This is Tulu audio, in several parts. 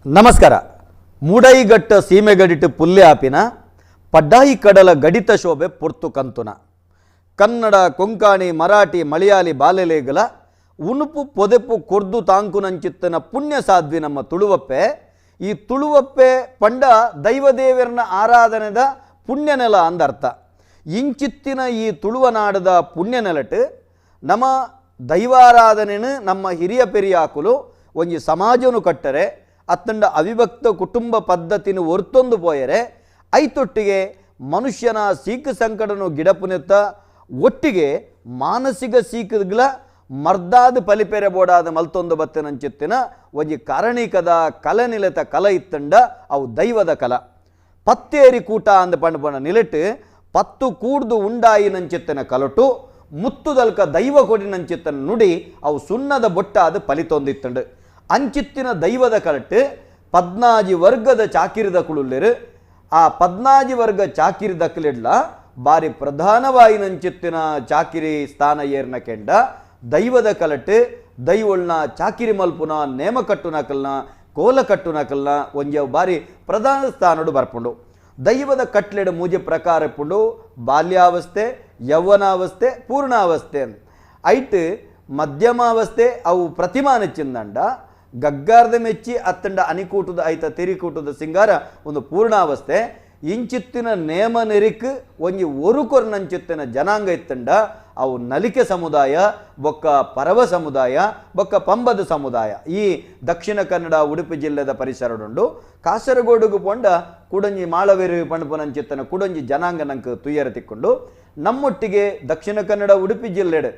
ನಮಸ್ಕಾರ. ಮೂಡೈಗಟ್ಟ ಸೀಮೆಗಡಿಟ್ಟು ಪುಲ್ಲೆ ಆಪಿನ ಪಡ್ಡಾಯಿ ಕಡಲ ಗಡಿತ ಶೋಭೆ ಪೊರ್ತು ಕಂತುನ ಕನ್ನಡ, ಕೊಂಕಾಣಿ, ಮರಾಠಿ, ಮಲಯಾಳಿ ಬಾಲೆಲೇಗಲ ಉಣುಪು ಪೊದೆಪು ಕೊರ್ದು ತಾಂಕುನಂಚಿತ್ತನ ಪುಣ್ಯ ಸಾಧ್ವಿ ನಮ್ಮ ತುಳುವಪ್ಪೆ. ಈ ತುಳುವಪ್ಪೆ ಪಂಡ ದೈವದೇವರನ ಆರಾಧನೆದ ಪುಣ್ಯ ನೆಲ ಅಂದರ್ಥ. ಇಂಚಿತ್ತಿನ ಈ ತುಳುವನಾಡದ ಪುಣ್ಯ ನೆಲಟ್ ನಮ್ಮ ದೈವಾರಾಧನೆನು ನಮ್ಮ ಹಿರಿಯ ಪೆರಿಯಾಕುಲು ಒಂಜಿ ಸಮಾಜನು ಕಟ್ಟರೆ ಅತ್ತಂಡ ಅವಿಭಕ್ತ ಕುಟುಂಬ ಪದ್ಧತಿನ ಒರ್ತೊಂದು ಪೋಯರೆ ಐತೊಟ್ಟಿಗೆ ಮನುಷ್ಯನ ಸೀಕು ಸಂಕಟನು ಗಿಡಪುನೆತ್ತ ಒಟ್ಟಿಗೆ ಮಾನಸಿಕ ಸೀಕುಗಳ ಮರ್ದಾದ ಪಲಿಪೆರೆ ಬೋಡಾದ ಮಲ್ತೊಂದು ಬತ್ತಿನಂಚಿತ್ತಿನ ಒಂಜಿ ಕಾರಣಿಕದ ಕಲನಿಲೆತ ಕಲ ಇತ್ತಂಡ ಅವು ದೈವದ ಕಲ. ಪತ್ತೇರಿ ಕೂಟ ಅಂದ ಪಂಡ ಪಂಡ ನಿಲೆಟ್ ಪತ್ತು ಕೂಡ್ದು ಉಂಡಾಯಿನಂಚಿತ್ತನ ಕಲಟು ಮುತ್ತುದಲ್ಕ ದೈವ ಕೊಡಿನಂಚಿತ್ತನ ನುಡಿ ಅವು ಸುಣ್ಣದ ಬೊಟ್ಟಾದ ಪಲಿತೊಂದಿತ್ತಂಡು. ಅಂಚಿತ್ತಿನ ದೈವದ ಕಲಟು ಪದ್ನಾಜಿ ವರ್ಗದ ಚಾಕಿರಿದ ಕುಳುಲ್ಲೆರು. ಆ ಪದ್ನಾಜಿ ವರ್ಗ ಚಾಕಿರಿ ದಕ್ಕಲಿಡ್ಲ ಬಾರಿ ಪ್ರಧಾನವಾಯಿನಂಚಿತ್ತಿನ ಚಾಕಿರಿ ಸ್ಥಾನ ಏರ್ನ ಕೆಂಡ ದೈವದ ಕಲಟು ದೈವೊಳ್ನ ಚಾಕಿರಿ ಮಲ್ಪುನ ನೇಮ ಕಟ್ಟುನಕಲ್ನ ಕೋಲ ಕಟ್ಟುನಕಲ್ನ ಒಂಜಿ ಬಾರಿ ಪ್ರಧಾನ ಸ್ಥಾನಡು ಬರ್ಪುಂಡು. ದೈವದ ಕಟ್ಲೆಡು ಮೂಜಿ ಪ್ರಕಾರ ಇಪ್ಪುಂಡು: ಬಾಲ್ಯಾವಸ್ಥೆ, ಯೌವನಾವಸ್ಥೆ, ಪೂರ್ಣಾವಸ್ಥೆ. ಐಟ್ ಮಧ್ಯಮಾವಸ್ಥೆ ಅವು ಪ್ರತಿಮಾನಚ್ಚಿಂದಂಡ ಗಗ್ಗಾರ್ದ ಮೆಚ್ಚಿ ಅತ್ತಂಡ ಅನಿಕೂಟದ ಐತ ತಿರಿಕೂಟದ ಸಿಂಗಾರ ಒಂದು ಪೂರ್ಣಾವಸ್ಥೆ. ಇಂಚಿತ್ತಿನ ನೇಮ ನೆರಿಕ್ ಒಂಜಿ ಒರುಕೊರ್ನಂಚಿತ್ತಿನ ಜನಾಂಗ ಇತ್ತಂಡ ಅವು ನಲಿಕೆ ಸಮುದಾಯ, ಬೊಕ್ಕ ಪರವ ಸಮುದಾಯ, ಬೊಕ್ಕ ಪಂಬದ ಸಮುದಾಯ. ಈ ದಕ್ಷಿಣ ಕನ್ನಡ ಉಡುಪಿ ಜಿಲ್ಲೆದ ಪರಿಸರಡುಂಡು. ಕಾಸರಗೋಡುಗು ಪೊಂಡ ಕುಡಂಜಿ ಮಾಳವೇರು ಪಣಪುನಂಚಿತ್ತನ ಕುಡಂಜಿ ಜನಾಂಗ ನಂಗೆ ತುಯ್ಯರ ತಿಕ್ಕೊಂಡು. ನಮ್ಮೊಟ್ಟಿಗೆ ದಕ್ಷಿಣ ಕನ್ನಡ ಉಡುಪಿ ಜಿಲ್ಲೆಡ್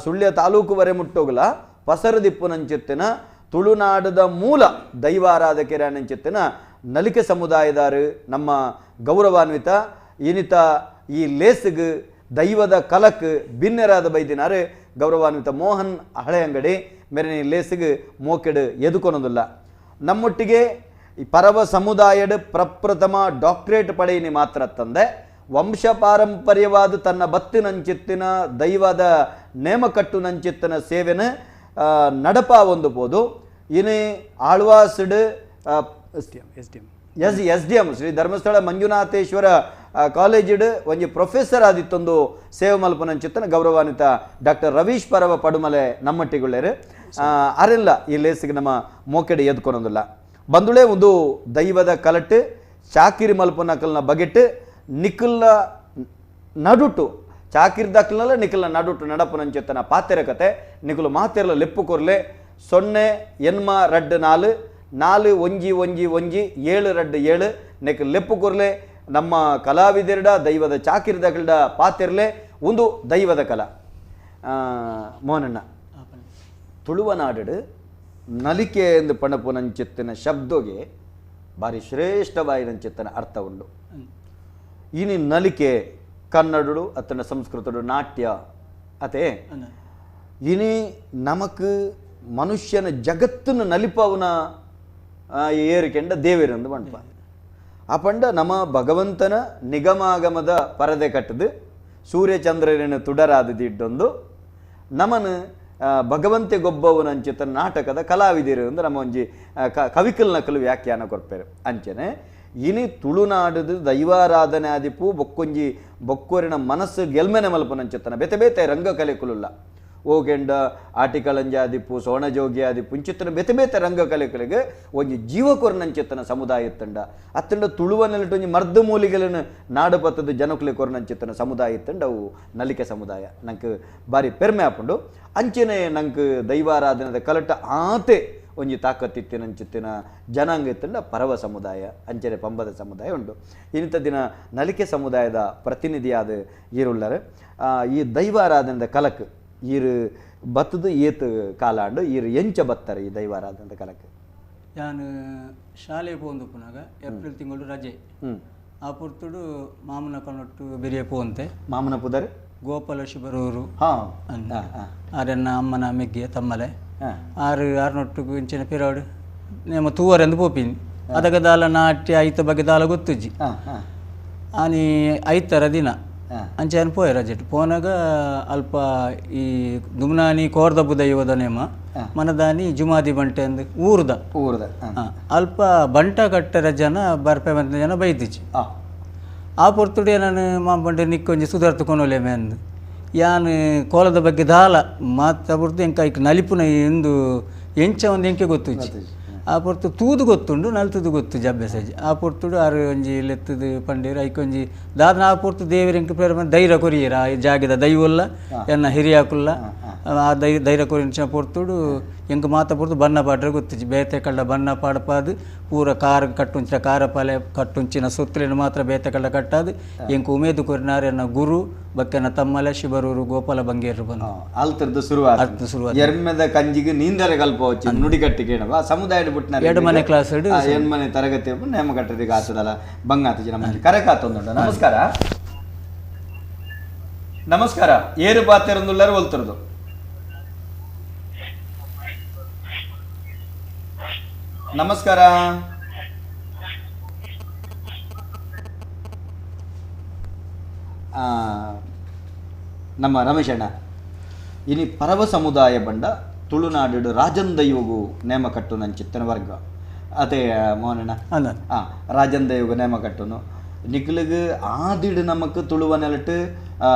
ಸುಳ್ಯ ತಾಲೂಕು ವರೆ ಮುಟ್ಟೋಗಲ ಪಸರದಿಪ್ಪುನಂಚಿತ್ತಿನ ತುಳುನಾಡದ ಮೂಲ ದೈವಾರಾಧಕರನಂಚಿತ್ತಿನ ನಲಿಕೆ ಸಮುದಾಯದಾರು ನಮ್ಮ ಗೌರವಾನ್ವಿತ ಇನಿತ ಈ ಲೇಸ್ಗ್ ದೈವದ ಕಲಕ್ ಬಿನ್ನೆರಾದ ಬೈದಿನಾರು ಗೌರವಾನ್ವಿತ ಮೋಹನ್ ಹಳೆಯಂಗಡಿ ಮೇರೆ ಲೇಸ್ಗ್ ಮೋಕೆಡು ಎದುಕೊನೊಂದಿಲ್ಲ. ನಮ್ಮೊಟ್ಟಿಗೆ ಈ ಪರವ ಸಮುದಾಯದ ಪ್ರಪ್ರಥಮ ಡಾಕ್ಟರೇಟ್ ಪಡೆಯಿನಿ ಮಾತ್ರ ತಂದೆ ವಂಶ ಪಾರಂಪರ್ಯವಾದ ತನ್ನ ಬತ್ತಿನಂಚಿತ್ತಿನ ದೈವದ ನೇಮಕಟ್ಟುನಂಚಿತ್ತಿನ ಸೇವೆನ ನಡಪ ಒಂದು ಪೋದು. ಇನಿ ಆಳ್ವಾಸ್ಡ್ S S D M Shri Dharmasthala Manjunatheshwara ಕಾಲೇಜಿಡ್ ಒಂಜಿ ಪ್ರೊಫೆಸರ್ ಆದಿತ್ತೊಂದು ಸೇವೆ ಮಲ್ಪನಂಚಿತ್ತನ ಗೌರವಾನ್ವಿತ ಡಾಕ್ಟರ್ ರವೀಶ್ ಪರವ ಪಡುಮಲೆ ನಮ್ಮಟ್ಟಿಗುಳ್ಳೇರು ಅರೆಲ್ಲ ಈ ಲೇಸಿಗೆ ನಮ್ಮ ಮೋಕೆಡೆ ಎದ್ಕೊನೊಂದಿಲ್ಲ. ಬಂದುಳೆ ಒಂದು ದೈವದ ಕಲಟ್ ಚಾಕಿರಿ ಮಲ್ಪನಕಲ್ನ ಬಗೆಟ್ ನಿಖಲ್ನ ನಡುಟು ಚಾಕಿರಿ ದಕ್ಕಲ್ನಲ್ಲ ನಿಖಲ್ನ ನಡುಟು ನಡಪುನಂಚಿತ್ತನ ಪಾತೆರ ಕತೆ ನಿಖಲು ಮಾತೆರ್ಲ ಲೆಪ್ಪು ಕೊರ್ಲೆ 0 8 2 4 4 1 1 1 7 2 7 ನೆಕ್ ಲೆಪ್ಪು ಕೊರ್ಲೆ. ನಮ್ಮ ಕಲಾವಿದರ್ಡ ದೈವದ ಚಾಕಿರಿದಗಲ್ಡ ಪಾತಿರ್ಲೆ ಒಂದು ದೈವದ ಕಲಾ. ಮೋಹನಣ್ಣ, ತುಳುವನಾಡು ನಲಿಕೆ ಎಂದು ಪಣಪುನಂಚಿತ್ತಿನ ಶಬ್ದಗೆ ಭಾರಿ ಶ್ರೇಷ್ಠವಾಯಿನಂಚಿತ್ತನ ಅರ್ಥ ಉಂಡು. ಇನಿ ನಲಿಕೆ ಕನ್ನಡಡು ಅತ್ತನ ಸಂಸ್ಕೃತಡು ನಾಟ್ಯ ಅತೆ. ಇನಿ ನಮಕ್ ಮನುಷ್ಯನ ಜಗತ್ತನ್ನು ನಲಿಪವನ ಏರಿಕೆಂಡ ದೇವಿರಂದು ಪಂಪ. ಆ ಪಂಡ ನಮ್ಮ ಭಗವಂತನ ನಿಗಮಾಗಮದ ಪರದೆ ಕಟ್ಟದು ಸೂರ್ಯಚಂದ್ರನ ತುಡರಾದದಿಡ್ಡೊಂದು ನಮನ ಭಗವಂತೆ ಗೊಬ್ಬವನಂಚಿತ ನಾಟಕದ ಕಲಾವಿದರು ಅಂದ್ರೆ ನಮ್ಮ ಒಂಜಿ ಕವಿಕಲ್ ನಕಲು ವ್ಯಾಖ್ಯಾನ ಕೊರ್ಪೇರು. ಅಂಚನೆ ಇನಿ ತುಳುನಾಡದು ದೈವಾರಾಧನೆ ಆದಿಪ್ಪು ಬೊಕ್ಕೊಂಜಿ ಬೊಕ್ಕೊರಿನ ಮನಸ್ಸು ಗೆಲ್ಮೆನೆ ಮಲ್ಪನಂಚಿತ್ತನ ಬೇತೆ ಬೇತೆ ರಂಗಕಲೆಕುಲುಲ್ಲ ಓಗೆಂಡ ಆಟಿಕಳಂಜ ಆದಿಪ್ಪು, ಸೋಣಜೋಗಿ ಆದಿಪ್ಪು, ಇಂಚಿತ್ತನ ಬೇತೆ ಬೇತೆ ರಂಗಕಲೆಕುಲಿಗೆ ಒಂಜಿ ಜೀವಕೊರ್ನಂಚಿತ್ತನ ಸಮುದಾಯ ಇತ್ತಂಡ. ಅತ್ತಂಡ ತುಳುವನೆಲ್ಟ್ ಒಂಜಿ ಮರ್ದು ಮೂಲಿಗೆಲನ್ನು ನಾಡು ಪತ್ತದ ಜನಕುಲೆ ಕೊರ್ನಂಚಿತ್ತನ ಸಮುದಾಯ ಇತ್ತಂಡ ಅವು ನಲಿಕೆ ಸಮುದಾಯ. ನಂಗೆ ಬಾರಿ ಪೆರ್ಮೆ ಆಪುಂಡು. ಅಂಚನೆ ನಂಗೆ ದೈವಾರಾಧನೆದ ಕಲಟ ಆತೆ ಒಂಜಿ ತಾಕತ್ತಿತ್ತಿನಂಚಿತ್ತಿನ ಜನಾಂಗ ಇತ್ತಂಡ ಪರವ ಸಮುದಾಯ, ಅಂಚನೆ ಪಂಬದ ಸಮುದಾಯ ಉಂಡು. ಇಂಥ ದಿನ ನಲಿಕೆ ಸಮುದಾಯದ ಪ್ರತಿನಿಧಿಯಾದ ಈರುಳ್ಳರು ಈ ದೈವಾರಾಧನೆದ ಕಲಕ್ ಈರು ಬತ್ತದು ಏತು ಕಾಲಾಂಡು ಈರು ಎಂಚ ಬತ್ತಾರೆ ಈ ದೈವಾರಾಧನೆದ ಕಲಕ್? ನಾನು ಶಾಲೆ ಪೋಂದು ಪುನಗ ಏಪ್ರಿಲ್ ತಿಂಗಳು ರಜೆ ಆ ಪೊರ್ತುಡು ಮಾಮನ ಕನೊಟ್ಟು ಬೆರಿಯ ಪೋಂತೆ. ಮಾಮನ ಪುದರ್ ಗೋಪಾಲ ಶಿಬರೂರು ಆರನ್ನ ಅಮ್ಮನ ಮೆಗ್ಗೆಯ ತಮ್ಮಲೆ ಆರು ಆರ್ನೊಟ್ಟುಗು ಇಂಚಿನ ಪಿರಾಡು ನೇಮ ತೂವರೆಂದು ಪೋಪಿನಿ. ಅದಗ ದಾಲ ನಾಟ್ಯ ಐತ ಬಗ್ಗೆ ದಾಲ ಗೊತ್ತುಜ್ಜಿ. ಆನಿ ಐತರ ದಿನ ಅಂಚ ಯಾನ್ ಪೋಯೆ ರಜೆಟ್ ಪೋನಾಗ ಅಲ್ಪ ಈ ದುಮ್ನಾನಿ ಕೋರ್ದಬ್ಬು ದೈವದ ನೇಮ ಮನದಾನಿ ಜುಮಾದಿ ಬಂಟೆ ಅಂದ್ ಊರುದ ಊರುದ ಅಲ್ಪ ಬಂಟ ಕಟ್ಟರ ಜನ ಬರ್ಪೆ ಬಂದ ಜನ ಬೈದಿಚ್ಚಿ. ಆ ಪೊರ್ತುಡೆ ನಾನು ಮಾಂಬಂಡೆ ನಿಕ್ಕೊಂಜಿ ಸುಧಾರ್ತು ಕೊನೊಲೆ ಅಂದ್ ಯಾನ್ ಕೋಲದ ಬಗ್ಗೆ ದಾಲ ಮಾತ ಬುಡ್ದು ಎಂಕ ಐಕ್ ನಲಿಪುನ ಎಂದು ಎಂಚ ಒಂದು ಎಂಕೆ ಗೊತ್ತುಜ್ಜಿ. ಆ ಪೊರ್ತು ತೂದು ಗೊತ್ತುಂಡು ನಲ್ತುದು ಗೊತ್ತು ಜಬ್ಬೆಸಜ್ಜಿ. ಆ ಪೊರ್ತುಡು ಆರು ಒಂಜಿ ಲೆತ್ತದು ಪಂಡೇರು ಐಕೊಂಜಿ ದಾದನ ಆ ಪೊರ್ತು ದೇವರ ಎಂಕ್ ಪ್ರೇರ ಧೈರ್ಯ ಕೊರಿಯೆರ್. ಆ ಜಾಗದ ದೈವಲ್ಲ ಎನ್ನ ಹಿರಿಯಾಕುಲ್ಲ ಆ ಧೈರ್ಯ ಕೊರಿನ ಪೊರ್ತುಡು ಎಂಕ್ ಮಾತ ಪೊರ್ತು ಬಣ್ಣ ಪಾಡ್ರೆ ಗೊತ್ತುಜ್ಜಿ. ಬೇತೆ ಕಳ್ಳ ಬಣ್ಣ ಪಾಡ್ಪಾದು ಪೂರ ಕಾರ ಕಟ್ಟುಂಚಿನ ಕಾರಪಾಲೆ ಕಟ್ಟುಂಚಿನ ಸೊತ್ತುಲೆನ್ ಮಾತ್ರ ಬೇತೆ ಕಳ್ಳ ಕಟ್ಟಾದು ಎಂಕ್ ಉಮೇದು ಕೊರಿನಾರ್ ಎನ್ನ ಗುರು ಬಕ್ಕನ ತಮ್ಮಲೆ ಶಿಬರೂರು ಗೋಪಾಲ ಬಂಗೇರು ಬಂದು ಅಲ್ತರ್ದು ಶುರುವಾತು. ಶುರುವಾತು ಎರ್ಮೆದ ಕಂಜಿಗೆ ನೀಂದರೆ ಕಲ್ಪ ವಚ್ಚಿ ನುಡಿಗಟ್ಟಿ ಕೇಣವ ಸಮುದಾಯ ಬಿಟ್ನ ಎರಡ್ಮನೆ ಕ್ಲಾಸ್ ಎಣ್ಮನೆ ತರಗತಿ ನೇಮ ಕಟ್ಟದಿಗೆ ಆತದಲ್ಲ ಬಂಗ ಆತಜಿ ನಮ್ಮ ಕರೆ ಕಾತೊಂದುಂಡು. ನಮಸ್ಕಾರ ನಮಸ್ಕಾರ. ಏರು ಪಾತೆರಂದುಳ್ಳಾರು ಒಲ್ತರದು. ನಮಸ್ಕಾರ. ನಮ್ಮ ರಮೇಶಣ್ಣ ಇನಿ ಪರವ ಸಮುದಾಯ ಬಂಡ ತುಳುನಾಡು ರಾಜನ್ ದೈವಗು ನೇಮ ಕಟ್ಟು ನಂಚಿತ್ತನ ವರ್ಗ ಅದೇ ಮೋಹನಣ್ಣ ರಾಜನ್ ದೈವಗು ನೇಮ ಕಟ್ಟುನು ನಿಕ್ಲಿಗ್ ಆದಿಡು ನಮಕ್ ತುಳುವ ನೆಲಟ್ಟು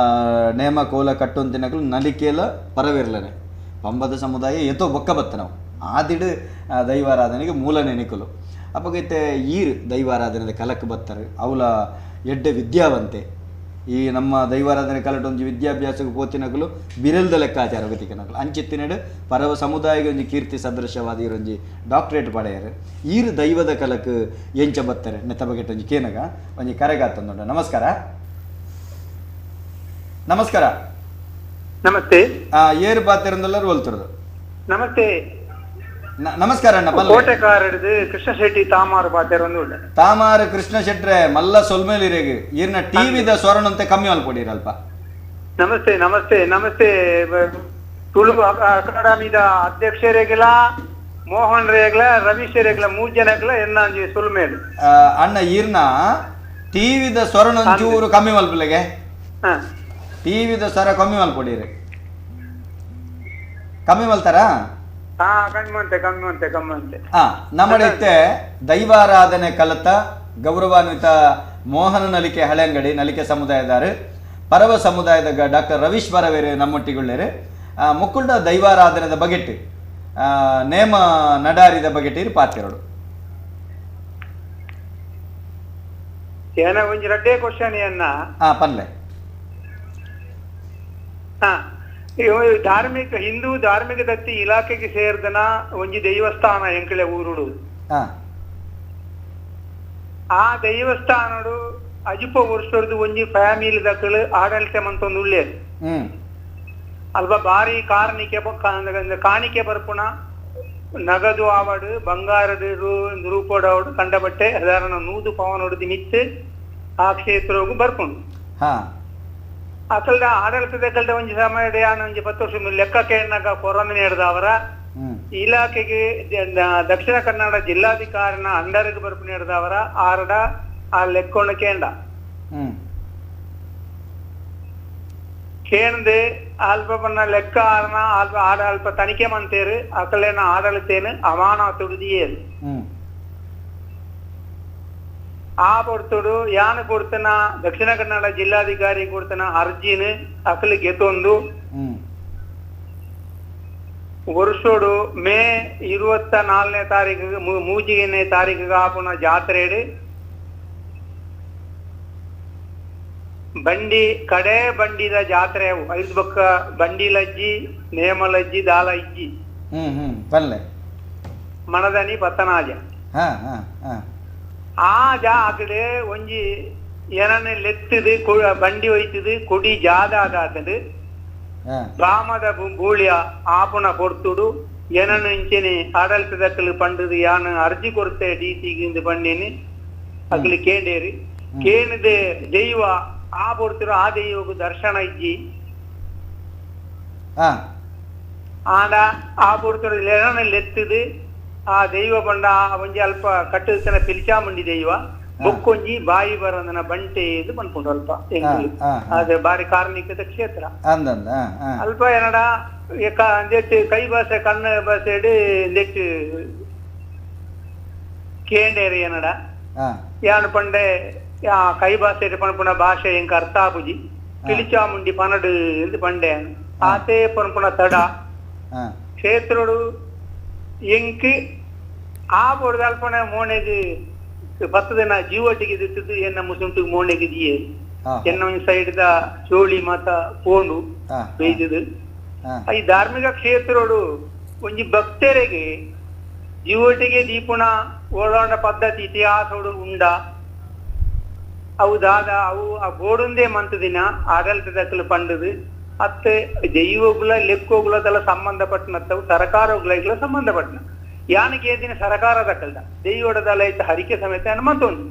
ನೇಮ ಕೋಲ ಕಟ್ಟು ಅಂತಿನಕ್ಲು ನಲಿಕೇಲ ಪರವಿರ್ಲನೆ ಪಂಬದ ಸಮುದಾಯ ಎತೋ ಬೊಕ್ಕ ಬತ್ತ ನಾವು ಆದಿಡು ದೈವಾರಾಧನೆಗೆ ಮೂಲನೆ ನಿಕುಲು ಅಪ್ಪಗೈತೆ ಈರ್ ದೈವಾರಾಧನೆದ ಕಲಕ್ ಬತ್ತಾರೆ ಅವಲ ಎಡ್ಡೆ ವಿದ್ಯಾವಂತೆ ಈ ನಮ್ಮ ದೈವಾರಾಧನೆ ಕಲಟೊಂಜಿ ವಿದ್ಯಾಭ್ಯಾಸಕ್ಕೆ ಪೋತಿನಕಲು ಬಿರಲ್ದ ಲೆಕ್ಕಾಚಾರ ಗತಿಕನಕಲು ಅಂಚಿತ್ತಿನಡು ಪರವ ಸಮುದಾಯಕ್ಕೆ ಒಂಜಿ ಕೀರ್ತಿ ಸದೃಶವಾದ ಇರೊಂಜಿ ಡಾಕ್ಟರೇಟ್ ಪಡೆಯರು ಈರು ದೈವದ ಕಲಕ್ ಎಂಚ ಬತ್ತಾರೆ ನೆತ್ತ ಬಗೆಟ್ ಒಂಜಿ ಕೇನಗ ಒಂಜಿ ಕರೆಗಾತಂದುಂಡು. ನಮಸ್ಕಾರ. ನಮಸ್ಕಾರ. ನಮಸ್ತೆ. ಏರು ಪಾತಿರಂದೆಲ್ಲರೂ ಒಲ್ತರದು. ನಮಸ್ತೆ. ನಮಸ್ಕಾರ ಅಣ್ಣ. ಕೋಟೆಕಾರಡ್ದು ಕೃಷ್ಣ ಶೆಟ್ಟಿ ತಾಮಾರು ಪಾತೆರೊಂದು ಉಳ್ಳೆ. ತಾಮಾರು ಕೃಷ್ಣ ಶೆಟ್ರೆ ಮಲ್ಲ ಸೊಲ್ಮೇಲಿರೆಗ್ ಈರ್ನ ಟಿವಿದ ಸ್ವರಣಂತೆ ಕಮ್ಮಿ ಅಲ್ಪೊಡಿರಲ್ಪ. ನಮಸ್ತೆ ನಮಸ್ತೆ ನಮಸ್ತೆ. ತುಳು ಅಕಾಡೆಮಿದ ಅಧ್ಯಕ್ಷರಿಗೆಲ್ಲ ಮೋಹನ್ ರೇಗ್ಲ ರವೀಶ್ ರೇಗ್ಲ ಮೂರು ಜನಕ್ಲ ಎನ್ನಾಂಜಿ ಸೊಲ್ಮೇಲು. ಅಣ್ಣ ಈರ್ನ ಟಿವಿದ ಸ್ವರಣಂಚೂರು ಕಮ್ಮಿ ಮಲ್ಪಲೆಗೆ ಟಿವಿದ ಸ್ವರ ಕಮ್ಮಿ ಮಲ್ಪೊಡಿರಿ. ಕಮ್ಮಿ ಮಲ್ತಾರಾ? ನಮ್ಮಡೈತೆ ದೈವಾರಾಧನೆ ಕಲತ ಗೌರವಾನ್ವಿತ ಮೋಹನ ನಲಿಕೆ ಹಳೆಂಗಡಿ ನಲಿಕೆ ಸಮುದಾಯದಾರು ಪರವ ಸಮುದಾಯದ ಡಾಕ್ಟರ್ ರವೀಶ್ ಬರವೇರು ನಮ್ಮೊಟ್ಟಿಗುಳ್ಳೇರು ಮುಕ್ಕುಂಡ ದೈವಾರಾಧನೆದ ಬಗೆಟ್ ನೇಮ ನಡಾರಿದ ಬಗೆಟ್ ಪಾತಿರೋಡು. ಪನ್ಲೆ. ಧಾರ್ಮಿಕ ಹಿಂದೂ ಧಾರ್ಮಿಕ ದತ್ತಿ ಇಲಾಖೆಗೆ ಸೇರಿದನ ಒಂಜಿ ದೇವಸ್ಥಾನ ಎಂಕಲೆ ಊರುಡು. ಆ ದೇವಸ್ಥಾನಡು ಅಜಿಪ ವರ್ಷದ ಒಂಜಿ ಫ್ಯಾಮಿಲಿ ದಕ್ಕಲು ಆಡಳಿತ ಮಂತೊಂದು ಉಳ್ಳೇರು. ಅಲ್ಪ ಬಾರಿ ಕಾರಣಿಕೆ ಕಾಣಿಕೆ ಬರ್ಪುಣ ನಗದು ಆವಡು ಬಂಗಾರದ ರೂಪೋಡಾವಡು ಕಂಡಬಟ್ಟೆ ಸಾಧಾರಣ 100 ಪವನೊಡ್ದು ಮಿತ್ತು ಆ ಕ್ಷೇತ್ರಗೂ ಬರ್ಪುಂಡು. ಅಕಲ್ದ ಆಡಳಿತದ ಕಲ್ದ ಒಂಜಿ ಸಮಯ ಒಂಜಿ 10 ವರ್ಷ ಲೆಕ್ಕ ಕೇಳಿನಾಗ ಕೊರೋನಾ ಹಿಡ್ದವರ ಇಲಾಖೆಗೆ ದಕ್ಷಿಣ ಕನ್ನಡ ಜಿಲ್ಲಾಧಿಕಾರಿನ ಅಂಡರ್ಗೆ ಬರ್ಪು ಹಿಡ್ದವರ ಆರಡ ಆ ಲೆಕ್ಕೊಂಡು ಕೇಂಡ ಕೇಂದೆ ಅಲ್ಪ ಬನ್ನ ಲೆಕ್ಕ ಆರನ ಅಲ್ಪ ಆಡ ಅಲ್ಪ ತನಿಖೆ ಮಂತೇರು ಅಕಲೇನ ಆಡಳಿತೇನು ಅಮಾನ ತುಡಿದಿಯೇರು. ಆ ಪೊರ್ತುಡು ಯಾನು ಕೊಡ್ತನ ದಕ್ಷಿಣ ಕನ್ನಡ ಜಿಲ್ಲಾಧಿಕಾರಿ ಕೊಡ್ತನ ಅರ್ಜಿನ ಅಕಲು ಗೆತೊಂದು ವರ್ಷೋಡು ಮೇ 24ನೇ ತಾರೀಕು 3ನೇ ತಾರೀಕು ಆಪುನ ಜಾತ್ರೆಡು ಬಂಡಿ ಕಡೆ ಬಂಡಿದ ಜಾತ್ರೆ ಐದು ಬಕ್ಕ ಬಂಡಿ ಲಜ್ಜಿ ನೇಮ ಲಜ್ಜಿ ದಾಲ ಇಜ್ಜಿ ಮಣದನಿ ಪತ್ತನಾಜ ಆ ಜಾಗಡೆ ಒಂಜಿ ಏನನ್ನ ಲೆತ್ತದು ಬಂಡಿ ಒಯ್ತದು ಕೊಡಿ ಜಾದ ಆದಾತದು ಬಾಮದ ಬೂಳಿಯ ಆಪುಣ ಕೊಡ್ತುಡು ಏನನ್ನ ಇಂಚೆನೆ ಆಡಳಿತದಕ್ಕಲು ಪಂಡದು ಯಾನು ಅರ್ಜಿ ಕೊಡ್ತೆ ಡಿ ಸಿಗಿಂದು ಪಂಡೇನಿ ಅಕ್ಲು ಕೇಂಡೇರಿ ಕೇನದೆ ದೈವ ಆ ಪೊಡ್ತಿರೋ ಆ ದೈವಗೂ ದರ್ಶನ ಇಜ್ಜಿ ಆಂಡ ಆ ಪೊಡ್ತಿರೋ ಏನನ್ನ ಲೆತ್ತದು ಆ ದೈವ ಬಂಡ ಒಂಜಿ ಅಲ್ಪ ಕಟ್ಟುತನ ಪಿಲ್ಚಾಮುಂಡಿ ದೈವ. ಬೊಕ್ಕೊಂಜಿ ಬಾಯಿ ಬರಂದನ ಬಂಟೆ ಇದು ಪನ್ಪುಂಡು ಅಲ್ಪ ಅದೇ ಬಾರಿ ಕಾರ್ಮಿಕದ ಕ್ಷೇತ್ರ ಅಲ್ಪ ಏನಡ ಕೈ ಭಾಷೆ ಕಣ್ಣು ಭಾಷೆ ನೆಟ್ ಕೇಂಡೇರಿ ಏನಡ ಯಾನು ಪಂಡೆ ಕೈ ಭಾಷೆ ಪನ್ಪುನ ಭಾಷೆ ಎಂಕ ಅರ್ಥ ಆಪುಜಿ ಪಿಲಿಚಾಮುಂಡಿ ಪನಡು ಎಂದು ಪಂಡೆ ಆತೆ ಪನ್ಪುನ ತಡ ಕ್ಷೇತ್ರಡು ಎಂಕ್ ಆ ಬೋರ್ಡ್ ಅಲ್ಪನೆ ಮೋನೆಗ್ 10 ದಿನ ಜೀವಟಿಗೆ ದಿತ್ತದು ಎನ್ನ ಮುಸುಂಟು ಮೋನೆಗೆ ದಿಯೆ ಎನ್ನ ಒಂಜಿ ಸೈಡ್ ದ ಚೋಳಿ ಮಾತ ಪೋಂಡು ಬೇಯ್ದದು. ಈ ಧಾರ್ಮಿಕ ಕ್ಷೇತ್ರಡು ಒಂಜಿ ಭಕ್ತರಿಗೆ ಜೀವಟಿಗೆ ದೀಪುಣ ಓಡಾಡ ಪದ್ಧತಿ ಇತಿಹಾಸೋಡು ಉಂಡ ಅವು ದಾದ ಅವು ಆ ಬೋಡುಂದೇ ಮಂತದಿನ ಆಡಳಿತದಕ್ಕಲು ಪಂಡದು ಅತ್ತೆ ದೈವಗುಲ ಲೆಕ್ಕೋಗುಲದೆಲ್ಲ ಸಂಬಂಧಪಟ್ಟನತ್ತವು ಸರಕಾರಗುಲ ಸಂಬಂಧಪಟ್ಟನ ಯಾನಕ್ಕೆ ದಿನ ಸರಕಾರದ ಕಲ್ದ ದೈವಡದಲ್ಲ ಐತ ಹರಿಕೆ ಸಮೇತ ಮತ್ತೊಂದು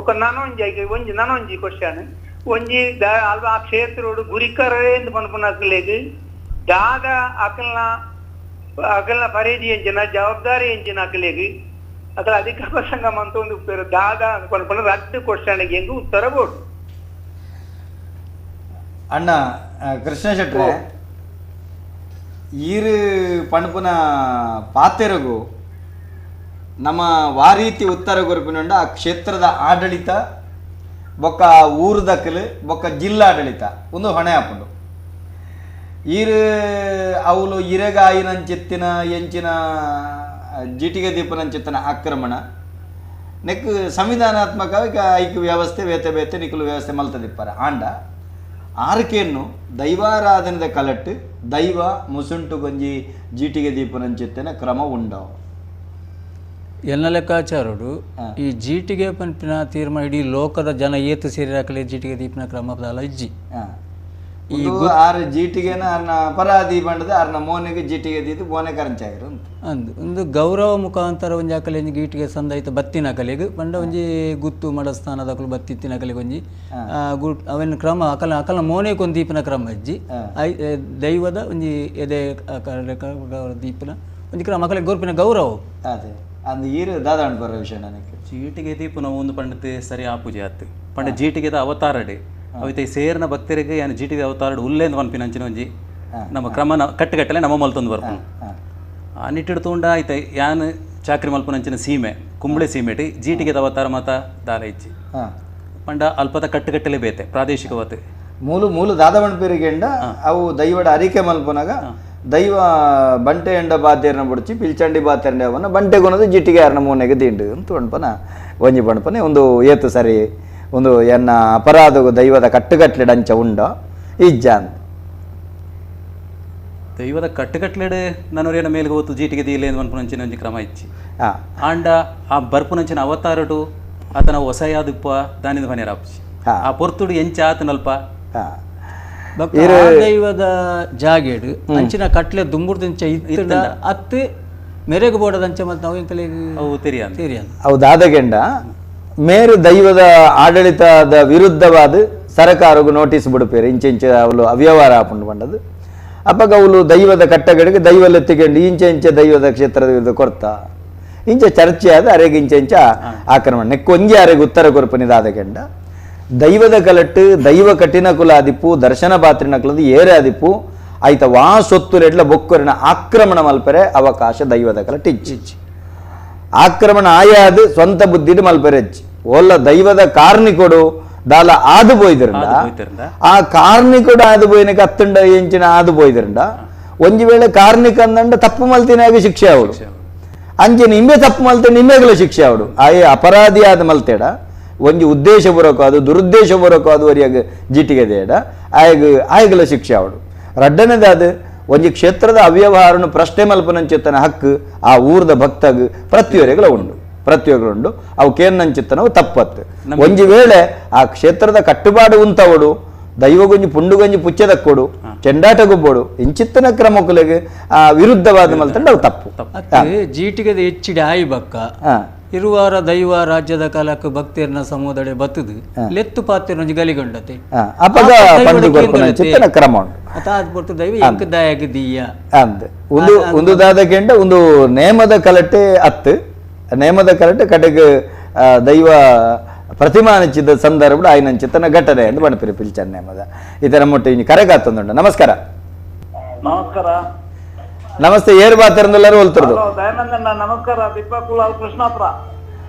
ఒక ನನೊಂಜಿ ಒಂಜಿ ನನೊಂಜಿ ಕ್ವಶನ್ ಒಂಜಿ ಅಲ್ವಾ ಆ ಕ್ಷೇತ್ರೋಡು ಗುರಿಕರೇ ಎಂದು ಪನ್ಪುನಕ್ಲೆಗ್ ದಾದ ಅಕಲ್ನ ಅಕಲ್ನ ಪರೇಜಿ ಎಂಚಿನ ಜವಾಬ್ದಾರಿ ಎಂಚಿನ ಅಕಲೆಗ್ ಅಕಲ ಅಧಿಕ ಪ್ರಸಂಗ ಮಂತೊಂದು ದಾದ ಪನ್ಪುನ ರಡ್ಡು ಕ್ವಶನ್ ಎಂಗ್ ಉತ್ತರ ಬೋಡು. ಅಣ್ಣ ಕೃಷ್ಣ ಶೆಟ್ರೆ ಈರು ಪಣಪುನ ಪಾತೆರಗು ನಮ್ಮ ವಾರೀತಿ ಉತ್ತರ ಗುರುಪಿನುಂಡ ಆ ಕ್ಷೇತ್ರದ ಆಡಳಿತ ಬೊಕ್ಕ ಊರುದಕ್ಕಲು ಬೊಕ್ಕ ಜಿಲ್ಲಾಡಳಿತ ಒಂದು ಹೊಣೆ ಹಾಕೊಂಡು ಈರು ಅವಳು ಇರಗಾಯಿನಂಚಿತ್ತಿನ ಎಂಚಿನ ಜಿಟಿಗೆ ದೀಪನಂಚಿತ್ತಿನ ಆಕ್ರಮಣ ನೆಕ್ ಸಂವಿಧಾನಾತ್ಮಕ ಐಕ್ಯ ವ್ಯವಸ್ಥೆ ಬೇತೆ ಬೇತೆ ನಿಕಲು ವ್ಯವಸ್ಥೆ ಮಲ್ತದಿಪ್ಪಾರ ಆಂಡ ಆರಕೆಯನ್ನು ದೈವಾರಾಧನೆದ ಕಲಟ್ಟು ದೈವ ಮುಸುಂಟು ಗೊಂಜಿ ಜೀಟಿಗೆ ದೀಪನಂಚಿತ್ತಿನ ಕ್ರಮ ಉಂಡವು. ಎನ್ನ ಲೆಕ್ಕಾಚಾರಡು ಈ ಜೀಟಿಗೆ ಪಂಪಿನ ತೀರ್ಮಾನ ಇಡೀ ಲೋಕದ ಜನ ಏತು ಸೇರಿ ಹಾಕಲಿ ಜೀಟಿಗೆ ದೀಪನ ಕ್ರಮ ಇಜ್ಜಿ ಈ ಆರು ಜೀಟಿಗೆನ ಅರ್ನ ಪರಾದಿ ಬಂಡದ ಅರ್ನ ಮೋನೆಗೆ ಜೀಟಿಗೆ ದೀತು ಮೋನೆ ಕರಂಚಾಗಿರು ಅಂದು ಒಂದು ಗೌರವ ಮುಖಾಂತರ ಒಂಜಿ ಅಕಲೆ ಒಂಜಿ ಗೀಟಿಗೆ ಸಂದಾಯಿತ ಬತ್ತಿನ ಅಕಲೆಗ್ ಬಂಡ ಒಂಜಿ ಗುತ್ತು ಮಡಸ್ಥಾನದ ಅಕಲು ಬತ್ತಿತ್ತಿನ ಅಕಲೆಗ್ ಒಂಜಿ ಅವೆನ್ ಕ್ರಮ ಅಕಲ ಅಕಲ ಮೋನೆಗೆ ಒಂದು ದೀಪನ ಕ್ರಮ ಇಜ್ಜಿ ದೈವದ ಒಂಜಿ ಎದೆ ದೀಪನ ಒಂಜಿ ಕ್ರಮ ಅಕಲೆ ಗೊರ್ಪಿನ ಗೌರವ ಅದೇ ಅಂದು ಈರು ದಾದಾಂಡ್ ಬರೋ ವಿಷಯ ನನಗೆ ಜೀಟಿಗೆ ದೀಪನ ಒಂದು ಪಂಡತೆ ಸರಿ ಆ ಪೂಜೆ ಆತು ಪಂಡ ಜೀಟಿಗೆದ ಅವತಾರಡೆ ಅವಿತ ಸೇರ್ನ ಭಕ್ತರಿಗೆ ಯಾನು ಜೀಟಿಗೆ ಅವತಾರಡು ಉಲ್ಲೇಂದು ಪನ್ಪಿನ ಅಂಚಿನ ಒಂಜಿ ನಮ್ಮ ಕ್ರಮನ ಕಟ್ಟುಕಟ್ಟಲೆ ನಮ್ಮ ಮಲ್ತೊಂದು ಬರ್ಪುನು ಆ ನಿಟ್ಟಿಡು ತೂಂಡ ಆಯ್ತ ಯಾನು ಚಾಕ್ರಿ ಮಲ್ಪುನಂಚಿನ ಸೀಮೆ ಕುಂಬಳೆ ಸೀಮೆಟಿ ಜೀಟಿಗೆದ ಅವತಾರ ಮಾತ ದಾಲ ಇಜ್ಜಿ ಪಂಡ ಅಲ್ಪದ ಕಟ್ಟುಕಟ್ಟಲೆ ಬೇತೆ ಪ್ರಾದೇಶಿಕವಾತು ಮೂಲು ಮೂಲು ದಾದವಣ್ ಅವು ದೈವಡ ಅರಿಕೆ ಮಲ್ಪುನಾಗ ದೈವ ಬಂಟೆ ಎಂಡ ಬಾತೇರನ ಬುಡ್ಚಿ ಪಿಲ್ಚಂಡಿ ಬಾತೇರನ ಅವನ ಬಂಟೆ ಗುಣದ ಜಿಟ್ಟಿಗೆ ಯಾರನ ಮೂನೆಗೆ ದಿಂಡು ಅಂತ ಪಣಪನ ಒಂಜಿ ಪಣಪನೆ ಒಂದು ಏತು ಸರಿ ಒಂದು ಎನ್ನ ಅಪರಾಧ ದೈವದ ಕಟ್ಟುಕಟ್ಲೆಡ್ ಅಂಚ ಉಂಡ ಇಜ್ಜ ಅಂತ ದೈವದ ಕಟ್ಟುಕಟ್ಲೆಡ್ ನನೊರಿಯನ ಮೇಲ್ಗೆ ಹೋತು ಜೀಟಿಗೆ ದೀಲೆ ಪನ್ಪುನಂಚಿನ ಒಂಜಿ ಕ್ರಮ ಇಚ್ಚಿ ಆಂಡ ಆ ಬರ್ಪುನಂಚಿನ ಅವತಾರಟು ಆತನ ಹೊಸಯಾದಿಪ್ಪ ದಾನಿದ ಮನೆಯರಾಪುಚಿ ಆ ಪೊರ್ತುಡು ಎಂಚ ಆತನಲ್ಪ ದೈವದ ಜಾಗೇಡು ಅಂಚಿನ ಕಟ್ಲೆ ದುಂಬುರ್ದಂಚ ಇತ್ತಂಡ ಅತ್ತು ಮೆರೆಗೆ ಬೋಡದಂಚ ಮತ್ತೆ ನಾವು ಎಂಕಲೆಗ್ ಅವು ತೆರಿಯ ತೆರಿಯ ಅವು ದಾದಗೆಂಡ ಮೇರು ದೈವದ ಆಡಳಿತದ ವಿರುದ್ಧವಾದ ಸರಕಾರಗು ನೋಟಿಸ್ ಬಿಡುಪೇರು ಇಂಚೆ ಇಂಚೆ ಅವಳು ಅವ್ಯವಹಾರ ಹಾಕೊಂಡು ಬಂದದ್ದು ಅಪ್ಪಗ ಅವಳು ದೈವದ ಕಟ್ಟಗಡಿಗೆ ದೈವ ಲೆತ್ತಿಕೊಂಡು ಇಂಚೆ ಇಂಚೆ ದೈವದ ಕ್ಷೇತ್ರದ ವಿರುದ್ಧ ಕೊರ್ತ ಇಂಚೆ ಚರ್ಚೆ ಆದ ಅರೆಗೆ ಇಂಚೆ ಇಂಚ ಆಕ್ರಮಣ ನೆಕ್ಕೊಂಜಿ ಅರೆಗೆ ಉತ್ತರ ಕೊರ್ಪನಿದಾದಗೆಂಡ ದೈವದ ಕಲಟ್ಟು ದೈವ ಕಠಿಣ ಕುಲಾದಿಪ್ಪು ದರ್ಶನ ಪಾತ್ರಿನ ಕುಲದು ಏರೆ ಆದಿಪ್ಪು ಆಯ್ತ ವಾ ಸೊತ್ತು ರೆಡ್ಲ ಬೊಕ್ಕರಿನ ಆಕ್ರಮಣ ಮಲ್ಪರೆ ಅವಕಾಶ ದೈವದ ಕಲಟ್ಟು ಇಚ್ಚಿ ಆಕ್ರಮಣ ಆಯಾದು ಸ್ವಂತ ಬುದ್ಧಿಡು ಮಲ್ಪರೆ ಹೆಚ್ಚು ಓಲ್ಲ ದೈವದ ಕಾರ್ನಿಕೊಡು ದಾಲ ಆದು ಪೋಯ್ದಿರಂಡ ಆ ಕಾರ್ನಿಕೊಡು ಆದು ಪೋಯಿನಕ್ಕೆ ಅತ್ತಂಡ ಎಂಚಿನ ಆದು ಪೋಯ್ದಿರಂಡ ಒಂಜಿ ವೇಳೆ ಕಾರ್ನಿಕ ಅಂದಂಡ ತಪ್ಪು ಮಲ್ತಿನಾಗ ಶಿಕ್ಷೆ ಅವಳು ಅಂಚಿನ ಇಂಬೆ ತಪ್ಪು ಮಲ್ತೆ ನಿಮ್ಮೆಗಳ ಶಿಕ್ಷೆ ಅವಳು ಆಯೆ ಅಪರಾಧಿ ಆದ ಮಲ್ತೇಡ ಒಂಜಿ ಉದ್ದೇಶ ಬರೋಕು ಅದು ದುರುದ್ದೇಶ ಬರೋಕು ಅದು ವರಿಯಾಗ ಜಿಟಿಗೆ ದೇಡ ಆಯಗ ಆಯಗಲ ಶಿಕ್ಷೆ ಅವಳು ರಡ್ಡನೇದಾದ ಒಂಜಿ ಕ್ಷೇತ್ರದ ಅವ್ಯವಹಾರನು ಪ್ರಶ್ನೆ ಮಲ್ಪನಂಚಿತ್ತನ ಹಕ್ಕು ಆ ಊರ್ದ ಭಕ್ತಗ್ ಪ್ರತಿಯೊರೆಗಳ ಉಂಡು ಪ್ರತಿಯೊಗಳುಂಡು ಅವು ಕೇನ್ನಂಚಿತ್ತನವು ತಪ್ಪತ್ತು ಒಂಜಿ ವೇಳೆ ಆ ಕ್ಷೇತ್ರದ ಕಟ್ಟುಪಾಡು ಉಂತವಡು ದೈವಗುಂಜಿ ಪುಂಡುಗಂಜಿ ಪುಚ್ಚದಕ್ಕೊಡು ಚೆಂಡಾಟ ಗುಬ್ಬೋಡು ಇಂಚಿತ್ತನ ಕ್ರಮಕ್ಕುಲೆಗೆ ಆ ವಿರುದ್ಧವಾದ ಮಲ್ತಂಡ ಅವು ತಪ್ಪು. ಜೀಟಿಗೆದ ಹೆಚ್ಚಿಡಿ ಆಯಿ ಬಕ್ಕ ಇರುವಾರ ದೈವ ರಾಜ್ಯದ ಕಾಲಕ್ಕೆ ಭಕ್ತಿಯರ್ನ ಸಮುದಾಯ ಬತ್ತದು ಲೆತ್ತು ಪಾತ್ರ ಗಲಿಗೊಂಡತೆ ಕ್ರಮ ಒಂದು ಒಂದು ದಾದಕೆಂಡ ಒಂದು ನೇಮದ ಕಲಟೆ ಅತ್ತು ನೇಮದ ಕಲಟೆ ಕಡೆಗೆ ದೈವ ಪ್ರತಿಮಾನಂಚಿದ ಸಂದರ್ಭ ಆಯ್ನಂಚಿತನ ಘಟನೆ ಎಂದು ಬಣಪಿರಿ ಪಿಲ್ಚನ್ನೆ ಮದ ಇತರ ಮೊಟ್ಟೆ ಇನ್ನು ಕರೆಗಾತಂದುಂಡು. ನಮಸ್ಕಾರ. ನಮಸ್ಕಾರ. ನಮಸ್ತೆ, ಏರು ಬಾತಿರಂದೆಲ್ಲರೂ ಹೋಲ್ತಿರ್ದು. ದಯಾನಂದಣ್ಣ ನಮಸ್ಕಾರ, ದೀಪಕ್ ಕುಲಾಲ್ ಕೃಷ್ಣಾಪುರ.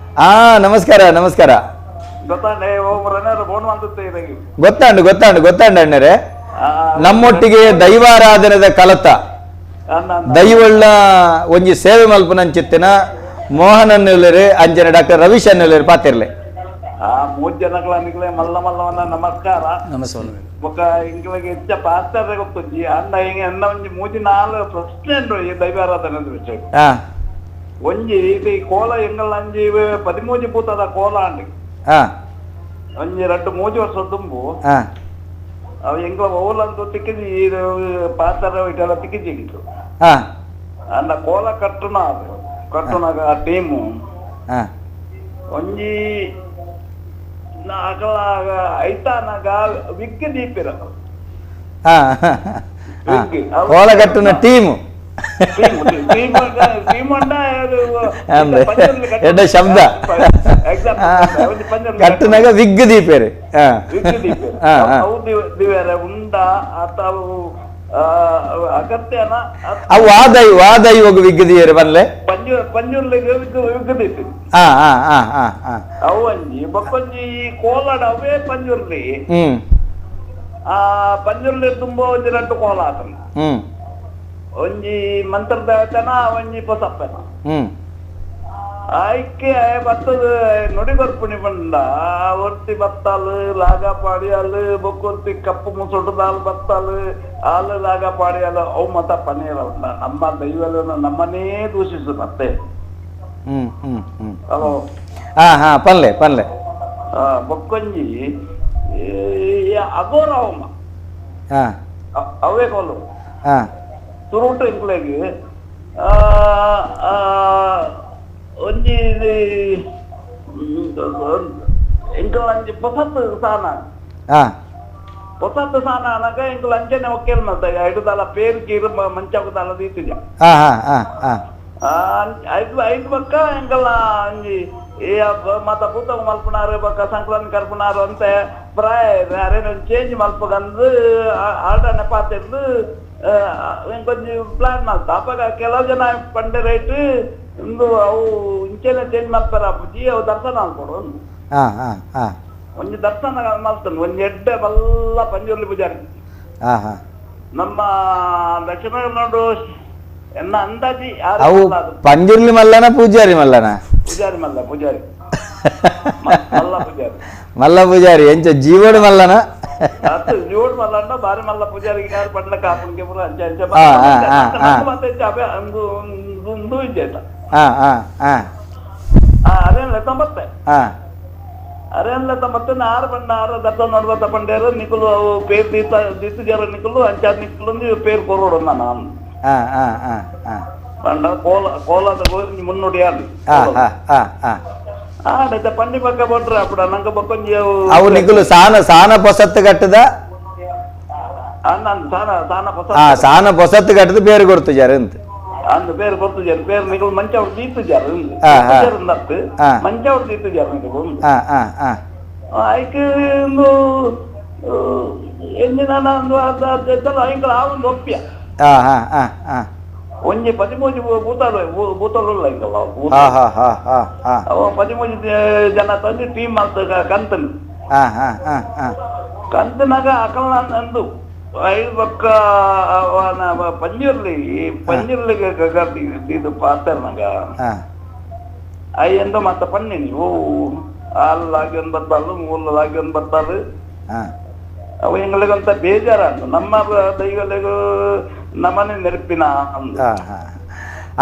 ನಮಸ್ಕಾರ ನಮಸ್ಕಾರ. ಗೊತ್ತಾಂಡು ಗೊತ್ತಾಂಡು ಗೊತ್ತಾಂಡು ಅಣ್ಣರೇ. ನಮ್ಮೊಟ್ಟಿಗೆ ದೈವಾರಾಧನೆದ ಕಲತ ದೈವಳ್ಳ ಒಂಜಿ ಸೇವೆ ಮಲ್ಪನಂಚಿತ್ತಿನ ಮೋಹನ್ ಅನ್ನುಲೇರು ಅಂಜನೆ ಡಾಕ್ಟರ್ ರವೀಶ್ ಅನ್ನುಲೇರು ಪಾತಿರ್ಲೆ. ಮೂರು ಜನಗಳ ಮಲ್ಲ ಮಲ್ಲವನ್ನ ನಮಸ್ಕಾರ. ನಮಸ್ಕಾರ. ಬೊಕ್ಕ ಇಂಗ್ಲಿಗೆ ಹೆಚ್ಚ ಪಾಸ್ಟರ್ ಗೊತ್ತುಂಜಿ ಅಣ್ಣ ಹಿಂಗೆ ಅಣ್ಣ ಒಂಜಿ ಮೂಜಿ ನಾಲ್ ಪ್ರಶ್ನೆ ಉಂಡು ಈ ದೈವಾರಾಧನೆ ವಿಷಯ. ಒಂಜಿ ಇದು ಈ ಕೋಲ ಎಂಗಲ್ ಅಂಜಿ 13 ಭೂತದ ಕೋಲ ಅಂಡಿ ಒಂಜಿ 2 3 ವರ್ಷ ತುಂಬು ಅವು ಎಂಗ್ಲ ಓಲಂದು ತಿಕ್ಕಿಜಿ ಪಾತ್ರ ಇಟ್ಟೆಲ್ಲ ತಿಕ್ಕಿಜಿ ಇತ್ತು. ಅಣ್ಣ ಕೋಲ ಕಟ್ಟುನ ಕಟ್ಟುನಾಗ ಆ ಟೀಮು ಒಂಜಿ ಐತಾನಾಗ ವಿಗ್ ದೀಪಿರ ಕೋಲಗಟ್ಟುನ ಟೀಮು ಶಬ್ದ ಕಟ್ಟುನಾಗ ವಿಗ್ ದೀಪೇರು ಉಂಡ ಅವು ಅಗತ್ಯನ ಅವು ವಾದೈವಾಗ ವಿಗ್ ದೀಯರು ಬನ್ಲೆ ಪಂಜುರ್ಲಿಗೆ ವಿಗ್ ದೀಪಿ ಅವು ಒಂಜಿ ಬೊಕ್ಕೊಂಜಿ ಕೋಲಾಡ ಅವೇ ಪಂಜುರ್ಲಿ ಆ ಪಂಜುರ್ಲಿ ತುಂಬ ಒಂಜಿ 2 ಕೋಲ ಆತನ ಒಂಜಿ ಮಂತ್ರ ದೇವತನ ಒಂಜಿ ಪೊಸಪ್ಪನ ಆಯ್ಕೆ ಬತ್ತದ ನುಡಿ ಬರ್ಪುಣಿ ಬಂಡ ಒರ್ತಿ ಬತ್ತಾಲು ಲಾಗ ಪಾಡಿಯಾಲು ಬೊಕ್ಕೊರ್ತಿ ಕಪ್ಪು ಮುಸುಟದಾಲ್ ಬತ್ತಾಲು ಆಲು ಲಾಗ ಪಾಡಿಯಾಲು ಅವು ಮತ ಪನ್ನೀರ ಉಂಡ ನಮ್ಮ ದೈವಲನ್ನು ನಮ್ಮನ್ನೇ ದೂಷಿಸು ಮತ್ತೆ. ಹಲೋ. ಪನ್ಲೆ ಪನ್ಲೆ. ಬೊಕ್ಕೊಂಜಿ ಅಗೋರ ಅವಮ್ಮ ಅವೇ ಕೋಲು ಸುರುಟು ಇಂಕ್ಲೆಗ್ ಒಂಜಿ ಎಂಕಲ್ ಅಂಜಿ ಪೊಸತ್ತು ಸಾನ ಪೊಸತ್ತು ಸಾನ ಅನಗ ಎಂಕಲ್ ಅಂಚನೆ ಒಕ್ಕೇಲ್ ಮಲ್ತ ಐದುದಾಲ ಪೇರು ಕೀರು ಮಂಚಾಕುದಾಲ ದೀತಿಜ ಐದು ಐದು ಬಕ್ಕ ಎಂಕಲ್ ಅಂಜಿ ಈ ಮತ ಪೂತ ಮಲ್ಪುನಾರು ಬಕ್ಕ ಸಂಕ್ರಾಂತಿ ಕರ್ಪುನಾರು ಅಂತ ಪ್ರಾಯ ಅರೇನು ಚೇಂಜ್ ಮಲ್ಪಗಂದು ಆಟನೆ ಪಾತಿರ್ದು ಒಂಜಿ ಪ್ಲಾನ್ ಮಲ್ತ. ಅಪಗ ಕೆಲವು ಜನ ಪಂಡೆ ರೈಟ್ ಇಂದು ಅವು ಇಂಚೆನೆ ಚೇಂಜ್ ಮಲ್ಪರ ಅಪ್ಪುಜಿ ಅವು ದರ್ಶನ ಅನ್ಕೊಡು ಒಂಜಿ ದರ್ಶನ ಮಲ್ತನು ಒಂಜಿ ಎಡ್ಡೆ ಬಲ್ಲ ಪಂಜುರ್ಲಿ ಪೂಜಾರಿ ನಮ್ಮ ದಕ್ಷಿಣ ಕನ್ನಡ ಎನ್ನ ಅಂದಾಜಿ ಅವು ಪಂಜುರ್ಲಿ ಮಲ್ಲನ ಪೂಜಾರಿ ಮಲ್ಲನ ಪೂಜಾರಿ ಮಲ್ಲ ಪೂಜಾರಿ ಮಲ್ಲ ಪೂಜಾರಿ ಮಲ್ಲ ಪೂಜಾರಿ ಎಂಚ ಜೀವಡು ಮಲ್ಲನ ಜೀವಡು ಮಲ್ಲಣ್ಣ ಬಾರಿ ಮಲ್ಲ ಪೂಜಾರಿ ಯಾರು ಪಂಡ ಕಾಪುನ್ಗೆ ಪೂರ ಅಂಚೆ ಅಂಚೆ ಮತ್ತೆ ಅಂದು ಇಜ್ಜಾಯ್ತ ಅರೇನ್ಲೆ ತಂಬತ್ತೆ ಅರೇನ್ಲೆ ತಂಬತ್ತೆ ಆರು ಪಂಡ ಆರು ದರ್ಶನ ನೋಡ್ಬತ್ತ ಪಂಡ್ಯಾರ ನಿಕುಲು ಅವು ಪೇರು ದೀತ ದೀತು ಜರ ನಿಕುಲು ಅಂಚಾದ ನಿಕುಲು ಪೇರು ಕೊರೋಡು ನಾನು ಪಂಡ ಕೋಲ ಕೋಲದ ಮುನ್ನುಡಿ ಅಲ್ಲಿ ಪಂಡಿ ಪಕ್ಕ ಕೊಟ್ರೆ ಅಪ್ಪಡ ನಂಗೆ ಬಕ್ಕೊಂಜಿ ಅವು ನಿಕುಲು ಸಾನ ಸಾನ ಪೊಸತ್ತು ಕಟ್ಟದ ಸಾನ ಪೊಸತ್ತು ಕಟ್ಟದ ಬೇರೆ ಕೊಡ್ತು ಜರ ಅಂತ ಅಂದು ಬೇರೆ ಕೊಡ್ತು ಜರ ಬೇರೆ ನಿಕುಲು ಮಂಚ ಅವ್ರು ದೀತು ಜರ ಮಂಚ ಅವ್ರು ದೀತು ಜರ ನಿಕುಲು ಆಯ್ಕೆ ಒಂದು ಎಂಜಿನ ಒಂದು ಒಪ್ಪಿಯ ಒಂಜಿ 13 ಭೂತಾಲು ಭೂತಾಲು ಇಂಕಲ್ಲ ಅವ 13 ಜನ ತಂದು ಟೀಮ್ ಮಲ್ತ ಕಂತನು ಕಂತನಾಗ ಅಕಲ್ನ ಅಂದು ಐದು ಪಕ್ಕ ಪಂಜುರ್ಲಿ ಪಂಜುರ್ಲಿಗೆ ಇದು ಪಾತರ್ನಾಗ I ಎಂದ ಮತ್ತ ಪನ್ನಿನಿ ಓ ಅಲ್ಲಾಗಿ ಒಂದು ಬರ್ತಾಳು ಮೂಲಲಾಗಿ ಒಂದು ಬರ್ತಾಳು ಅವು ಎಂಗಳಿಗಂತ ಬೇಜಾರ ನಮ್ಮ ದೈವಗಳಿಗೂ ನಮ್ಮನೆ ನೆನಪಿನ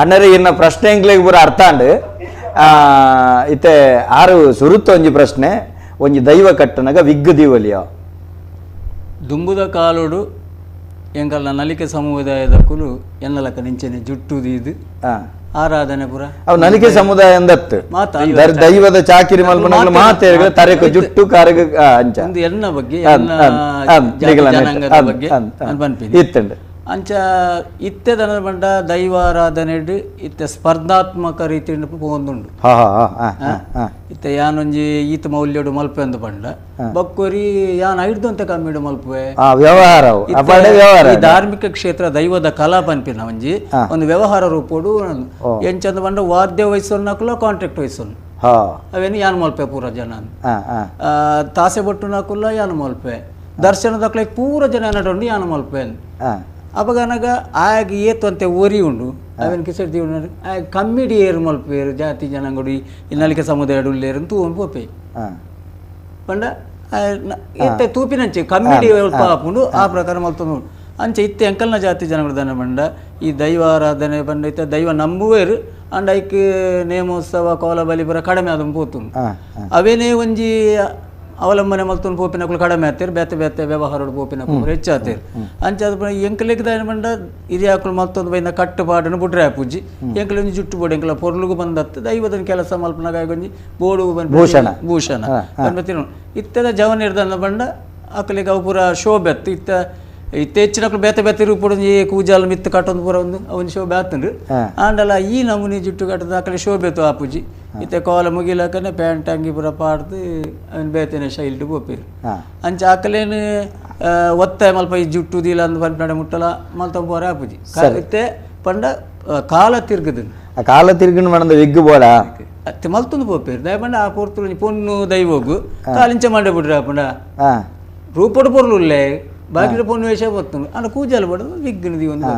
ಅಣ್ಣರೇ ಇನ್ನ ಪ್ರಶ್ನೆ ಎಂಗ್ಲಿಗೆ ಪೂರ ಅರ್ಥ ಅಂಡು ಇತ್ತೆ ಆರು ಸುರುತ್ತ ಒಂಜಿ ಪ್ರಶ್ನೆ ಒಂಜಿ ದೈವ ಕಟ್ಟನಗ ವಿಗ್ಗು ದೀವಲಿಯ ದುಂಬುದ ಕಾಲೋಡು ಎಂಕಲ್ನ ನಲಿಕೆ ಸಮುದಾಯದ ಕುಲು ಎನ್ನಲಕ ನಿಂಚನೆ ಜುಟ್ಟು ದೀದು ಆರಾಧನೆ ಪುರ ಅವು ನಲಿಕೆ ಸಮುದಾಯ ಅಂದತ್ತು ದೈವದ ಚಾಕಿರಿ ಮಲ್ಪನಗಳು ಮಾತೇರುಗಳು ತರೆಕ ಜುಟ್ಟು ಕಾರಗ ಅಂಚ ಒಂದು ಎನ್ನ ಬಗ್ಗೆ ಎನ್ನ ಜನಾಂಗದ ಬಗ್ಗೆ ಅನ್ಪನ್ಪಿನಿ ಇತ್ತಂಡು. ಅಂಚ ಇತ್ತೆ ದನದ ಬಂಡ ದೈವಾರಾಧನೆ ಇತ್ತೆ ಸ್ಪರ್ಧಾತ್ಮಕ ರೀತಿಯಿಂದ ಪೋಂದುಂಡು. ಇತ್ತೆ ಯಾನೊಂಜಿ ಈತ ಮೌಲ್ಯಡು ಮಲ್ಪೆ ಅಂದ್ ಪಂಡ ಬಕ್ಕೋರಿ ಯಾನ್ ಐಡ್ದಂತ ಕಮ್ಮಿಡು ಮಲ್ಪುವೆ ವ್ಯವಹಾರ. ಈ ಧಾರ್ಮಿಕ ಕ್ಷೇತ್ರ ದೈವದ ಕಲಾ ಪನ್ಪಿನ ಒಂಜಿ ಒಂದು ವ್ಯವಹಾರ ರೂಪೋಡು ಎಂಚಂದ ಪಂಡ ವಾದ್ಯ ವಹಿಸೋನಕುಲ ಕಾಂಟ್ರಾಕ್ಟ್ ವಹಿಸೋನು ಅವೇನು ಯಾನ್ ಮಲ್ಪೆ ಪೂರ ಜನ ತಾಸೆ ಬೊಟ್ಟುನಕುಲ ಯಾನ್ ಮಲ್ಪೆ ದರ್ಶನದಕ್ಲೆ ಪೂರ ಜನ ನಡುಂಡು ಯಾನ್ ಮಲ್ಪೆ ಅಪಗನಗ ಆಗ ಏತು ಒರಿ ಉಂಡು ಅವೇನು ಕಿಸೆಟ್ ದೀವನ ಆಗ ಕಮ್ಮಿಡಿ ಏರು ಮಲ್ಪೇರು ಜಾತಿ ಜನಾಂಗಡು ಈ ನಲಿಕೆ ಸಮುದಾಯ ಉಲ್ಲೇರು ತೂವೊಂದು ಪೋಪೆ ಪಂಡ ಇತ್ತೆ ತೂಪಿನಂಚೆ ಕಮ್ಮಿಡಿ ಆಪುಂಡು ಆ ಪ್ರಕಾರ ಮಲ್ತೊಂದು ಅಂಚೆ ಇತ್ತೆ ಅಂಕಲ್ನ ಜಾತಿ ಜನಗಳು ದನ ಬಂಡ ಈ ದೈವಾರಾಧನೆ ಬಂಡ ಇತ್ತೆ ದೈವ ನಂಬುವೇರು ಅಂಡ್ ಐಕ್ ನೇಮೋತ್ಸವ ಕೋಲ ಬಲಿ ಪೂರ ಕಡಿಮೆ ಆದ ಪೋತುಂಡು. ಅವೇನೇ ಒಂಜಿ ಅವಲಂಬನೆ ಮಲ್ತೊಂದು ಪೋಪಿನಕುಲು ಕಡಿಮೆ ಆತೇರು ಬೇತೆ ಬೇತೆ ವ್ಯವಹಾರ ಪೋಪಿನಕುಲು ಹೆಚ್ಚಾತೇರು. ಅಂಚೆ ಎಂಕಲೆಗ್ ದಾಯನ ಬಂಡ ಹಿರಿಯಾಕುಲು ಮಲ್ತೊಂದು ಬೈನ ಕಟ್ಟುಪಾಡನ್ನು ಬುಡ್ರೆ ಪೂಜಿ ಎಂಕಲೆ ಒಂಜಿ ಜುಟ್ಟು ಬೋಡು ಎಂಕಲ ಪೊರ್ಲುಗು ಬಂದತ್ತು ದೈವದ ಕೆಲಸ ಮಲ್ಪನಾಗ ಒಂಜಿ ಬೋಡು ಭೂಷಣ ಭೂಷಣ ಇತ್ತೆದ ಜವನಿರ್ದನ್ನ ಬಂಡ ಅಕಲಿಗೆ ಅವು ಪೂರ ಶೋಭೆ ಅತ್ತು. ಇತ್ತ ಇತ್ತೆ ಹೆಚ್ಚಿನಕುಲು ಬೇತೆ ಬೇತೆ ರೂಪಡು ಈ ಕೂಜಾಲ್ ಮಿತ್ತು ಕಟ್ಟೊಂದು ಪೂರ ಒಂದು ಅವನ ಶೋಭೆ ಆತಂಡ್ರು. ಆಂಡಲ ಈ ನಮೂನಿ ಜುಟ್ಟು ಕಟ್ಟದ ಅಕಲೆ ಶೋಭೆ ತು ಆಪುಜಿ. ಇತ್ತೆ ಕೋಲ ಮುಗಿಲಕನೆ ಪ್ಯಾಂಟ್ ಅಂಗಿ ಪೂರ ಪಾಡ್ದು ಅವನ ಬೇತೆನೆ ಶೈಲಿಡ್ ಪೋಪೇರು. ಅಂಚ ಆಕಲೇನು ಒತ್ತಾಯ ಮಲ್ಪ ಈ ಜುಟ್ಟು ದೀಲ ಅಂದ್ ಪನ್ಪಡ ಮುಟ್ಟಲ ಮಲ್ತ ಪೋರ ಆಪುಜಿ. ಇತ್ತೆ ಪಂಡ ಕಾಲ ತಿರ್ಗದು ಕಾಲ ತಿರ್ಗಣ ಮಾಡಂದ ವಿಗ್ಗು ಬೋಡ ಅತ್ತೆ ಮಲ್ತೊಂದು ಪೋಪೇರು ದಯ ಪಂಡ ಆ ಪೋರ್ತುಲು ಪೊನ್ನು ದೈವೋಗು ಕಾಲಿಂಚ ಮಂಡೆ ಬಿಡ್ರಿ ಆಪುಂಡ ರೂಪಡು ಪೊರ್ಲುಲ್ಲೆ ಬಾಕಿ ಪೊನ್ನು ವೇಷ ಬರ್ತುಂಡು ಅಂಡ ಕೂಜಾಲ ಬಡದು ವಿಗ್ಗು the ಒಂದು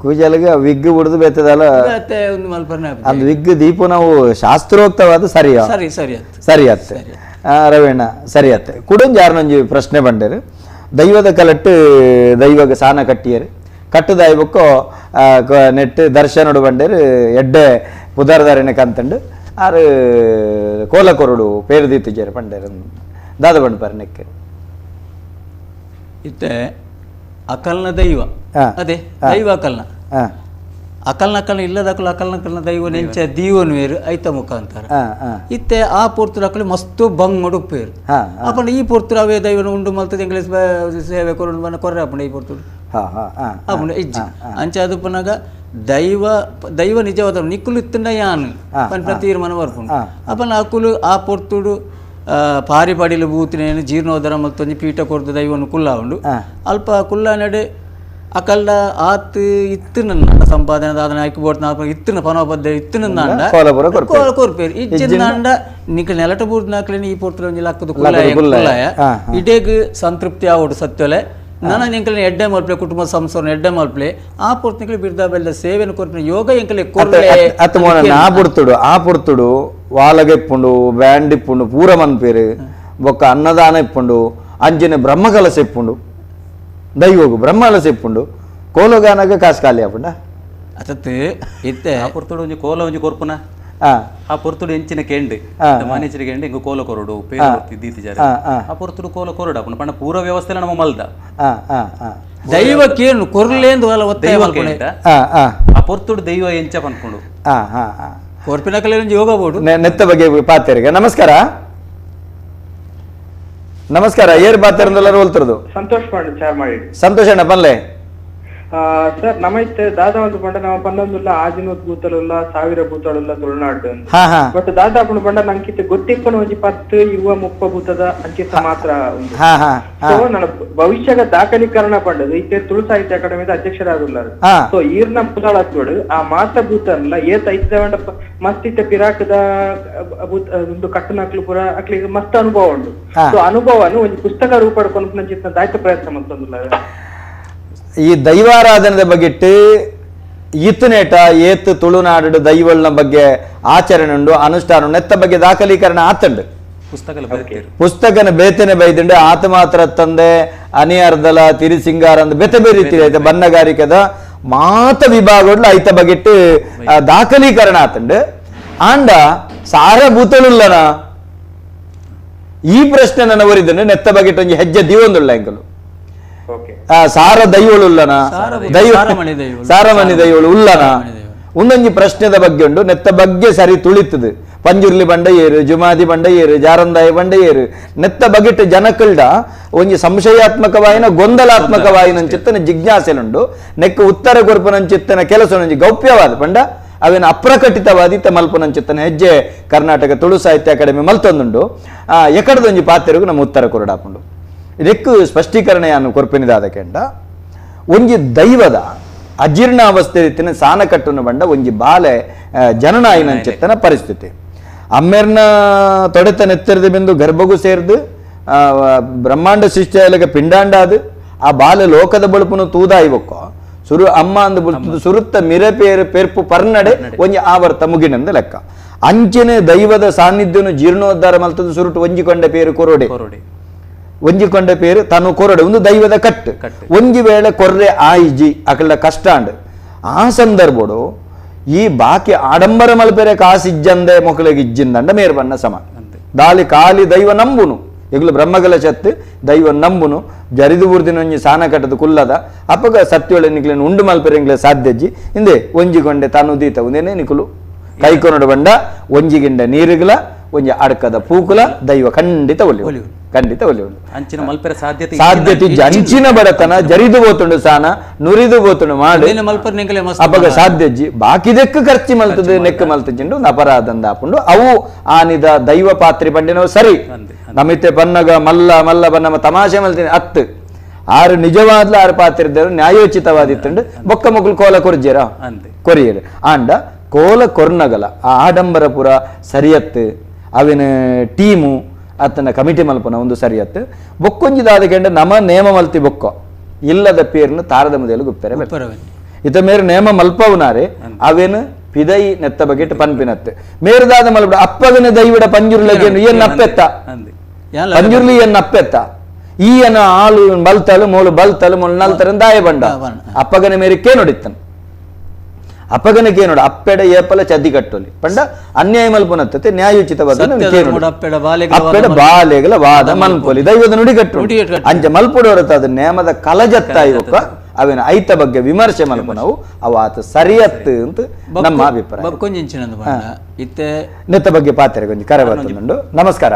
ಕೂಜಾಲಿಗೆ ವಿಗ್ಗು ಬಿಡುದು ಬೇತದಲ್ಲ ಬೇತೆ ಒಂದು ಮಲ್ಪರ್ನೆ ಅಂದ್ ವಿಗ್ಗು ದೀಪ ನಾವು ಶಾಸ್ತ್ರೋಕ್ತವಾದ ಸರಿಯಾ ಸರಿ ಸರಿ ಆಯ್ತು ಸರಿ ಆತ್ತೆ ರವೀಣ ಸರಿ ಆತ್ತೆ. ಕುಡೊಂಜಿ ಯಾರನೊಂಜಿ ಪ್ರಶ್ನೆ ಬಂಡೇರು ದೈವದ ಕಲಟ್ಟು ದೈವಗ ಸಾನ ಕಟ್ಟಿಯರು ಕಟ್ಟುದಾಯ್ಬಕ್ಕೋ ನೆಟ್ಟು ದರ್ಶನಡು ಬಂಡೇರು ಎಡ್ಡೆ ಪುದಾರದಾರಿನ ಕಂತಂಡು ಆರು ಕೋಲ ಕೊರಡು ಪೇರು ದೀತಿಜೇರು ಪಂಡೇರು ದಾದ ಬಂಡು ಪರ್ ನೆಕ್ ಇತ್ತೆ ಅಕಲ್ನ ದೈವ ಅದೇ ದೈವ ಅಕಲ್ನ ಅಕಲ್ನ ಅಕಲ್ನ ಇಲ್ಲದ ಅಕಲ್ ಅಕಲ್ನ ಅಕಲ್ನ ದೈವ ನೆಂಚ ದೀವನು ಬೇರು ಐತ ಮುಖಾಂತರ ಇತ್ತೆ ಆ ಪೊರ್ತುಡು ಅಕಲು ಮಸ್ತು ಬಂಗ್ ಉಡುಪೇರು ಅಪಂಡ ಈ ಪೊರ್ತುಡು ಅವೇ ದೈವನ ಉಂಡು ಮಲ್ತದ ಇಂಗ್ಲೀಷ್ ಸೇವೆ ಕೊರಡು ಬನ್ನ ಕೊರ್ರೆ ಅಪಂಡ ಈ ಪೊರ್ತುಡು ಅಪಂಡ ಇಜ್ಜಿ ಅಂಚೆ ಅದು ಪನಗ ದೈವ ದೈವ ನಿಜವಾದ ನಿಕ್ಕುಲು ಇತ್ತಂಡ ಯಾನು ಪನ್ಪಿನ ತೀರ್ಮಾನ ಬರ್ಪುಂಡು. ಅಪನ ಅಕುಲು ಆ ಪೊರ್ತುಡು ಪಾರಿ ಪಡಿಲು ಬೂತಿನೇನು ಜೀರ್ಣೋದ್ಧಾರ ಮಲ್ತೊಂಜಿ ಪೀಠ ಕೊರ್ದು ದೈವನು ಕುಲ್ಲ ಉಂಡು ಅಲ್ಪ ಕುಲ್ಲ ನಡೆ ಅಕಲ್ಡ ಆತ್ ಇತ್ತು ನನ್ನ ಸಂಪಾದನೆ ದಾದನ ಆಯ್ಕೆ ಬೋಟ್ ಇತ್ತಿನ ಪನೋಪದ್ದ ಇತ್ತಿನ ಕೊರ್ಪೇರು ಇಜ್ಜಿಂದಾಂಡ ನಿಕ ನೆಲಟ ಬೂರ್ದು ನಾಕ್ಲೇನೆ ಈ ಪೊರ್ತುಡು ಒಂಜಿ ಲಕ್ಕದ ಕುಲ್ಲಾಯ ಕುಲ್ಲಾಯ ಇಡೇಗ್ ಸಂತೃಪ್ತಿ ಆವಡು ಸತ್ಯೊಲೆ ನನ್ನ ಎಂಕಲೆ ಎಡ್ಡೆ ಮಲ್ಪ್ಲೆ ಕುಟುಂಬ ಸಂಸಾರ ಎಡ್ಡೆ ಮಲ್ಪ್ಲೆ ಆ ಪೊರ್ತುನಿಕಲೆ ಬಿರ್ದಾ ಬೆಲ್ಲ ಸೇವೆನ ಕೊರ್ಪಿನ ಯೋಗ ಎಂಕಲೆ ಕೊರ್ಲೆ ಅತ್ತ ಮೋನ ಆ ಪೊರ್ತುಡು ಆ ಪೊರ್ತುಡು ವಾಲಗ ಇಪ್ಪುಂಡು ಬ್ಯಾಂಡ್ ಇಪ್ಪುಂಡು ಪೂರ ಮನ್ಪೇರು ಬೊಕ್ಕ ಅನ್ನದಾನ ಇಪ್ಪುಂಡು ಅಂಚಿನ ಬ್ರಹ್ಮಕಲಸ ಇಪ್ಪುಂಡು ದೈವಗು ಬ್ರಹ್ಮಕಲಸ ಇಪ್ಪುಂಡು ಕೋಲಗಾನಗ ಕಾಸು ಖಾಲಿ ಆಪುಂಡ ಅತತ್ತು ಇತ್ತೆ ಆ ಪೊರ್ತುಡು ಒಂಜಿ ಕೋಲ ಒಂಜಿ ಕೊರ್ಪುನ ಆ ಪೊರ್ತುಡು ಎಂಚಿನ ಕೆಂಡು ಮಾನೇಚರಿ ಕೆಂಡು ಇಂಗು ಕೋಲ ಕೊರಡು ಪೇರು ದೀತಿಜಾರೆ ಆ ಪೊರ್ತುಡು ಕೋಲ ಕೊರಡು ಅಪುಂಡು ಪಂಡ ಪೂರ್ವ ವ್ಯವಸ್ಥೆ ನಮ್ಮ ಮಲ್ದ ದೈವಕ್ಕೇನು ಕೊರ್ಲೇಂದು ದೈವ ಕೇಂಡ ಆ ಪೊರ್ತುಡು ದೈವ ಎಂಚ ಪನ್ಪುಂಡು ಕೊರ್ಪಿನ ಕಲೆ ಯೋಗ ಬೋಡು ನೆತ್ತ ಬಗ್ಗೆ ಪಾತೇರಿಗೆ. ನಮಸ್ಕಾರ ನಮಸ್ಕಾರ ಏರ್ ಪಾತೇರಂದೆಲ್ಲರೂ ಹೋಲ್ತಿರೋದು ಸಂತೋಷ್ ಪಾಂಡೆ ಚಾರ್ ಮಾಡಿ ಸಂತೋಷ್ ಅಣ್ಣ ಪನ್ಲೆ ಸರ್ ನಮ್ಮೈತೆ ದಾದಾ ಒಂದು ಪಂಡ ನಮ್ಮ ಪನ್ನೊಂದುಲ್ಲ ಆಜಿನೂತ್ ಭೂತಳುಲ್ಲ 1000 ಭೂತಳುಲ್ಲ ತುಳುನಾಡು ಬಟ್ ದಾದಾ ಪಂಡ ಪಂಡ ನಂಕಿತ ಗೊತ್ತಿಪ್ಪನ ಒಂಜಿ 10 20 30 ಭೂತದ ಅಂಚಿತ ಮಾತ್ರ ಉಂಡು. ಸೊ ನನ್ನ ಭವಿಷ್ಯದ ದಾಖಲೀಕರಣ ಪಂಡದು ಇತ್ತೆ ತುಳು ಸಾಹಿತ್ಯ ಅಕಾಡೆಮಿದ ಅಧ್ಯಕ್ಷರಾದುಲ್ಲಾರು. ಸೊ ಈರ್ನ ಪುದಾಳತ್ವಡು ಆ ಮಾತ ಭೂತಲ್ಲ ಏತ ಇತ್ತ ಮಸ್ತ್ ಇತ್ತೆ ಪಿರಾಕದ ಭೂತ ಒಂದು ಕಟ್ಟನಕ್ಲು ಪೂರ ಅಕ್ಲಿಗೆ ಮಸ್ತ್ ಅನುಭವ ಉಂಡು. ಸೊ ಅನುಭವನು ಒಂಜಿ ಪುಸ್ತಕ ರೂಪ ಪಡ್ಕೊಂಡು ದಾಯ್ತ ಪ್ರಯತ್ನ ಮತ್ತೊಂದುಲ್ಲ. ಈ ದೈವಾರಾಧನೆದ ಬಗ್ಗೆಟ್ಟು ಈತನೇಟ ಏತು ತುಳುನಾಡು ದೈವಳ್ನ ಬಗ್ಗೆ ಆಚರಣೆ ಉಂಡು ಅನುಷ್ಠಾನ ನೆತ್ತ ಬಗ್ಗೆ ದಾಖಲೀಕರಣ ಆತಂಡು ಪುಸ್ತಕನ ಬೇತನೆ ಬೈದುಂಡು ಆತ ಮಾತ್ರ ತಂದೆ ಅನಿಯರ್ದಲ ತಿರಿಸಿಂಗಾರ ಅಂದ್ ಬೇತೆ ಬೇರೆ ರೀತಿ ಐತೆ ಬಣ್ಣಗಾರಿಕೆದ ಮಾತ ವಿಭಾಗಗಳು ಐತ ಬಗ್ಗೆಟ್ಟು ದಾಖಲೀಕರಣ ಆತಂಡು. ಆಂಡ ಸಾರ ಭೂತಳುಲ್ಲನ ಈ ಪ್ರಶ್ನೆ ನನ್ನ ಒರಿದಂಡು ನೆತ್ತ ಬಗ್ಗೆಟ್ಟು ಒಂಜಿ ಹೆಜ್ಜೆ ದೀವೊಂದುಳ್ಳ ಎಂಕಲು ಸಾರ ದೈವಳು ಉಲ್ಲನ ದೈವ ಸಾರಮಣಿ ದೈವಳು ಉಲ್ಲನ ಒಂದೊಂಜಿ ಪ್ರಶ್ನೆದ ಬಗ್ಗೆ ಉಂಡು ನೆತ್ತ ಬಗ್ಗೆ ಸರಿ ತುಳಿತದೆ Panjurli ಬಂಡಯ್ಯರು, ಜುಮಾದಿ ಬಂಡಯ್ಯರು, ಜಾರಂದಾಯ ಬಂಡಯ್ಯರು ನೆತ್ತ ಬಗೆಟ್ ಜನಕಲ್ಡ ಒಂಜಿ ಸಂಶಯಾತ್ಮಕವಾಯಿನ ಗೊಂದಲಾತ್ಮಕವಾಯಿನ ಚಿತ್ತನ ಜಿಜ್ಞಾಸೆಲುಂಡು. ನೆಕ್ ಉತ್ತರ ಕೊರ್ಪುನಂಚಿತ್ತನ ಕೆಲಸ ಒಂಜಿ ಗೌಪ್ಯವಾದ ಪಂಡ ಅವೇನ ಅಪ್ರಕಟಿತವಾದಿತ್ತ ಮಲ್ಪುನಂಚಿತ್ತನ ಹೆಜ್ಜೆ ಕರ್ನಾಟಕ ತುಳು ಸಾಹಿತ್ಯ ಅಕಾಡೆಮಿ ಮಲ್ತೊಂದುಂಡು. ಎಕಡದೊಂಜಿ ಪಾತೆರಗು ನಮ್ಮ ಉತ್ತರ ಕೊರಡಾಪುಂಡು. ಇದಕ್ಕೂ ಸ್ಪಷ್ಟೀಕರಣೆಯನ್ನು ಕೊರ್ಪಿನಿದಾದ ಕೆಂಡ ಒಂಜಿ ದೈವದ ಅಜೀರ್ಣಾವಸ್ಥೆ ರೀತಿನ ಸಾನ ಕಟ್ಟುನ ಬಂಡ ಒಂಜಿ ಬಾಲೆ ಜನನಾಯಿನಂಚಿತ್ತನ ಪರಿಸ್ಥಿತಿ. ಅಮ್ಮೆರ್ನ ತೊಡೆತ ನೆತ್ತರದ ಬಿಂದು ಗರ್ಭಗೂ ಸೇರ್ದು ಬ್ರಹ್ಮಾಂಡ ಸೃಷ್ಟಿಯಾಲಗ ಪಿಂಡಾಂಡ ಅದು ಆ ಬಾಲೆ ಲೋಕದ ಬಳುಪುನು ತೂದಾಯಿಬೊಕ್ಕೋ ಸುರು ಅಮ್ಮ ಅಂದು ಬುಲ್ತುದು ಸುರುತ್ತ ಮಿರೆ ಪೇರು ಪೆರ್ಪು ಪರ್ನಡೆ ಒಂಜಿ ಆವರ್ತ ಮುಗಿನಂದು ಲೆಕ್ಕ. ಅಂಚನೆ ದೈವದ ಸಾನ್ನಿಧ್ಯನು ಜೀರ್ಣೋದ್ಧಾರ ಮಲ್ತದು ಸುರುಟು ಒಂಜಿಕೊಂಡ ಪೇರು ಕೊರೊಡೆ, ಒಂಜಿಕೊಂಡ ಪೇರು ತನು ಕೊರಡೆ ಒಂದು ದೈವದ ಕಟ್ಟು. ಒಂಜಿ ವೇಳೆ ಕೊರ್ರೆ ಆಯಿಜಿ ಅಕಲ ಕಷ್ಟ ಅಂಡ್ ಆ ಸಂದರ್ಭಡು ಈ ಬಾಕಿ ಆಡಂಬರ ಮಲ್ಪೆರೆ ಕಾಸಿಜ್ಜಂದೆ ಮೊಕಲಿಗೆ ಇಜ್ಜಿಂದಂಡ ಮೇರ್ ಬಣ್ಣ ಸಮ ದಾಲಿ ಕಾಲಿ ದೈವ ನಂಬುನು ಎಗ್ಲು ಬ್ರಹ್ಮಗಲ ಚತ್ತು ದೈವ ನಂಬುನು ಜರಿದು ಬುರ್ದಿನ ಒಂಜಿ ಸಾನ ಕಟ್ಟದು ಕುಲ್ಲದ ಅಪ್ಪಗ ಸತ್ಯೋಳೆ ನಿಕ್ಲೇನು ಉಂಡು ಮಲ್ಪೆರೆ ಎಂಗ್ಲೆ ಸಾಧ್ಯಜ್ಜಿ ಇಂದೆ ಒಂಜಿಗೊಂಡೆ ತಾನು ದೀತ ಒಂದೇನೆ ನಿಕುಲು ಕೈಕೊನಡು ಬಂಡ ಒಂಜಿಗಿಂಡ ನೀರುಗಳ ಒಂಜಿ ಅಡ್ಕದ ಪೂಕುಲ ದೈವ ಖಂಡಿತ ಒಲಿ ಖಂಡಿತ ಒಲಿ ಅಂಚಿನ ಮಲ್ಪೆರೆ ಸಾಧ್ಯತೆ ಸಾಧ್ಯತೆ ಅಂಚಿನ ಬಡತನ ಜರಿದು ಬೋತುಂಡು ಸಾನ ನುರಿದು ಬೋತುಂಡು ಮಾಡಿ ಅಪ್ಪಗ ಸಾಧ್ಯಜ್ಜಿ ಬಾಕಿದೆಕ್ಕು ಖರ್ಚು ಮಲ್ತದೆ ನೆಕ್ ಮಲ್ತಜಿಂಡು ಒಂದು ಅಪರಾಧಂದ ಆಪುಂಡು. ಅವು ಆನಿದ ದೈವ ಪಾತ್ರಿ ಬಂಡಿನವು ಸರಿ ನಮಿತೆ ಬನ್ನಗ ಮಲ್ಲ ಮಲ್ಲ ಬನ್ನಮ ತಮಾಷೆ ಮಲ್ತೀನಿ ಅತ್ತು ಆರು ನಿಜವಾದ್ಲ ಆರು ಪಾತ್ರಿದ್ದರು ನ್ಯಾಯೋಚಿತವಾದಿತ್ತುಂಡು ಬೊಕ್ಕ ಮೊಗ್ಲು ಕೋಲ ಕೊರ್ಜೇರ ಕೊರಿಯರು ಆಂಡ ಕೋಲ ಕೊರ್ನಗಲ ಆ ಆಡಂಬರ ಪುರ ಸರಿಯತ್ತು ಅವಿನ ಟೀಮು ಅತ್ತನ ಕಮಿಟಿ ಮಲ್ಪನ ಒಂದು ಸರಿಯತ್ತು ಬೊಕ್ಕೊಂಜಿದಾದ ಕೆಂಡ ನಮ ನೇಮ ಮಲ್ತಿ ಬೊಕ್ಕ ಇಲ್ಲದ ಪೇರ್ನು ತಾರದ ಮುದಲು ಗುಪ್ಪೆರೆ ಇತ ಮೇರು ನೇಮ ಮಲ್ಪವುನಾರೆ ಅವೇನು ಪಿದೈ ನೆತ್ತ ಬಗೆಟ್ ಪನ್ಪಿನತ್ತು ಮೇರುದಾದ ಮಲ್ಪಡ ಅಪ್ಪಗನ ದೈವಡ ಪಂಜುರ್ಲಗೇನು ಏನ್ ಅಪ್ಪೆತ್ತ ಪಂಜುರ್ಲಿ ಏನ್ ಅಪ್ಪೆತ್ತ ಈ ಅನ್ನ ಆಳು ಬಲ್ತಲು ಮೋಲು ಬಲ್ತಲು ಮೋಲು ನಲ್ತರ ದಾಯ ಬಂಡ ಅಪ್ಪಗನ ಮೇರೆ ನೋಡಿತ್ತನು ಅಪ್ಪಗನ ಕೇನೋಡು ಅಪ್ಪೆಡ ಏಪಲ ಚದ್ದಿ ಕಟ್ಟೋಲಿ ಪಂಡ ಅನ್ಯಾಯ ಮಲ್ಪುನತ್ತೆ ನ್ಯಾಯೋಚಿತವಾದ ಅಪ್ಪೆಡ ಬಾಲೆಗಳ ವಾದ ಮಲ್ಪೊಲಿ ದೈವದ ನುಡಿ ಕಟ್ಟು ಅಂಚ ಮಲ್ಪುಡೋರತ್ತ ಅದು ನೇಮದ ಕಲಜತ್ತ ಇವಕ್ಕ ಅವೇನ ಐತ ಬಗ್ಗೆ ವಿಮರ್ಶೆ ಮಲ್ಪುನವು ಅವ ಆತ ಸರಿಯತ್ತು ಅಂತ ನಮ್ಮ ಅಭಿಪ್ರಾಯ. ನೆತ್ತ ಬಗ್ಗೆ ಪಾತ್ರೆ ಕೊಂಚ ಕರೆ ಬರ್ತುಂಡು. ನಮಸ್ಕಾರ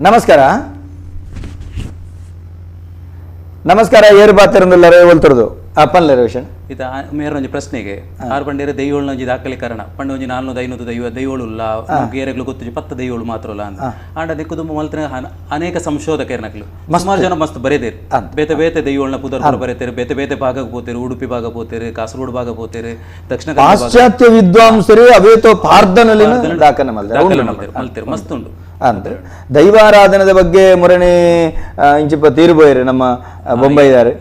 ನಮಸ್ಕಾರ ನಮಸ್ಕಾರ ಏರು ಪಾತ್ರೆ ಒಲ್ತರದು ಪನ್ಲೆ ರೋಷನ್ ಇತ ಮೇರೊಂಜಿ ಪ್ರಶ್ನೆಗೆ ಆರು ಪಂಡೇರೆ ದೈವೋಳ್ನ ಒಂಜಿ ದಾಖಲೀಕರಣ ಪಂಡ ಒಂಜಿ 400 500 ದೈವ ದೈವೋಳುಲ್ಲ ಗೇರೆಗಳು ಗೊತ್ತುಜಿ 10 ದೈವೋಳು ಮಾತ್ರ ಅಲ್ಲ ಅಂತ ಆಂಡ ದಿಕ್ಕುದುಂಬ ಮಲ್ತಿನ ಅನೇಕ ಸಂಶೋಧಕರ್ನಕ್ಲು ಸುಮಾರು ಜನ ಮಸ್ತ್ ಬರೆದೇರು ಬೇತೆ ಬೇತೆ ದೈವೋಳ್ನ ಪುದರ್ ಬರೆತೇರು ಬೇತೆ ಬೇತೆ ಭಾಗಕ್ಕೆ ಪೋತೇರು ಉಡುಪಿ ಭಾಗ ಪೋತೇರು ಕಾಸರಗೋಡು ಭಾಗ ಪೋತೇರು ದಕ್ಷಿಣ ಪಾಶ್ಚಾತ್ಯ ವಿದ್ವಾಂಸರು ಅವೇತೋ ಪಾರ್ದನಲ್ಲಿ ದಾಖಲೆ ಮಲ್ತೇರು ಮಸ್ತ್ ಉಂಟು ಅಂತ ದೈವಾರಾಧನದ ಬಗ್ಗೆ ಮುರಣಿ ಇಂಚಿಪ ತೀರ್ಬೋಯರು ನಮ್ಮ ಬೊಂಬೈದಾರು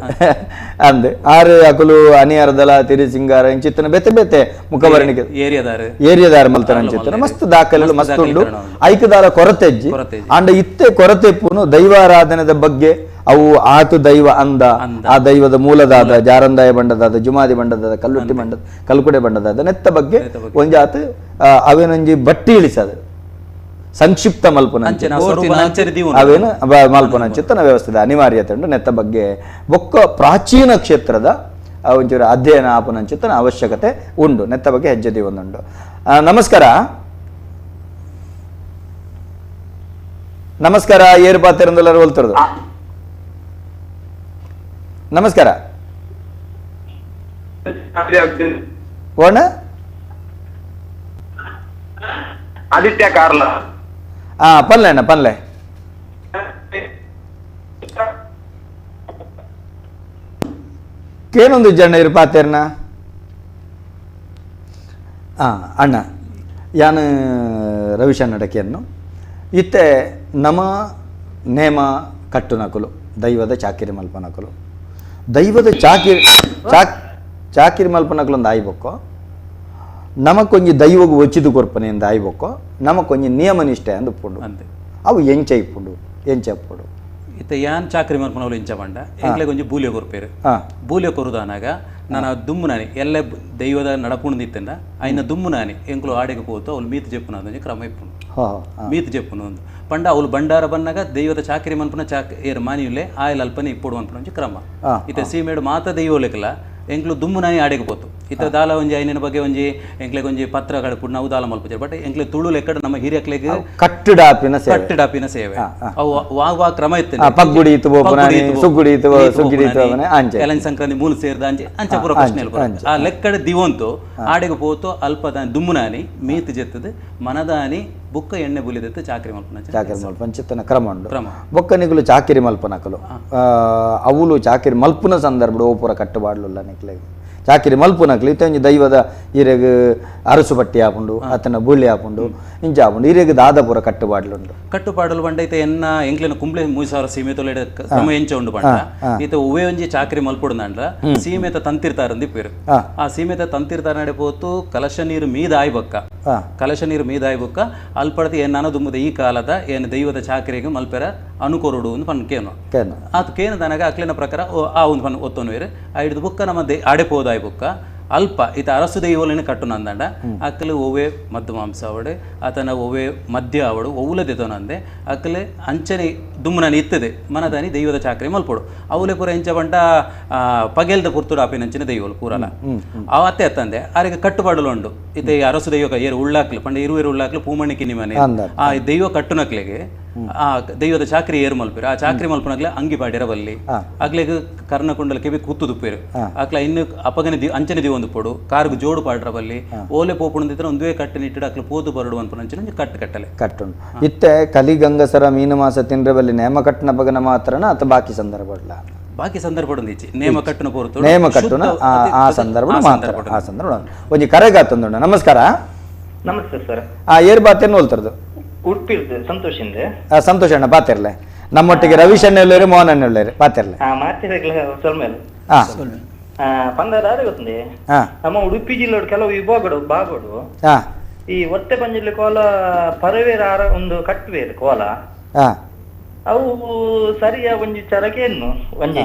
ಅಂದ್ ಆರು ಅಕುಲು ಅನಿಯಾರದಲ ತಿರಿ ಸಿಂಗಾರ ಇಂಚಿತ್ತನ ಬೇತೆ ಬೇತೆ ಮುಖವರ್ಣಿಕೆ ಏರಿಯಾದಾರು ಏರಿಯಾದಾರ ಮಲ್ತನ ಅಂಚಿತ್ತನ ಮಸ್ತ್ ದಾಖಲೆಗಳು ಮಸ್ತ್ ಉಂಡು ಐಕದಾರ ಕೊರತೆಜ್ಜಿ ಅಂಡ ಇತ್ತೆ ಕೊರತೆ ಪುನು ದೈವಾರಾಧನದ ಬಗ್ಗೆ ಅವು ಆತು ದೈವ ಅಂದ ಆ ದೈವದ ಮೂಲದಾದ ಜಾರಂದಾಯ ಬಂಡದಾದ ಜುಮಾದಿ ಬಂಡದಾದ ಕಲ್ಲುಟ್ಟಿ ಬಂಡದ ಕಲ್ಕುಡೆ ಬಂಡದಾದ ನೆತ್ತ ಬಗ್ಗೆ ಒಂಜಾತು ಅವೇನೊಂಜಿ ಬಟ್ಟಿ ಇಳಿಸದ ಸಂಕ್ಷಿಪ್ತ ಮಲ್ಪುನಂಚೆ ಅವೇನು ಮಲ್ಪುನಂಚಿತ್ತನ ವ್ಯವಸ್ಥೆ ಅನಿವಾರ್ಯತೆ ಉಂಟು. ನೆತ್ತ ಬಗ್ಗೆ ಬೊಕ್ಕ ಪ್ರಾಚೀನ ಕ್ಷೇತ್ರದ ಒಂಚೂರು ಅಧ್ಯಯನ ಆಪುನಂಚಿತ್ತನ ಅವಶ್ಯಕತೆ ಉಂಡು. ನೆತ್ತ ಬಗ್ಗೆ ಹೆಜ್ಜೆ ದೀವೊಂದುಂಡು. ನಮಸ್ಕಾರ ನಮಸ್ಕಾರ ಏರು ಪಾತೆರಂದುಲ್ಲರು ಒಲ್ತರದು. ನಮಸ್ಕಾರ ಓಣ ಆದಿತ್ಯ ಕಾರ್ಲ. ಹಾ ಪನ್ಲೆ ಅಣ್ಣ ಪನ್ಲೆ. ಕೇನೊಂದು ಜನ ಇರು ಪಾತೇರ್ನ. ಅಣ್ಣ ಯಾನು ರವಿಶಣ್ಣ ಡಕೆಯನ್ನು ಇತ್ತೆ ನಮ ನೇಮ ಕಟ್ಟುನಕುಲು ದೈವದ ಚಾಕಿರಿ ಮಲ್ಪನಕುಲು ದೈವದ ಚಾಕಿರಿ ಚಾಕಿರಿ ಮಲ್ಪನಕುಲು ಒಂದು ಆಯ್ಬೊಕ್ಕೋ ನಮಕೊಂಜಿ ದೈವಗು ಒಚ್ಚಿದು ಕೊರ್ಪನೆಯಿಂದ ಆಯ್ಬೊಕ್ಕೋ ನಮಕೊಂಜಿ ನಿಯಮ ನಿಷ್ಠೆ ಅಂದು ಪುಂಡು ಅವು ಎಂಚ ಇಪ್ಪುಂಡು ಎಂಚ ಇಪ್ಪುಂಡು ಇತ್ತೆ ಯಾನ್ ಚಾಕ್ರಿ ಮಲ್ಪನವಲು ಎಂಚ ಪಂಡ ಎಂಕ್ಲೆಗ್ ಒಂಜಿ ಬೂಲ್ಯ ಕೊರ್ಪೇರು ಬೂಲ್ಯ ಕೊರುದಾನಾಗ ನಾನು ದುಮ್ಮು ನಾನಿ ಎಲ್ಲ ದೈವದ ನಡಪುಂಡು ಐನ ದುಮ್ಮು ನಾನಿ ಎಂಕ್ಲು ಆಡೆಗೆ ಪೋತು ಅವ್ಲು ಮೀತ್ ಜೆಪ್ಪುನ ಒಂಜಿ ಕ್ರಮ ಇಪ್ಪುಂಡು ಮೀತ್ ಜೆಪ್ಪುನ ಒಂದು ಪಂಡ ಅವ್ಲು ಬಂಡಾರ ಬನ್ನಾಗ ದೈವದ ಚಾಕ್ರಿ ಮನ್ಪುನ ಚಾಕ್ ಏರ್ ಮಾನಿಯುಲೆ ಆಯಲ್ ಅಲ್ಪನೆ ಇಪ್ಪುಡು ಅನ್ಪುನ ಒಂಜಿ ಕ್ರಮ ಇತ್ತೆ ಸೀಮೇಡು ಮಾತ ದೈವಲೆಕಲ ಎಂಕ್ಲು ದುಮ್ಮುನಾನಿ ಆಡೆಗೆ ಪೋತು ಇತ್ತ ದಾಲ ಒಂಜಿ ಐನಿನ ಬಗ್ಗೆ ಒಂಜಿ ಎಂಕ್ಲೆಗ್ ಒಂಜಿ ಪತ್ರ ಕಡಪುಡ್ ನಾವು ದಾಲ ಮಲ್ಪುಜೆ ಬಟ್ ಎಂಕ್ಲೆ ತುಳು ಲೆಕ್ಕಡ್ ನಮ್ಮ ಹಿರಿಯಕ್ಲೆಗ್ ಕಟ್ಟಡಾಪಿನ ಸೇವೆ ಕಟ್ಟಡಾಪಿನ ಸೇವೆ ಅವು ವಾ ವಾ ಕ್ರಮ ಇತ್ತು ಪಗ್ಗುಡಿ ಇತ್ತು ಬೋಪುನಾನಿ, ಸುಗ್ಗುಡಿ ಇತ್ತು ಸುಗ್ಗಿಡಿ ಇತ್ತು ಬೋಪುನಾನಿ, ಅಂಚೆ. ಎಲನ್ ಸಂಕ್ರಾಂತಿ ಮೂಲ ಸೇರ್ದ ಅಂಚೆ ಅಂಚೆ ಪೂರ ಪ್ರಶ್ನೆ ಆ ಲೆಕ್ಕಡ ದಿವಂತು ಆಡೆಗೆ ಪೋತು ಅಲ್ಪದಾನಿ ದುಮ್ಮುನಾನಿ ಮೀತ್ ಜೆತ್ತದು ಮನದಾನಿ ಬುಕ್ಕ ಎಣ್ಣೆ ಬುಲಿದತ್ತು ಚಾಕ್ರಿ ಮಲ್ಪನ ಚಾಕಿರಿ ಮಲ್ಪನ ಚಿತ್ತನ ಕ್ರಮ ಉಂಡು ಕ್ರಮ. ಬೊಕ್ಕ ನಿಗುಲು ಚಾಕಿರಿ ಮಲ್ಪನಕಲು ಅವುಲು ಚಾಕಿರಿ ಮಲ್ಪುನ ಸಂದರ್ಭ ಓಪುರ ಕಟ್ಟುಬಾಡ್ಲುಲ್ಲ ನಿಕ್ಲೆಗ್ ಚಾಕಿರಿ ಮಲ್ಪುನಕ್ಲು ಇತ್ತೆ ಒಂಜಿ ದೈವದ ಈರೆಗ್ ಅರಸು ಪಟ್ಟಿ ಆಪುಂಡು ಆತನ ಬೂಳಿ ಆಪುಂಡು ಇಂಚ ಆಪುಂಡು ಈರೆಗ್ ದಾದಪುರ ಕಟ್ಟುಬಾಡ್ಲುಂಡು ಕಟ್ಟುಪಾಡಲು ಬಂಡ ಐತೆ ಎನ್ನ ಎಂಕ್ಲೆನ ಕುಂಬ್ಳೆ 3000 ಸೀಮೆತೊಲೆಡ ಕ್ರಮ ಎಂಚ ಉಂಡು ಬಂಡ ಈತ ಒವ್ವೇ ಒಂಜಿ ಚಾಕ್ರಿ ಮಲ್ಪುಡ್ದಂಡ ಸೀಮೆತ ತಂತಿರ್ತಾರಂದು ಪೇರು ಆ ಸೀಮೆತ ತಂತಿರ್ತಾರ ನಡೆ ಪೋತು ಕಲಶ ನೀರು ಮೀದ ಆಯ್ಬಕ್ಕ ಕಲಶ ನೀರು ಮೀದ ಆಯ್ಬಕ್ಕ ಅಲ್ಪಡತಿ ಏನಾನ ದುಮ್ಮದ ಈ ಕಾಲದ ಏನು ದೈವದ ಚಾಕ್ರಿಗೆ ಮಲ್ಪೆರ ಅನುಕೊರುಡು ಒಂದು ಪನ್ ಕೇನು ಆತು ಕೇನು ದನಗ ಅಕ್ಲಿನ ಪ್ರಕಾರ ಆ ಒಂದು ಪನ್ ಒತ್ತೊನ್ವೇರು ಆ ಹಿಡಿದು ಬುಕ್ಕ ನಮ್ಮ ಆಡೆ ಪೋದಾಯ್ ಬುಕ್ಕ ಅಲ್ಪ ಈತ ಅರಸು ದೈವಲಿನ ಕಟ್ಟು ನಂದಂಡ ಅಕ್ಕಲು ಒವ್ವೆ ಮದ್ದು ಮಾಂಸ ಅವಡು ಆತನ ಒವ್ವೆ ಮದ್ಯ ಅವಡು ಒವ್ವುಲದೆತೋನಂದೆ ಅಕ್ಕಲು ಅಂಚನೆ ದುಮ್ಮನನಿ ಇತ್ತದೆ ಮನದಾನಿ ದೈವದ ಚಾಕ್ರಿ ಮಲ್ಪೊಡು ಅವಲೆ ಪೂರ ಎಂಚ ಬಂಟ ಪಗೆಲ್ದ ಪುರ್ತುಡು ಆಪಿನಂಚಿನ ದೈವಲು ಪೂರಲ ಅವ ಅತ್ತೆ ಅತ್ತಂದೆ ಆರಿಗೆ ಕಟ್ಟುಪಾಡಲು ಉಂಡು ಇತ್ತೆ ಈ ಅರಸು ದೈವ ಏರು ಉಳ್ಳಾಕ್ಲು ಪಂಡ ಇರುವೇರು ಉಳ್ಳಾಕ್ಲು ಪೂಮಣಿ ಕಿನ್ನಿಮನೆ ಆ ದೈವ ಕಟ್ಟುನಕ್ಲೆಗೆ ಆ ದೈವದ ಚಾಕ್ರಿ ಏರು ಮಲ್ಪಿರು ಆ ಚಾಕ್ರಿ ಮಲ್ಪನಗ್ಲೆ ಅಂಗಿ ಪಾಡಿರ ಬಲ್ಲಿ ಅಗ್ಲೆಗ್ ಕರ್ಣಕುಂಡಲ ಕೆಬಿ ಕೂತು ದುಪ್ಪೇರು ಅಕ್ಲ ಇನ್ನು ಅಪಗನೆ ಅಂಚನೆ ದಿವೊಂದು ಪೊಡು ಕಾರ್ಗ್ ಜೋಡು ಪಾಡ್ರ ಬಲ್ಲಿ ಓಲೆ ಪೋಪುಣದಿತ್ರ ಒಂದುವೇ ಕಟ್ಟು ನಿಟ್ಟಿಡು ಅಕ್ಲ ಪೋದು ಬರಡು ಅನ್ಪುನ ಅಂಚನೆ ಕಟ್ಟು ಕಟ್ಟಲೆ ಕಟ್ಟುಂಡು ಇತ್ತೆ ಕಲಿಗಂಗಸರ ಮೀನು ಮಾಸ ತಿಂದ್ರೆ ಬಲ್ಲಿ ನೇಮ ಕಟ್ಟನ ಬಗನ ಮಾತ್ರನ ಅಥ ಬಾಕಿ ಸಂದರ್ಭ ಬಾಕಿ ಸಂದರ್ಭ ನೇಮ ಕಟ್ಟುನ ಪೊರ್ತು ನೇಮ ಕಟ್ಟುನ ಆ ಸಂದರ್ಭ ಮಾತ್ರ ಆ ಸಂದರ್ಭ ಒಂಜಿ ಕರೆಗಾತಂದುಂಡು. ನಮಸ್ಕಾರ. ನಮಸ್ತೆ ಸರ್. ಆ ಏರ್ ಬಾತೇನು ಹೋಲ್ತರದು? ಉಡುಪಿ ಸಂತೋಷ್. ಸಂತೋಷ್ ಅಣ್ಣ ಬಾತಿರ್ಲೆ. ನಮ್ಮೊಟ್ಟಿಗೆ ರವೀಶ್ ಅಣ್ಣ ಉಳ್ಳೇರು, ಮೋಹನ್ ಅಣ್ಣ ಉಳ್ಳೇರು, ಬಾತಿರ್ಲೆ. ಪಂದರ ನಮ್ಮ ಉಡುಪಿ ಜಿಲ್ಲೆ ಕೆಲವು ವಿಭಾಗಡು ಭಾಗಡು ಈ ಒತ್ತೆ ಪಂಜಿಲ್ಲಿ ಕೋಲ ಪರವೇರ ಒಂದು ಕಟ್ಟುವೇರು ಕೋಲ ಅವು ಸರಿಯ ಒಂಜಿ ಚರಕೆ ಎನ್ನು ಒಂಜಿ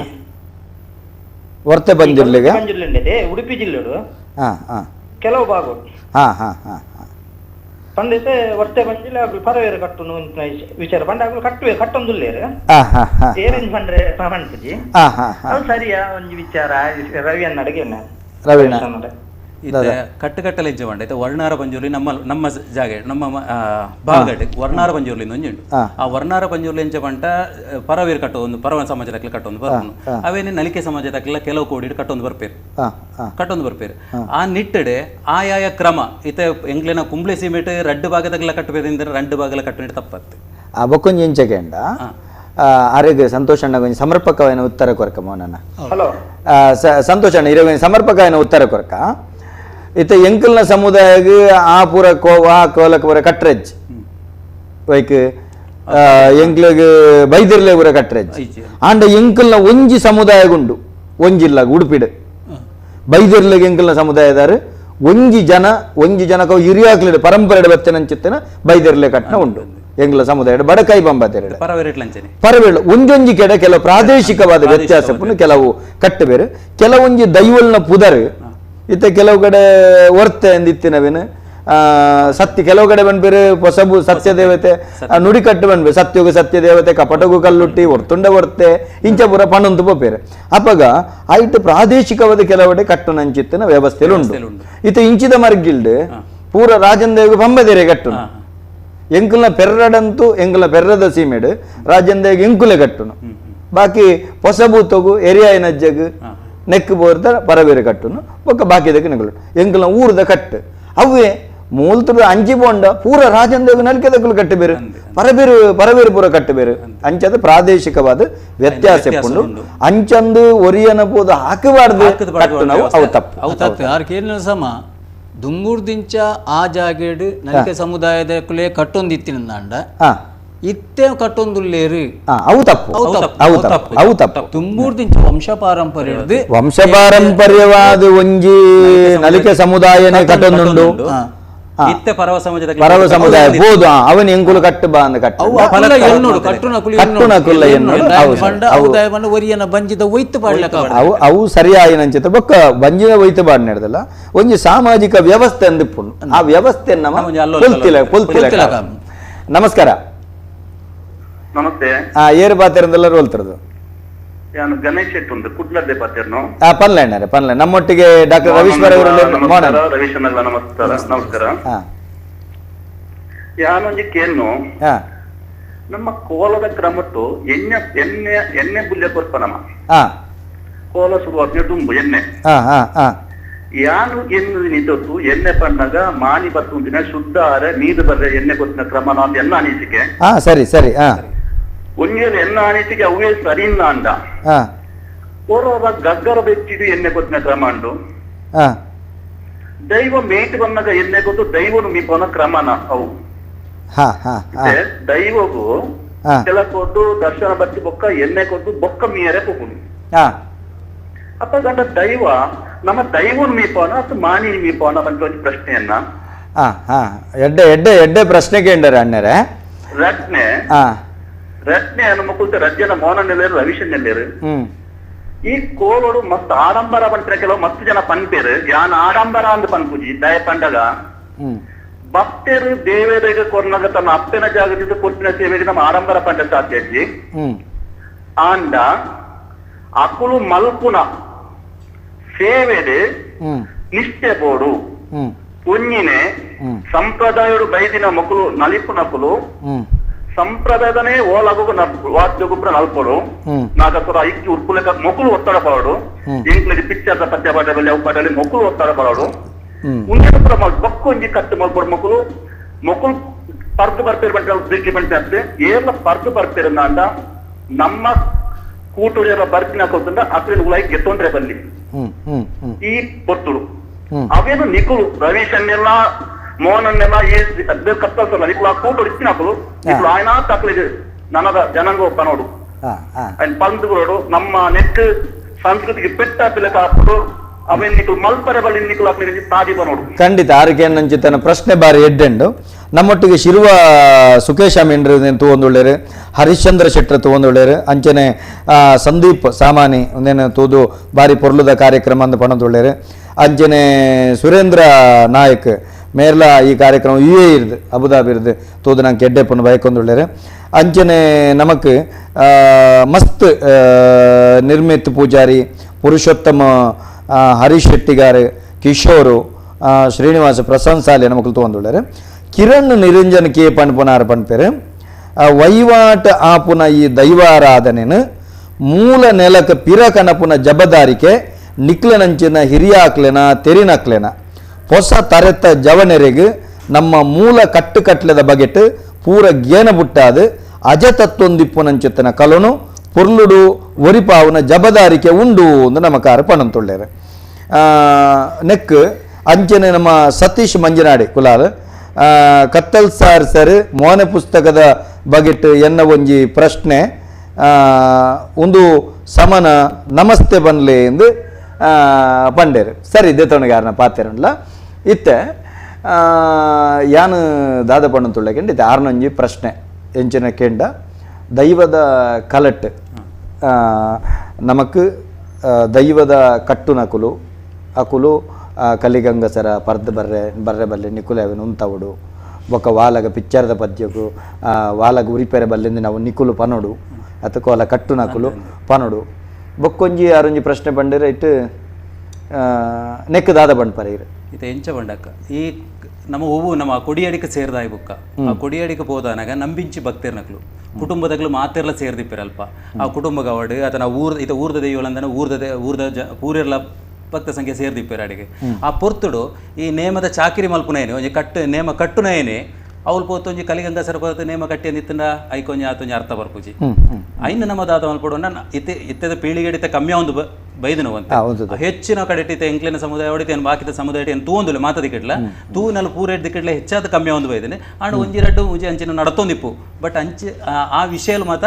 ಒರ್ತೆ ಬಂಜಿರ್ಲಿಗೆ ಪಂಜಿರ್ಲಿಂಡೆ ಉಡುಪಿ ಜಿಲ್ಲೆಡು ಕೆಲವು ಭಾಗಡು ಪಂಡಿತೆ ಒತ್ತೆ ಬಂಜಿಲ್ಲ ಪರವೇರು ಕಟ್ಟು ವಿಚಾರ ಪಂಡ ಆಗಲು ಕಟ್ಟುವೆ ಕಟ್ಟೊಂದುಲ್ಲೇರು ಏರೇನು ಪಂಡ್ರೆ ಪಂಪುಜಿ ಅದು ಸರಿಯಾ ಒಂಜಿ ವಿಚಾರ ರವಿ ಅನ್ನಡಿಗೆ ರವಿಣ ಇತ್ತೆ ಕಟ್ಟುಕಟ್ಟಲೆ ಇಜ್ಜ ಪಂಡ ಇತ್ತೆ ವರ್ಣಾರ ಪಂಜುರ್ಲಿ ನಮ್ಮ ನಮ್ಮ ಜಾಗೆ ನಮ್ಮ ಭಾಗಡ್ ವರ್ಣಾರ ಪಂಜುರ್ಲಿ ಒಂಜಿ ಉಂಡು. ಆ ವರ್ಣಾರ ಪಂಜುರ್ಲಿ ಎಂಚ ಪಂಟ ಪರವೀರ್ ಕಟ್ಟೊಂದು ಪರವ ಸಮಾಜದಕ್ಲೆ ಕಟ್ಟೊಂದು ಬರ್ಪುನು ಅವೇನೆ ನಲಿಕೆ ಸಮಾಜದಕ್ಲೆಲ್ಲ ಕೆಲವು ಕೋಡಿ ಕಟ್ಟೊಂದು ಬರ್ಪೇರು ಕಟ್ಟೊಂದು ಬರ್ಪೇರು ಆ ನಿಟ್ಟಡೆ ಆಯಾಯ ಕ್ರಮ ಇತ್ತೆ ಎಂಗ್ಲೆನ ಕುಂಬ್ಳೆ ಸೀಮೆಟ್ ರಡ್ಡು ಭಾಗದಾಗಲ ಕಟ್ಟಬೇಕಂದ್ರೆ ರಡ್ಡು ಭಾಗಲ ಕಟ್ಟುನಿಟ್ಟು ತಪ್ಪತ್ತೆ. ಆ ಬೊಕ್ಕೊಂಜಿ ಎಂಚಕೆಂಡ ಆರೋಗ್ಯ ಸಂತೋಷ್ ಅಣ್ಣ ಒಂಜಿ ಸಮರ್ಪಕವಾದ ಉತ್ತರ ಕೊರಕ ಮೋನನ್ನ. ಹಲೋ ಸಂತೋಷ್ ಅಣ್ಣ ಇರೋ ಸಮರ್ಪಕವಾದ ಉತ್ತರ ಕೊರಕ. ಇತ್ತ ಎಂಕಲ್ನ ಸಮುದಾಯಗ ಆ ಪೂರ ಆ ಕೋಲಕ ಪೂರ ಕಟ್ರೆಜ್ ವೈಕ್ ಎಂಕ್ಲಗ್ ಬೈದಿರ್ಲೆ ಪೂರ ಕಟ್ರೆಜ್ ಆಂಡ ಎಂಕಲ್ನ ಒಂಜಿ ಸಮುದಾಯಗುಂಡು ಒಂಜಿಲ್ಲ ಉಡುಪಿಡು ಬೈದಿರ್ಲೆಗ್ ಎಂಕಲ್ನ ಸಮುದಾಯದಾರು ಒಂಜಿ ಜನ ಒಂಜಿ ಜನಕ ಹಿರಿಯಾಕ್ಲಿಡು ಪರಂಪರೆ ಬತ್ತನಂಚಿತ್ತನ ಬೈದಿರ್ಲೆ ಕಟ್ನ ಉಂಡು ಎಂಗ್ಲ ಸಮುದಾಯ ಬಡಕಾಯಿ ಬಂಬಾತೆರಡು ಪರವೇಳು ಒಂಜೊಂಜಿ ಕೆಡ ಕೆಲವು ಪ್ರಾದೇಶಿಕವಾದ ವ್ಯತ್ಯಾಸ ಕೆಲವು ಕಟ್ಟಬೇರು ಕೆಲವೊಂಜಿ ದೈವಲ್ನ ಪುದರ್ ಇತ್ತ ಕೆಲವು ಕಡೆ ವರ್ತೆ ಎಂದಿತ್ತಿನವೇನು ಸತ್ಯ ಕೆಲವು ಕಡೆ ಬಂದ್ಬೇರೆ ಹೊಸಬು ಸತ್ಯ ದೇವತೆ ನುಡಿಕಟ್ಟು ಬಂದ್ಬೇರು ಸತ್ಯೋಗ ಸತ್ಯ ದೇವತೆ ಕಪಟಗು ಕಲ್ಲುಟ್ಟಿ ಒರ್ತುಂಡ ವರ್ತೆ ಇಂಚಪುರ ಪಣೊಂದು ಪೋಪೇರು ಅಪ್ಪಗ ಆಯ್ತು ಪ್ರಾದೇಶಿಕವಾದ ಕೆಲವೆಡೆ ಕಟ್ಟುನಂಚಿತ್ತಿನ ವ್ಯವಸ್ಥೆಲು ಉಂಡು. ಇತ್ತ ಇಂಚಿದ ಮರ್ಗಿಲ್ಡ್ ಪೂರ ರಾಜಂದೇವಿಗೆ ಪಂಬದೇರೆ ಕಟ್ಟುನು ಎಂಕುಲ್ನ ಪೆರ್ರಡಂತೂ ಎಂಕುಲ್ನ ಪೆರ್ರದ ಸೀಮೆಡು ರಾಜಂದೇವಿಗೆ ಎಂಕುಲೆ ಕಟ್ಟುನು ಬಾಕಿ ಹೊಸಬೂತಗು ಎರಿಯಾಯಿನಜ್ಜಗು ನೆಕ್ ಬೋರ್ದ ಪರಬೇರೆ ಕಟ್ಟುನು ಬೊಕ್ಕ ಬಾಕಿದಕ್ಕೆ ನೆಗಲು ಎಂಕಲ್ನ ಊರ್ದ ಕಟ್ಟು ಅವೇ ಮೂಲ್ತದ ಅಂಚಿ ಬೋಂಡ ಪೂರ ರಾಜಂದೇವ ನಲ್ಕೆದಕ್ಕಲು ಕಟ್ಟಬೇರು ಪರಬೇರು ಪರಬೇರು ಪೂರ ಕಟ್ಟಬೇರು ಅಂಚದ ಪ್ರಾದೇಶಿಕವಾದ ವ್ಯತ್ಯಾಸ ಉಂಡು. ಅಂಚಂದು ಒರಿಯನ ಪೋದ ಹಾಕಬಾರ್ದು ಕಟ್ಟು ನಾವು ಅವು ತಪ್ಪು. ಆರ್ಕೇನ ಸಮ ದುಂಗೂರ್ದಿಂಚ ಆ ಜಾಗೆಡ್ ನಲಿಕೆ ಸಮುದಾಯದ ಕುಲೆ ಕಟ್ಟೊಂದಿತ್ತಿನಂದಾಂಡ ಇತ್ತೆ ಕಟ್ಟೊಂದುಲ್ಲೇರು ಅವು ತಪ್ಪು ಅವು ತಪ್ಪು ಅವು ತಪ್ಪು. ದುಂಗೂರ್ದಿಂಚ ವಂಶ ಪಾರಂಪರ್ಯ ವಂಶ ಪಾರಂಪರ್ಯವಾದ ಒಂಜಿ ನಲಿಕೆ ಸಮುದಾಯನೇ ಕಟ್ಟೊಂದುಂಡು. ಇತ್ತೆ ಪರವ ಸಮಾಜದ ಪರವ ಸಮುದಾಯ ಬೋದು ಅವನ ಎಂಕುಲು ಕಟ್ಟು ಬಾ ಅಂದ ಕಟ್ಟು ಅವು ಸರಿಯಾಯಿನಂಚಿತ ಬೊಕ್ಕ ಬಂಜಿನ ಒಯ್ತು ಬಾಡ್ ನಡೆದಲ್ಲ ಒಂಜಿ ಸಾಮಾಜಿಕ ವ್ಯವಸ್ಥೆ ಅಂದಿಪ್ಪುಂಡು. ಆ ವ್ಯವಸ್ಥೆ ನಮ್ಮ ಪೊಲ್ತಿಲ. ನಮಸ್ಕಾರ. ನಮಸ್ತೆ. ಏರು ಬಾತಿರಂದೆಲ್ಲ ಹೋಲ್ತಿರೋದು? ನಾನು ಗಣೇಶ್ ಶೆಟ್ಟಿ ಒಂದು ಕುಡ್ಲದ್ದೆ ಪಾತೇರ್ನು. ಪನ್ಲೆ ಅಣ್ಣರೇ ಪನ್ಲೆ. ನಮ್ಮೊಟ್ಟಿಗೆ ಡಾಕ್ಟರ್ ರವೀಶ್ವರ ಅವರು. ರವೀಶ್ ನಮಸ್ಕಾರ. ನಮಸ್ಕಾರ. ಯಾನೊಂಜಿ ಕೇನು ನಮ್ಮ ಕೋಲದ ಕ್ರಮಟ್ಟು ಎಣ್ಣೆ ಎಣ್ಣೆ ಎಣ್ಣೆ ಬುಲ್ಯ ಕೊರ್ಪ ನಮ್ಮ ಕೋಲ ಶುರುವಾದ ದುಂಬು ಎಣ್ಣೆ ಯಾನು ಎನ್ನು ನಿಂತೊತ್ತು ಎಣ್ಣೆ ಪಣ್ಣಾಗ ಮಾನಿ ಬತ್ತುಂದಿನ ಶುದ್ಧ ಆರೆ ನೀರು ಬರ್ರೆ ಎಣ್ಣೆ ಕೊತ್ತಿನ ಕ್ರಮ ನಾನು ಎನ್ನ ಅನಿಸಿಕೆ. ಸರಿ ಸರಿ. ಒಂಜೇನು ಎನ್ನ ಅನಿಸಿಕೆ ಅವೇ ಸರಿ ಇಲ್ಲ ಅಂದ ಓರೋರ ಗಗ್ಗರ ಬೆಚ್ಚಿಡು ಎಣ್ಣೆ ಕೊತ್ತಿನ ಕ್ರಮ ಅಂಡು ದೈವ ಮೇಟ್ ಬಂದಾಗ ಎಣ್ಣೆ ಕೊತ್ತು ದೈವನು ಮೀಪೋನ ಕ್ರಮನ ಅವು. ದೈವಗೂ ಕೆಲ ಕೊಟ್ಟು ದರ್ಶನ ಬತ್ತಿ ಬೊಕ್ಕ ಎಣ್ಣೆ ಕೊಟ್ಟು ಬೊಕ್ಕ ಮೀಯರೆ ಪೋಪುನು. ಅಪ್ಪ ಗಂಡ ದೈವ ನಮ್ಮ ದೈವನ ಮೀಪೋನ ಅಥವಾ ಮಾನಿ ಮೀಪೋನ ಅಂತ ಒಂದು ಪ್ರಶ್ನೆಯನ್ನ. ಎಡ್ಡೆ ಎಡ್ಡೆ ಎಡ್ಡೆ ಪ್ರಶ್ನೆ ಕೇಂದ್ರ ಅಣ್ಣರೇ. ರತ್ನೆ ರತ್ನೆ ಅನ್ನೋ ಮಕ್ಕಳು ರಜ್ಜನ ಮೋನ ನೆಲ್ಲೇರು ರವಿಶನ್ ನೆಲ್ಲೇರು. ಈ ಕೋಲೋಡು ಮಸ್ತ್ ಆಡಂಬರ ಬಂದ್ರೆ ಕೆಲವು ಮಸ್ತ್ ಜನ ಪನ್ಪೇರು ಯಾನ್ ಆಡಂಬರ ಅಂದ್ ಪನ್ಪುಜಿ ದಯ ಪಂಡಗ ಭಕ್ತರು ದೇವರಿಗೆ ಕೊರ್ನಾಗ ತನ್ನ ಅಪ್ಪನ ಜಾಗದಿಂದ ಕೊಟ್ಟಿನ ಸೇವೆಗೆ ನಮ್ಮ ಆಡಂಬರ ಪಂಡ ಸಾಧ್ಯ ಅಜ್ಜಿ. ಆಂಡ ಅಕುಲು ಮಲ್ಪುನ ಸೇವೆಡೆ ನಿಷ್ಠೆ ಬೋಡು ಪುಣ್ಯಿನೆ ಸಂಪ್ರದಾಯಡು ಬೈದಿನ ಮಕ್ಕಳು ನಲಿಪುನಕುಲು ಸಂಪ್ರದಾಯದನೇ ಓಲಾಗು ವಾದ್ಯ ಗೊಬ್ಬರ ನಲ್ಪಡು ನಾಗಸುರ ಇಕ್ಕಿ ಉರ್ಪುಲೆಕ ಮೊಕುಲು ಒತ್ತಡ ಪಾಡು ಎಂಕ್ಲಗೆ ಪಿಕ್ಚರ್ದ ಪದ್ಯ ಪಾಠದಲ್ಲಿ ಅವು ಪಾಠದಲ್ಲಿ ಮೊಕುಲು ಒತ್ತಡ ಪಾಡು ಉಂಜೆ ಬೊಕ್ಕೊಂಜಿ ಕಟ್ಟು ಮಲ್ಪಡು ಮಕ್ಕಳು ಮೊಕುಲು ಪರ್ದು ಬರ್ಪೇರು ಬಂಟ ಬಿಕ್ಕಿ ಬಂಟೆ ಅತ್ತೆ ಏರ್ಲ ಪರ್ದು ಬರ್ಪೇರು ಅಂದ ನಮ್ಮ ಕೂಟುಡಿಯರ ಬರ್ಪಿನ ಕೊತ್ತಂದ ಅತ್ರಿನ ಉಲಾಯಿ ಗೆತ್ತೊಂಡ್ರೆ ಬಲ್ಲಿ ಈ ಪೊತ್ತುಡು ಅವೇನು ನಿಕುಲು ರವೀಶನ್ನೆಲ್ಲ ಮೋಹನನ್ನೆಲ್ಲ ಈ ಕತ್ತಲ್ಸಲ್ಲ ನಿಕುಲು ಆ ಕೂಟು ಇತ್ತಿನಕುಲು ನಿಕುಲು ಆಯ್ನಾ ತಕ್ಲಿಗೆ ನನದ ಜನಾಂಗ ಒಪ್ಪನೋಡು ಪಂದುಗಳೋಡು ನಮ್ಮ ನೆಟ್ ಸಂಸ್ಕೃತಿಗೆ ಪೆಟ್ಟ ಪಿಲಕ ಹಾಕೋಡು ಅವೇನು ನಿಕುಲು ಮಲ್ಪರೆ ಬಲ್ಲಿ ನಿಕುಲು ಅಕ್ಲಿಗೆ ತಾದಿ ಬನೋಡು. ಖಂಡಿತ ಆರಕ್ಕೆ ನಂಚಿತನ ಪ್ರಶ್ನೆ ಬಾರಿ ಎಡ್ಡೆಂಡು. ನಮ್ಮೊಟ್ಟಿಗೆ ಶಿರುವ ಸುಕೇಶ ಮೇಂಡ್ರು ತೂವೊಂದುಳ್ಳೇರು, ಹರಿಶ್ಚಂದ್ರ ಶೆಟ್ಟರ್ ತೂವೊಂದುಳ್ಳೇರು, ಅಂಚನೆ ಸಂದೀಪ್ ಸಾಮಾನಿ ಒಂದೇನು ತೂದು ಬಾರಿ ಪೊರ್ಲುದ ಕಾರ್ಯಕ್ರಮ ಅಂದು ಪಣದುಳ್ಳೇರು, ಅಂಚನೆ ಸುರೇಂದ್ರ ನಾಯಕ್ ಮೇರ್ಲ ಈ ಕಾರ್ಯಕ್ರಮ ಯು ಎ ಇರ್ದು ಅಬುದಾಬಿ ಇರ್ದು ತೂದು ನಂಗೆ ಎಡ್ಡೆ ಪಣ್ಣು ಬಯಕೊಂದುಳ್ಳೇರು, ಅಂಚನೆ ನಮಕ್ ಮಸ್ತ್ ನಿರ್ಮಿತ್ ಪೂಜಾರಿ, ಪುರುಷೋತ್ತಮ ಹರೀಶ್ ಶೆಟ್ಟಿಗಾರ್, ಕಿಶೋರು, ಶ್ರೀನಿವಾಸ ಪ್ರಸನ್ನ ಸಾಲೆ ನಮಕ್ ತೂವೊಂದುಳ್ಳೇರು. ಕಿರಣ್ ನಿರಂಜನ್ ಕೆ ಪನ್ಪುನಾರ್ ಪನ್ಪೇರು ವೈವಾಟ ಆಪುನ ಈ ದೈವಾರಾಧನೆನು ಮೂಲ ನೆಲಕ ಪಿರ ಕನಪುನ ಜಬದಾರಿಕೆ ನಿಕ್ಲನಂಚಿನ ಹಿರಿಯಾಕ್ಲೆನ ತೆರಿನಕ್ಲೆನ ಹೊಸ ತರೆತ ಜವನೆರೆಗು ನಮ್ಮ ಮೂಲ ಕಟ್ಟುಕಟ್ಲೆದ ಬಗೆಟ್ ಪೂರ ಗೇನ ಬುಟ್ಟಾದು ಅಜತತ್ವೊಂದಿಪ್ಪುನಂಚಿತ್ತನ ಕಲನು ಪೊರ್ಲುಡು ಒರಿಪಾವುನ ಜಬದಾರಿಕೆ ಉಂಡು ಎಂದು ನಮ್ಮ ಕಾರ ಪಣಂತುಳ್ಳೇರು. ನೆಕ್ ಅಂಚನೆ ನಮ್ಮ ಸತೀಶ್ ಮಂಜನಾಡಿ ಕುಲಾಲ್ ಕತ್ತಲ್ ಸಾರ್ ಸರ್ ಮೋನೆ ಪುಸ್ತಕದ ಬಗೆಟ್ ಎನ್ನ ಒಂಜಿ ಪ್ರಶ್ನೆ ಒಂದು ಸಮನ ನಮಸ್ತೆ ಬನ್ಲೆ ಎಂದು ಪಂಡೇರು. ಸರಿ ದೇತವನಿಗಾರನ ಪಾತೆರಲ್ಲ ಇತ್ತೆ ಯಾನು ದಾದ ಪಣ್ಣಂತುಳ್ಳೆ ಇತ್ತೆ ಆರ್ನೊಂಜಿ ಪ್ರಶ್ನೆ ಎಂಚಿನ ಕೇಂಡ ದೈವದ ಕಲಟ್ ನಮಕ್ ದೈವದ ಕಟ್ಟುನಕುಲು ಅಕುಲು ಕಲಿಗಂಗಸರ ಪರ್ದು ಬರ್ರೆ ಬರ್ರೆ ಬಲ್ಲೆ ನಿಕುಲೆ ಅವೆನ್ ಉಂತವಡು ಬೊಕ್ಕ ವಾಲಗ ಪಿಕ್ಚರ್ದ ಪದ್ಯಕು ವಾಲಗ ಉರಿಪೆರೆ ಬಲ್ಲಿಂದ ನಾವು ನಿಕುಲು ಪನೋಡು ಅತ್ತ ಕೋಲ ಕಟ್ಟುನಕುಲು ಪನೋಡು ಬೊಕ್ಕೊಂಜಿ ಆರೊಂಜಿ ಪ್ರಶ್ನೆ ಬಂಡಿರ ಇಟ್ಟು ನೆಕ್ ದಾದ ಬಂಡ್ಪರ ಇರು ಇತ್ತೆ ಎಂಚ ಬಂಡಕ್ಕ ಈ ನಮ್ಮ ಹೂವು ನಮ್ಮ ಕೊಡಿಯಡಿಕೆ ಸೇರ್ದಾಯಿ ಬುಕ್ಕ ಆ ಕೊಡಿಯಡಿಕೆ ಪೋದಾನಾಗ ನಂಬಿಂಚಿ ಭಕ್ತಿರ್ನಕ್ಲು ಕುಟುಂಬದಗ್ಲು ಮಾತೆರ್ಲ ಸೇರ್ದಿಪ್ಪಿರಲ್ಪ ಆ ಕುಟುಂಬಗವಡು ಅಥವಾ ನಾವು ಊರ್ ಇತ ಊರ್ದ ದೈವಲಂದನ ಊರ್ದ ಊರ್ದ ಜ ಪೂರೆರ್ಲ ಭಕ್ತ ಸಂಖ್ಯೆ ಸೇರ್ದಿಪ್ಪೇರು ಅಡಿಗೆ ಆ ಪೊರ್ತುಡು ಈ ನೇಮದ ಚಾಕಿರಿ ಮಲ್ಪುನೇನೆ ಒಂಜಿ ಕಟ್ಟು ನೇಮ ಕಟ್ಟುನೇನೆ ಅವ್ಲು ಪೋತೊಂಜಿ ಕಲಿಗಂಗ ಸರಪತ ನೇಮ ಕಟ್ಟಿ ಅಂದಿತ್ತಂಡ ಐಕೊಂಜಿ ಆತೊಂಜಿ ಅರ್ಥ ಬರ್ಪುಜಿ ಐನ ನಮ್ಮ ದಾದ ಮಲ್ಪಡು ಇತ್ತೆ ಇತ್ತದ ಪೀಳಿಗೆಡಿತ ಕಮ್ಮಿ ಒಂದು ಬೈದನು ಅಂತ ಹೆಚ್ಚಿನ ಕಡೆ ಇತ್ತೆ ಎಂಕ್ಲಿನ ಸಮುದಾಯ ಹೊಡಿತೆ ಬಾಕಿದ ಸಮುದಾಯ ಏನು ತೂಂದುಲ್ಲ ಮಾತದಿ ಕಿಡ್ಲ ತೂನಲ್ಲಿ ಪೂರೇಟ್ ದಿಕ್ಕಿಡ್ಲ ಹೆಚ್ಚಾದ ಕಮ್ಮಿ ಒಂದು ಬೈದನೆ ಅಂಡ್ ಒಂಜಿ ರಡ್ಡು ಒಂಜಿ ಅಂಚಿನ ನಡತೊಂದಿಪ್ಪು ಬಟ್ ಅಂಚೆ ಆ ವಿಷಯಲು ಮಾತ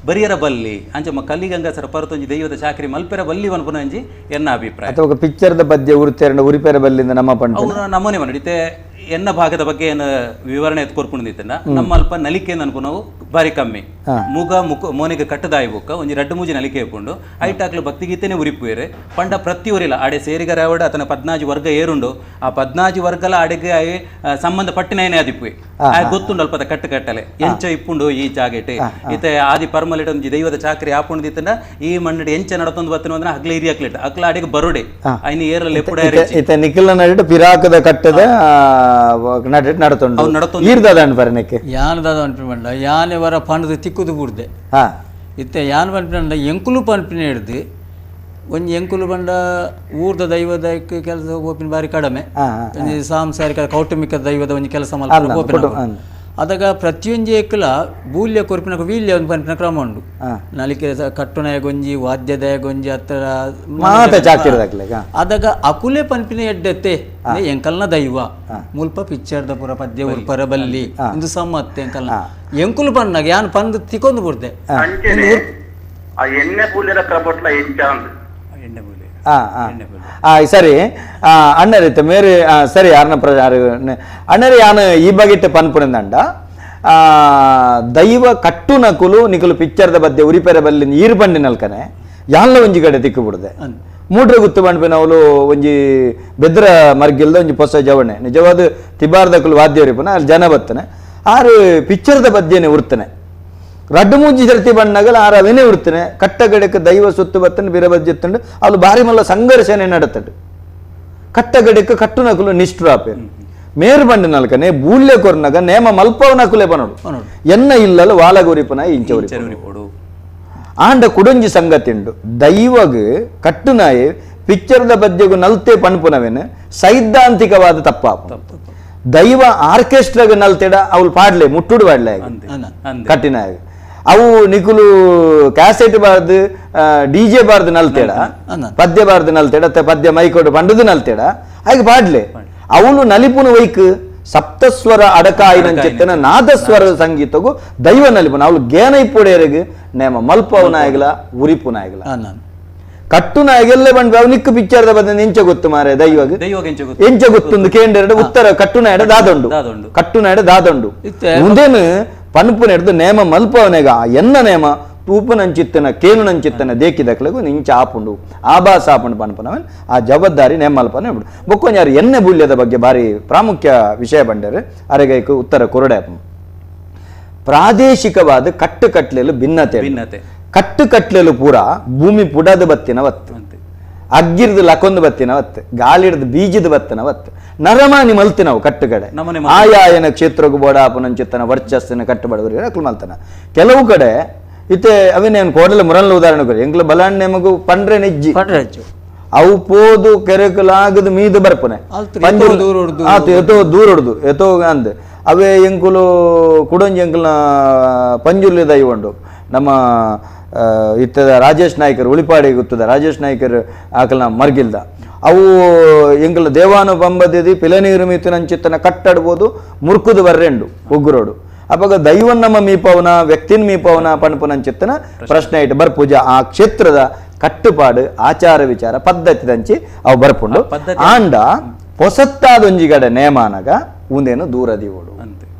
ಬರಿಯರ ಬಲ್ಲಿ ಅಂಚ ಕಲ್ಲಿಗಂಗಸರ ಪರತೊಂಜಿ ದೈವದ ಚಾಕರಿ ಮಲ್ಪೆರ ಬಲ್ಲಿ ಪನ್ಪುನ ಅಂಜಿ ಎನ್ನ ಅಭಿಪ್ರಾಯ. ಅಥವಾ ಪಿಕ್ಚರ್ದ ಪದ್ಯ ಉರಿತೇರಣ ಉರಿಪೇರ ಬಲ್ಲಿಂದ ನಮ್ಮ ಪಂಡ ಅವ್ರು ನಮ್ಮನೆ ಮನೆ ಇತ್ತೆ ಎನ್ನ ಭಾಗದ ಬಗ್ಗೆ ಏನು ವಿವರಣೆ ಕೊರ್ಪುಂಡಿತ್ತನ ನಮ್ಮ ಅಲ್ಪ ನಲಿಕೆ ಅನ್ಪು ನಾವು ಬಾರಿ ಕಮ್ಮಿ ಮುಗ ಮುಖ ಮೋನೆಗೆ ಕಟ್ಟದಾಯಿ ಬೊಕ್ಕ ಒಂಜಿ ರಡ್ಡು ಮೂಜಿ ನಲಿಕೆ ಇಪ್ಪುಂಡು ಐಟಾಕ್ಲು ಭಕ್ತಿಗೀತೆನೆ ಉರಿಪುವೇರೆ ಪಂಡ ಪ್ರತಿ ಊರಿಲ್ಲ ಆಡೆ ಸೇರಿಗರ ಆವಡ ಆತನ 14 ವರ್ಗ ಏರುಂಡು ಆ 14 ವರ್ಗಲ ಆಡೆಗೆ ಆಯೆ ಸಂಬಂಧ ಪಟ್ಟಿನ ಆದಿಪ್ಪುವೆ ಆಯ್ ಗೊತ್ತುಂಡು ಅಲ್ಪದ ಕಟ್ಟು ಕಟ್ಟಲೆ ಎಂಚ ಇಪ್ಪುಂಡು ಈ ಜಾಗೆಟ್ ಇತ್ತೆ ಆದಿ ಪರ್ಮಲಿಟ ಒಂಜಿ ದೈವದ ಚಾಕ್ರಿ ಆಪುಂಡಿತ್ತಂಡ ಈ ಮಣ್ಣು ಎಂಚ ನಡತೊಂದು ಬತ್ತಿನ ಅಂದ್ರೆ ಹಗ್ಲ ಹಿರಿಯಕ್ಲಿಟ್ ಅಕ್ಲ ಆಡೆಗೆ ಬರುಡೆ ಐನ ಏರಲ್ ಎಪ್ಪುಡ ಇತ್ತೆ ನಿಖಿಲ್ನ ನಡಿಟ್ ಪಿರಾಕದ ಕಟ್ಟದ ನಡಿಟ್ ನಡತೊಂಡು ಈರ್ದಾದ ಪರನೆಕ್ಕೆ ಯಾನದಾದ ಅನ್ಪಿನ ಯಾನೆ ವರ ಪಂಡದ ತಿಕ್ಕುದು ಬುಡ್ದೆ ಇತ್ತೆ ಯಾನ್ ಪನ್ಪಿನ ಎಂಕುಲು ಪನ್ಪಿನ ಹಿಡ್ದು ಒಂಜಿ ಎಂಕುಲು ಬಂಡ ಊರ್ದ ದೈವದ ಕೆಲಸ ಹೋಪಿನ ಬಾರಿ ಕಡಿಮೆ ಒಂಜಿ ಸಾಂಸಾರಿಕ ಕೌಟುಂಬಿಕ ದೈವದ ಒಂಜಿ ಕೆಲಸ ಮಲ್ಪುನ ಪೋಪಿನ ಅದಾಗ ಪ್ರತಿಯೊಂಜಿ ಎಕ್ಕಲ ಬೂಲ್ಯ ಕೊರ್ಪಿನ ವೀಲ್ಯ ಒಂದು ಪನ್ಪಿನ ಕ್ರಮ ಉಂಡು ನಲಿಕೆ ಕಟ್ಟುನಯ ಗೊಂಜಿ ವಾದ್ಯದಯ ಗೊಂಜಿ ಅತ್ತರ ಅದಾಗ ಅಕುಲೆ ಪನ್ಪಿನ ಎಡ್ಡೆತ್ತೆ ಎಂಕಲ್ನ ದೈವ ಮುಲ್ಪ ಪಿಕ್ಚರ್ದ ಪುರ ಪದ್ಯ ಉರ್ಪರ ಬಲ್ಲಿ ಇಂದು ಸಮ್ಮತ್ತೆ ಎಂಕಲ್ನ ಎಂಕುಲು ಪನ್ನಾಗ ಯಾನ್ ಪಂದು ತಿಕ್ಕೊಂದು ಬುಡ್ದೆ ಎಣ್ಣೆ ಬೂಲ್ಯದ ಕ್ರಮಟ್ಲ ಎಂಚ ಸರಿ ಅಣ್ಣರಿತ್ತು ಮೇರೆ ಸರಿ ಯಾರನ್ನ ಪ್ರ ಅಣ್ಣರಿ ಯಾನು ಈ ಬಗೆಟ್ ಪನ್ಪುನಿಂದಂಡ ದೈವ ಕಟ್ಟುನಕುಲು ನಿಕುಲು ಪಿಕ್ಚರ್ದ ಬದ್ದೆ ಉರಿಪೆರೆ ಬಲ್ಲಿ ಈರು ಬಂಡಿ ನಲ್ಕನೆ ಯಾನ್ಲ ಒಂಜಿ ಕಡೆ ತಿಕ್ಕು ಬಿಡುದೆ ಮೂಡ್ರೆ ಗುತ್ತು ಬಂಡ್ಪಿನವಳು ಒಂಜಿ ಬೆದ್ರ ಮರ್ಗಿಲ್ದ ಒಂಜಿ ಪೊಸ ಜವಣೆ ನಿಜವಾದ ತಿಬಾರ್ದಕುಲು ವಾದ್ಯ ಉರಿಪುನ ಅಲ್ಲಿ ಜನ ಬತ್ತನೆ ಆರು ಪಿಕ್ಚರ್ದ ಬದ್ದೇನೆ ಉರ್ತಾನೆ ರಡ್ಡು ಮೂಜಿ ಸರ್ತಿ ಬಣ್ಣಗಲ ಆರು ಅವೇನೇ ಉರ್ತಾನೆ ಕಟ್ಟಗಡಕ್ಕೆ ದೈವ ಸುತ್ತು ಬತ್ತನೆ ಬಿರಬಜ್ಜಿತ್ತುಂಡು ಅವಳು ಬಾರಿ ಮಲ್ಲ ಸಂಘರ್ಷಣೆ ನಡತಂಡು ಕಟ್ಟಗಡಕ್ಕೆ ಕಟ್ಟುನಕುಲು ನಿಷ್ಠುರಾಪೇರು ಮೇರು ಬಂಡ ನಲ್ಕನೆ ಬೂಲ್ಯ ಕೊರ್ನಗ ನೇಮ ಮಲ್ಪವನಕುಲೆ ಬನಡು ಎನ್ನ ಇಲ್ಲಲು ವಾಲಗುರಿಪನ ಇಂಚ ಉರಿಪೋಡು ಆಂಡ ಕುಡೊಂಜಿ ಸಂಗತಿಂಡು ದೈವಗ್ ಕಟ್ಟುನಾಯಿ ಪಿಕ್ಚರ್ದ ಬದ್ಯಗು ನಲ್ತೆ ಪಣ್ಪುನವೇನು ಸೈದ್ಧಾಂತಿಕವಾದ ತಪ್ಪಾಪ ದೈವ ಆರ್ಕೆಸ್ಟ್ರಾಗ ನಲ್ತೆಡ ಅವಳು ಪಾಡ್ಲೆ ಮುಟ್ಟುಡು ಪಾಡ್ಲೆ ಕಟ್ಟಿನಾಯ ಅವು ನಿಕುಲು ಕ್ಯಾಸೆಟ್ ಬಾರ್ದು ಡಿ ಜೆ ಬಾರ್ದು ನಲ್ತೇಡ ಪದ್ಯ ಬಾರ್ದು ನಲ್ತೇಡ ಪದ್ಯ ಮೈಕೋಡು ಪಂಡದು ನಲ್ತೇಡ ಹಾಗೆ ಪಾಡ್ಲೆ ಅವಳು ನಲಿಪುನ ವೈಕ್ ಸಪ್ತಸ್ವರ ಅಡಕಾಯಿನಂಚಿತ್ತನ ನಾದಸ್ವರ ಸಂಗೀತಗೂ ದೈವ ನಲಿಪುನ ಅವಳು ಗೇನ ಇಪ್ಪುಡೇರಿಗೆ ನೇಮ ಮಲ್ಪವನಾಯಗಲ ಉರಿಪುನಾಯಗಲ ಕಟ್ಟು ನಾಯಗೆಲ್ಲ ಬಂಡ್ಬೆ ಅವ್ ನಿಕ್ಕು ಪಿಕ್ಚರ್ದ ಬಂದ ಎಂಚ ಗೊತ್ತು ಮಾರೆ ದೈವಾಗ ಎಂಚ ಗೊತ್ತೊಂದು ಕೇಂದ್ರ ಉತ್ತರ ಕಟ್ಟುನಾಯಡ ದಾದೊಂಡು ಕಟ್ಟುನಾಯಡ ದಾದೊಂಡು ಮುಂದೇನು ಪನ್ಪುನ ಹಿಡ್ದು ನೇಮ ಮಲ್ಪವನೆಗ ಎನ್ನ ನೇಮ ತೂಪುನಂಚಿತ್ತನ ಕೇನುನಂಚಿತ್ತನ ದೇಕಿದಕ್ಲಗು ಇಂಚ ಆಪುಂಡು ಆಭಾಸ ಆಪುಂಡು ಪನ್ಪುನವನ್ ಆ ಜವಾಬ್ದಾರಿ ನೇಮ ಮಲ್ಪನೆ ಬಿಡು ಬೊಕ್ಕೊಂಜಾರು ಎಣ್ಣೆ ಬೂಲ್ಯದ ಬಗ್ಗೆ ಬಾರಿ ಪ್ರಾಮುಖ್ಯ ವಿಷಯ ಬಂಡರು ಅರೆಗೈಕು ಉತ್ತರ ಕೊರಡೆ ಪ್ರಾದೇಶಿಕವಾದ ಕಟ್ಟುಕಟ್ಲೆಲು ಭಿನ್ನತೆ ಭಿನ್ನತೆ ಕಟ್ಟುಕಟ್ಲೆಲು ಪೂರ ಭೂಮಿ ಪುಡದ ಬತ್ತಿನ ವತ್ತು ಅಗ್ಗಿರ್ದು ಲಕೊಂದು ಬತ್ತಿನ ವತ್ತು ಗಾಳಿಡ್ದು ಬೀಜದ ಬತ್ತಿನ ವತ್ತು ನರಮಾನಿ ಮಲ್ತಿನವು ಕಟ್ಟುಕಡೆ ಆಯಾಯನ ಕ್ಷೇತ್ರಕ್ಕೂ ಬೋಡಾಪನಂಚಿತ್ತನ ವರ್ಚಸ್ಸಿನ ಕಟ್ಟುಬಡವರು ಅಕ್ಲು ಮಲ್ತನ ಕೆಲವು ಕಡೆ ಇತ್ತೆ ಅವೇನೇನು ಕೋಡಲ ಮುರಲ್ಲ ಉದಾಹರಣೆ ಕೊರಿ ಎಂಕ್ಲ ಬಲಾಣ್ಣೆ ಮಗು ಪಂಡ್ರೆ ನೆಜ್ಜಿ ಅವು ಪೋದು ಕೆರೆಕಲಾಗದು ಮೀದು ಬರ್ಪನೆ ಆತು ಎತೋ ದೂರ ಹೊಡ್ದು ಎತೋ ಅಂದ್ ಅವೇ ಎಂಕುಲು ಕುಡೊಂಜಿ ಎಂಕುಲ್ನ ಪಂಜುರ್ಲಿ ದೈವಂಡು ನಮ್ಮ ಇತ್ತದ ರಾಜೇಶ್ ನಾಯ್ಕರ್ ಉಳಿಪಾಡಿ ಗೊತ್ತದ ರಾಜೇಶ್ ನಾಯ್ಕರ್ ಆಕಲ್ನ ಮರ್ಗಿಲ್ದ ಅವು ಎಂಕುಲ ದೇವಾನು ಬಂಬದಿದಿ ಪಿಲನೀರು ಮೀತಿನಂಚಿತ್ತನ ಕಟ್ಟಾಡ್ಬೋದು ಮುರ್ಕುದು ಬರ್ರೆಂಡು ಉಗ್ರೋಡು ಅವಾಗ ದೈವನ್ ನಮ್ಮ ಮೀಪವನ ವ್ಯಕ್ತಿನ ಮೀಪವನ ಪಣಪುನಂಚಿತ್ತನ ಪ್ರಶ್ನೆ ಇಟ್ಟು ಬರ್ಪೂಜ ಆ ಕ್ಷೇತ್ರದ ಕಟ್ಟುಪಾಡು ಆಚಾರ ವಿಚಾರ ಪದ್ಧತಿ ದಂಚಿ ಅವು ಬರ್ಪುಂಡು ಆಂಡ ಹೊಸತ್ತಾದೊಂಜಿಗಡೆ ನೇಮಾನಗ ಉಂದೇನು ದೂರದಿವೋಡು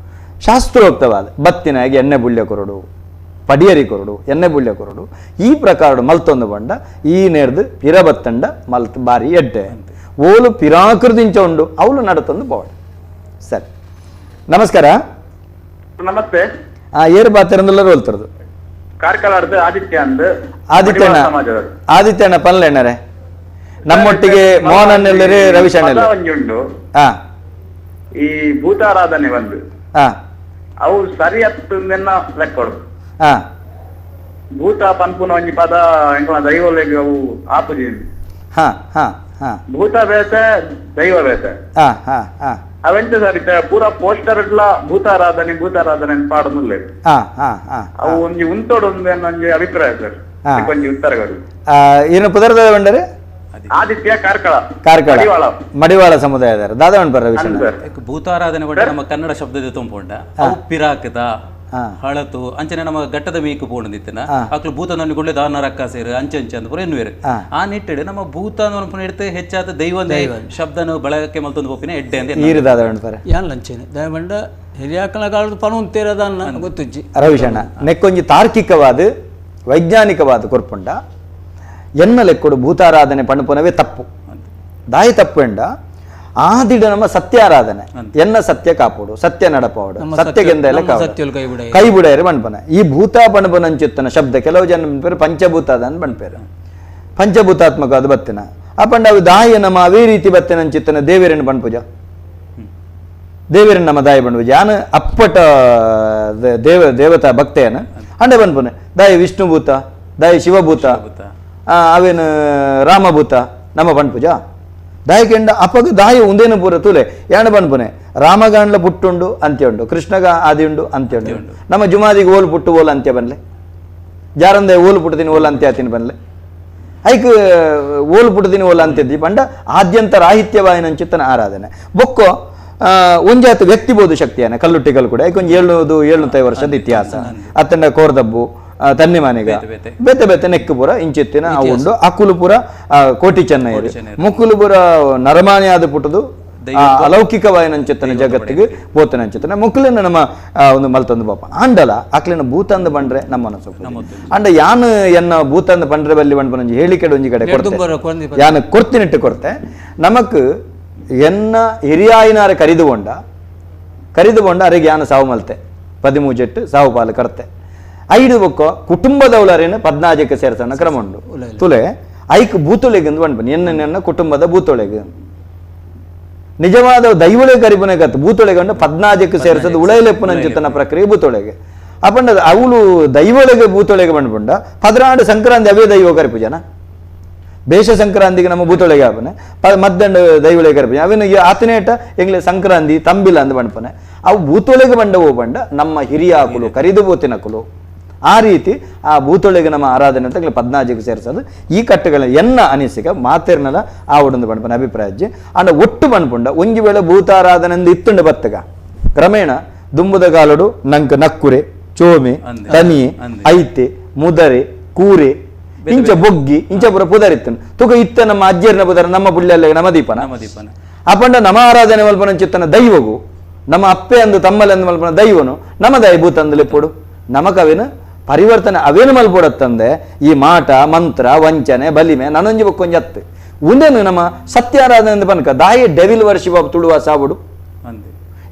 ಶಾಸ್ತ್ರೋಕ್ತವಾದ ಬತ್ತಿನಾಗಿ ಎಣ್ಣೆ ಬುಳ್ಯ ಕೊರಡು ಪಡಿಯರಿ ಕೊರಡು ಎಣ್ಣೆ ಬುಳ್ಯ ಕೊರಡು ಈ ಪ್ರಕಾರ ಮಲ್ತೊಂದು ಬಂಡ ಈ ನೇರ್ದು ಪಿರಬತ್ತಂಡ ಮಲ್ತ್ ಬಾರಿ ಎಡ್ಡೆ ಓಲು ಪಿರಾಕೃದಿಂಚ ಉಂಡು ಅವಳು ನಡತೊಂದು ಬೋಡ. ಸರಿ, ನಮಸ್ಕಾರ. ನಮಸ್ತೆ. ಏರು ಬಾತಿರಂದೆಲ್ಲರೂ ಹೋಲ್ತಿರೋದು ಕಾರ್ಕಳದ ಆದಿತ್ಯ ಅಂದ್. ಆದಿತ್ಯಣ್ಣ, ಆದಿತ್ಯಣ್ಣ ಪನ್ಲೆಣ್ಣರೇ ನಮ್ಮೊಟ್ಟಿಗೆ ಮೋಹನ್ ಅಣ್ಣೆಲ್ಲರೇ ರವಿಶ್ ಅಣ್ಣೆಲ್ಲ. ಹಾ, ಈ ಭೂತಾರಾಧನೆ ಒಂದು ಅವು ಸರಿ ಹತ್ತನ್ನ ಲೆಕ್ಕೊಡು. ಹಾ, ಭೂತ ಪನ್ಪುನ ಒಂಜಿ ಪದ ಎಂಕಲ ದೈವಲೆಗ್ ಅವು ಆಪುಜಿ. ಹಾ ಹಾ ಹಾ, ಭೂತ ಬೇತೆ ದೈವ ಬೇತೆ. ಹಾ ಹಾ ಹಾ, ಅವೆಂತ ಸರ್ ಪೂರ ಪೋಸ್ಟರ್ ಇಡ್ಲ ಭೂತಾರಾಧನೆ ಭೂತಾರಾಧನೆ ಪಾಡೊಂದುಲ್ಲೆ. ಹಾ ಹಾ ಹಾ, ಅವು ಒಂಜಿ ಉಂತೋಡು ಒಂಜಿ ಅಭಿಪ್ರಾಯ ಸರ್, ಒಂಜಿ ಉತ್ತರಗಳು. ಏನು ಪುದರ್ದ ಬಂಡರೆ? ಆದಿತ್ಯ ಕಾರ್ಕಳ, ಕಾರ್ಕಳ ಮಡಿವಾಳ ಸಮುದಾಯದಾರ. ದಾದಾ ರವಿಶ್ ಭೂತಾರಾಧನೆ ಬಂಡ ನಮ್ಮ ಕನ್ನಡ ಶಬ್ದದ ತುಂಬೋಂಡ ಅವು ಪಿರಾಕದ ಹಳತು ಅಂಚನೆ ನಮ್ಮ ಘಟ್ಟದ ಮೀಕು ಪೋಣದಿತ್ತಿನ ಅಕ್ಲು ಭೂತನನ್ನು ಕೂಡಲೇ ದಾನ ರಕ್ಕ ಸೇರು ಅಂಚೆ ಅಂಚೆ ಅಂತ ಪೂರ ಎನ್ನುವೇರು. ಆ ನಿಟ್ಟಿಡು ನಮ್ಮ ಭೂತ ಹಿಡಿದು ಹೆಚ್ಚಾದ ದೈವ ಶಬ್ದನು ಬಳಕೆ ಮಲ್ತೊಂದು ಪೋಪಿನ ಎಡ್ಡೆ ಅಂತ ಯಾನ್ ಅಂಚೆನೆ ದಯಮಂಡ ಹಿರಿಯಾಕನ ಕಾಲದ ಪಣುಂತೇರದನ್ನ ಗೊತ್ತುಜ್ಜಿ. ರವಿಶಣ್ಣ ನೆಕ್ಕೊಂಜಿ ತಾರ್ಕಿಕವಾದ ವೈಜ್ಞಾನಿಕವಾದ ಕೊರ್ಪುಂಡ ಎನ್ನ ಲೆಕ್ಕೊಡು ಭೂತಾರಾಧನೆ ಪಣಪುನವೇ ತಪ್ಪು ದಾಯಿ ತಪ್ಪು ಎಂಡ ಆದಿಡ ನಮ್ಮ ಸತ್ಯಾರಾಧನೆ ಎನ್ನ ಸತ್ಯ ಕಾಪೋಡು ಸತ್ಯ ನಡಪೋಡು ಸತ್ಯಗೆಂದೆಲ್ಲ ಕೈ ಬಿಡಯರು ಬಣ್ಪನ ಈ ಭೂತ ಪಣಪನಂಚಿತ್ತನ ಶಬ್ದ ಕೆಲವು ಜನ ಬಣ್ಪೇರು ಪಂಚಭೂತ ಅದ ಬಣ್ಪೇರು ಪಂಚಭೂತಾತ್ಮಕ ಅದು ಬತ್ತಿನ ಅಪಂಡ ಅವು ದಾಯ ನಮ್ಮ ಅವೇ ರೀತಿ ಬತ್ತಿನಂಚಿತ್ತನ ದೇವೇರನ್ನು ಬಣ್ಪೂಜ ದೇವೇರನ್ನು ನಮ್ಮ ದಾಯಿ ಬಣ್ಪೂಜ ಯಾನು ಅಪ್ಪಟ ದೇವ ದೇವತಾ ಭಕ್ತೆಯನ ಅಂಡೆ ಬಣ್ಪನೆ ದಾಯಿ ವಿಷ್ಣುಭೂತ ದಾಯಿ ಶಿವಭೂತ ಅವೇನು ರಾಮಭೂತ ನಮ್ಮ ಬಣ್ಪೂಜ ದಾಯಕೆಂಡ ಅಪ್ಪಗ ದಾಯ ಉಂದೇನು ಪೂರ ತೂಲೆ ಯಾಣ ಬನ್ಪುನೆ ರಾಮಗಾಂಡ್ಲ ಪುಟ್ಟುಂಡು ಅಂತ್ಯ ಉಂಡು ಕೃಷ್ಣಗ ಆದಿ ಉಂಡು ಅಂತ್ಯ ಉಂಡು ನಮ್ಮ ಜುಮಾದಿಗೆ ಓಲ್ ಪುಟ್ಟು ಓಲ್ ಅಂತ್ಯ ಬನ್ಲೆ ಜಾರಂದೆ ಓಲ್ ಪುಟ್ಟದಿನ ಓಲ್ ಅಂತ್ಯ ಆತಿನ ಬನ್ಲೆ ಐಕ್ ಓಲ್ ಪುಟ್ಟದಿನ ಓಲ್ ಅಂತ್ಯದಿ ಪಂಡ ಆದ್ಯಂತ ರಾಹಿತ್ಯವಾಯಿನಂಚಿತ್ತನ ಆರಾಧನೆ ಬೊಕ್ಕೋ ಒಂಜಾತ ವ್ಯಕ್ತಿ ಬೋದು ಶಕ್ತಿಯನ್ನ ಕಲ್ಲುಟ್ಟಿಗಲ್ ಕೂಡ ಐಕೊಂಜಿ 700-750 ವರ್ಷದ ಇತಿಹಾಸ ಅತ್ತಂಡ ಕೋರ್ದಬ್ಬು ತನ್ನಿ ಮನೆಗ ಬೇತೆ ಬೇತೆ ನೆಕ್ಕುಪುರ ಇಂಚಿತ್ತಿನ ಉಂಡು ಅಕುಲುಪುರ ಕೋಟಿ ಚೆನ್ನೈರು ಮುಕ್ಕುಲುಪುರ ನರಮಾನಿ ಆದ ಪುಟ್ಟದು ಅಲೌಕಿಕವಾಯಿನಂಚಿತ್ತನ ಜಗತ್ತಿಗೆ ಪೋತನಂಚಿತ್ತನ ಮುಕ್ಕುಲಿನ ನಮ್ಮ ಒಂದು ಮಲ್ತೊಂದು ಪಾಪ ಆಂಡಲ ಅಕ್ಲಿನ ಭೂತಂದು ಬಂಡ್ರೆ ನಮ್ಮ ಮನಸ್ಸು ಅಂಡ ಯಾನು ಎನ್ನ ಭೂತಂದು ಬಂಡ್ರೆ ಬಲ್ಲಿ ಬಂಡ್ಪನಂಜಿ ಹೇಳಿಕೆಡು ಒಂಜಿ ಕಡೆ ಕೊಡ್ತೆ ಯಾನು ಕೊರ್ತಿನಿಟ್ಟು ಕೊರ್ತೆ ನಮಕ್ ಎನ್ನ ಹಿರಿಯಾಯಿನಾರ ಕರಿದುಕೊಂಡ ಕರಿದುಕೊಂಡ ಅರೆಗೆ ಯಾನು ಸಾವು ಮಲ್ತೆ 13 ಜೆಟ್ಟು ಸಾವು ಪಾಲು ಕರ್ತೆ ಐದು ಬೊಕ್ಕ ಕುಟುಂಬದವಳರೇನು 14ಕ್ಕೆ ಸೇರ್ಸಣ್ಣ ಕ್ರಮ ಉಂಡು ತುಲೆ ಐಕ್ ಭೂತೊಳೆಗೆ ಬಣ್ಪನಿ ಎನ್ನ ನನ್ನ ಕುಟುಂಬದ ಭೂತೊಳೆಗೆ ನಿಜವಾದ ದೈವಳೆ ಕರಿಪುನೆ ಕತ್ತು ಭೂತೊಳೆಗೆ ಉಂಡು 14ಕ್ಕೆ ಸೇರ್ಸೋದು ಉಳೈಲೆಪ್ಪುನಂಚಿತ್ತನ ಪ್ರಕ್ರಿಯೆ ಭೂತೊಳೆಗೆ ಅಪಂಡ ಅವಳು ದೈವಳೆಗೆ ಭೂತೊಳೆಗೆ ಬಂಡ್ಪುಂಡ 16 ಸಂಕ್ರಾಂತಿ ಅವೇ ದೈವ ಕರಿಪುಜನ ಬೇಷ ಸಂಕ್ರಾಂತಿಗೆ ನಮ್ಮ ಭೂತೊಳೆಗೆ ಆಪನೆ ಮದ್ದಂಡ ದೈವಳೆ ಕರಿಪುಜ ಅವೇನು ಆತನೇಟ ಎಂಗ್ಲೆ ಸಂಕ್ರಾಂತಿ ತಂಬಿಲ ಅಂದ್ ಬಂಡ್ಪನೆ ಅವು ಭೂತೊಳೆಗೆ ಬಂಡವು ಬಂಡ ನಮ್ಮ ಹಿರಿಯಾಕುಲು ಕರಿದು ಬೋತಿನಕುಲು ಆ ರೀತಿ ಆ ಭೂತೊಳೆಗೆ ನಮ್ಮ ಆರಾಧನೆ ಅಂತ 14ಕ್ಕೆ ಸೇರಿಸೋದು ಈ ಕಟ್ಟುಗಳ ಎನ್ನ ಅನಿಸಿಕೆ ಮಾತಿರ್ನಲ್ಲ ಆ ಒಡಂದು ಬಣ್ಪನ ಅಭಿಪ್ರಾಯ ಅಜ್ಜಿ ಅಂಡ ಒಟ್ಟು ಬಣ್ಪುಂಡ ಒಂಜಿ ವೇಳೆ ಭೂತಾರಾಧನೆ ಇತ್ತುಂಡು ಬತ್ತಗ ಕ್ರಮೇಣ ದುಂಬುದ ಗಾಲಡು ನಂಕ ನಕ್ಕುರೆ ಚೋಮೆ ತನಿ ಐತೆ ಮುದರೆ ಕೂರೆ ಇಂಚ ಬೊಗ್ಗಿ ಇಂಚ ಪುರ ಪುದರಿತ್ತನು ತುಕ ಇತ್ತ ನಮ್ಮ ಅಜ್ಜಿಯರ್ನ ಪುದರ ನಮ್ಮ ಪುಳ್ಳೆಲ್ಲ ನಮ್ಮ ದೀಪನ ಅಪಂಡ ನಮ್ಮ ಆರಾಧನೆ ಮಲ್ಪನ ಚಿತ್ತನ ದೈವಗು ನಮ್ಮ ಅಪ್ಪೆ ಅಂದು ತಮ್ಮಲೆ ಅಂದು ಮಲ್ಪನ ದೈವನು ನಮ್ಮ ದೈ ಭೂತ ಅಂದು ಲೆಪ್ಪೋಡು ನಮಕವೇನು ಪರಿವರ್ತನೆ ಅವೇನು ಮಲ್ಪೊಡತ್ತಂದೆ ಈ ಮಾಟ ಮಂತ್ರ ವಂಚನೆ ಬಲಿಮೆ ನಾನೊಂಜಿ ಬೊಕ್ಕೊಂಜಿ ಅತ್ತು ಉಂದೇನು ನಮ್ಮ ಸತ್ಯಾರಾಧನೆ ಅಂತ ಬನ್ಕ ದಾಯಿ ಡೆವಿಲ್ ವರ್ಷಿಬಾಬ್ ತುಳುವ ಸಾವುಡು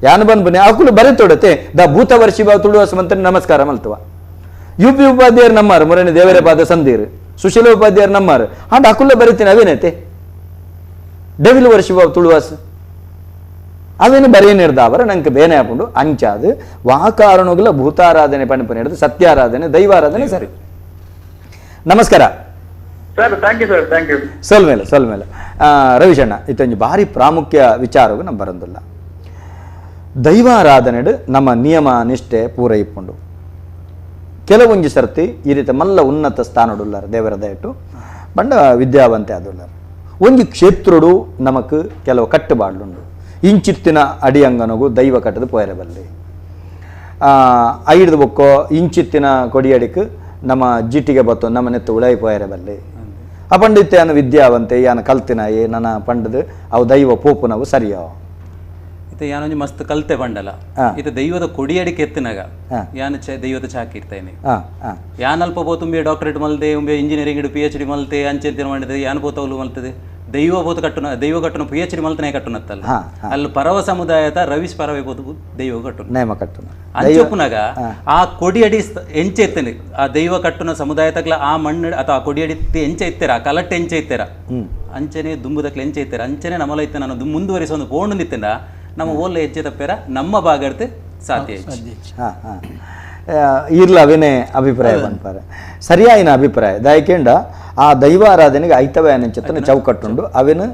ಯಾನು ಬಂದ್ಬನೆ ಅಕುಲು ಬರೆತೊಡತೆ the ಭೂತ ವರ್ಷಿಬಾಬ್ ತುಳುವ ಮಂತ್ರ ನಮಸ್ಕಾರ ಮಲ್ತುವ ಯು ಪಿ ಉಪಾಧ್ಯಾಯರು ನಮ್ಮಾರು ಮೊರನೆ ದೇವರ ಪಾದ ಸಂದೀರು ಸುಶೀಲ ಉಪಾಧ್ಯಾಯರು ನಮ್ಮಾರು ಅಂಡ್ ಅಕುಲ ಬರೀತೀನಿ ಅವೇನೈತೆ ಡೆವಿಲ್ ವರ್ಷಿಬಾಬ್ ತುಳುವಾಸ್ ಅವೇನು ಬರೆಯನಿರ್ದಾವರ ನಂಗೆ ಬೇನೆ ಹಾಕೊಂಡು ಅಂಚಾದು ವಾಕಾರಣಗಳ ಭೂತಾರಾಧನೆ ಪಣಪನೆ ಹಿಡಿದು ಸತ್ಯಾರಾಧನೆ ದೈವಾರಾಧನೆ ಸರಿ. ನಮಸ್ಕಾರ sir. Thank you sir. Thank you. ಸೊಲ್ಮೇಲೆ ಸೊಲ್ಮೇಲೆ ರವಿಶಣ್ಣ ಇತ್ತೊಂದು ಭಾರಿ ಪ್ರಾಮುಖ್ಯ ವಿಚಾರವು ನಮ್ಮ ಬರಂದಿಲ್ಲ. ದೈವಾರಾಧನೆ ನಮ್ಮ ನಿಯಮ ನಿಷ್ಠೆ ಪೂರೈಪುಂಡು ಕೆಲವೊಂಜಿ ಸರ್ತಿ ಈ ರೀತಿ ಮಲ್ಲ ಉನ್ನತ ಸ್ಥಾನಡುಲ್ಲಾರ ದೇವರ ದಯಟು ಬಂಡ ವಿದ್ಯಾವಂತೆ ಆದುಲ್ಲಾರ ಒಂಜಿ ಕ್ಷೇತ್ರಡು ನಮಕ್ ಕೆಲವು ಕಟ್ಟುಬಾಡ್ಲುಂಡು ಇಂಚಿತ್ತಿನ ಅಡಿಯಂಗನಗು ದೈವ ಕಟ್ಟದು ಪೋಯರಬಲ್ಲಿ ಐಡ್ದು ಬೊಕ್ಕೋ ಇಂಚಿತ್ತಿನ ಕೊಡಿಯಡಿಕ್ ನಮ್ಮ ಜಿಟಿಗೆ ಬತ್ತು ನಮ್ಮ ನೆತ್ತು ಉಳೈ ಪೋಯರಬಲ್ಲಿ ಆ ಪಂಡಿತ್ಯ ಯಾನ ವಿದ್ಯಾವಂತೆ ಯಾನ ಕಲ್ತಿನ ಏ ನನ್ನ ಪಂಡದು ಅವು ದೈವ ಪೋಪುನವು ಸರಿಯೋ ಇತ್ತೆ ಯಾನೊಂಜಿ ಮಸ್ತ್ ಕಲ್ತೆ ಪಂಡಲ ಇತ್ತೆ ದೈವದ ಕೊಡಿಯಡಿಕೆ ಎತ್ತಿನಾಗ ಯಾನ ದೈವದ ಚಾಕಿ ಇರ್ತೇನೆ ಯಾನ್ ಅಲ್ಪ ಪೋತುಂಬೆ ಡಾಕ್ಟರೇಟ್ ಮಲ್ತೆ ಉಂಬೆ engineering P H D ಮಲ್ತೆ ಅಂಚೆ ಮಾಡಿದೆ ಯಾನ್ ಪೋತವಲು ಮಲ್ತದೆ ದೈವ ಬೋತ ಕಟ್ಟುನ ದೈವ ಕಟ್ಟುನ P H D ಮಲ್ತನೆ ಕಟ್ಟುನತ್ತಲ್ಲ ಅಲ್ಲಿ ಪರವ ಸಮುದಾಯದ ರವಿಶ್ ಪರವೇ ಬೋತು ದೈವ ಕಟ್ಟುನ ನೇಮ ಕಟ್ಟುನ ಅಂಚೊಪ್ಪುನಾಗ ಆ ಕೊಡಿಯಡಿ ಎಂಚೆ ಎತ್ತನೆ ಆ ದೈವ ಕಟ್ಟುನ ಸಮುದಾಯ ತಗ್ಲ ಆ ಮಣ್ಣು ಅಥವಾ ಆ ಕೊಡಿಯಡಿ ಎಂಚೆ ಇತ್ತೆರ ಆ ಕಲಟ್ಟೆ ಎಂಚೆ ಇತ್ತೆರ ಅಂಚನೆ ದುಂಬುದಕ್ಲೆ ಎಂಚೆ ಇತ್ತೆರ ಅಂಚನೆ ನಮ್ಮಲ ಇತ್ತ ನಾನು ಮುಂದುವರಿಸೋ ಒಂದು ಪೋಂಡು ನಿತ್ತಂಡ ನಮ್ಮ ಓಲ್ಲ ಹೆಜ್ಜೆ ತಪ್ಪೇರ ನಮ್ಮ ಭಾಗರ್ತೆ ಸಾಧ್ಯ. ಇರ್ಲ ಅವೇನೇ ಅಭಿಪ್ರಾಯ ಬಂದ್ಪಾರೆ ಸರಿಯಾಯಿನ ಅಭಿಪ್ರಾಯ ದಯಕೇಂಡ ಆ ದೈವಾರಾಧನೆಗೆ ಐತವೇ ಅನ್ನಿಂಚತ್ತನ ಚೌಕಟ್ಟುಂಡು ಅವೇನು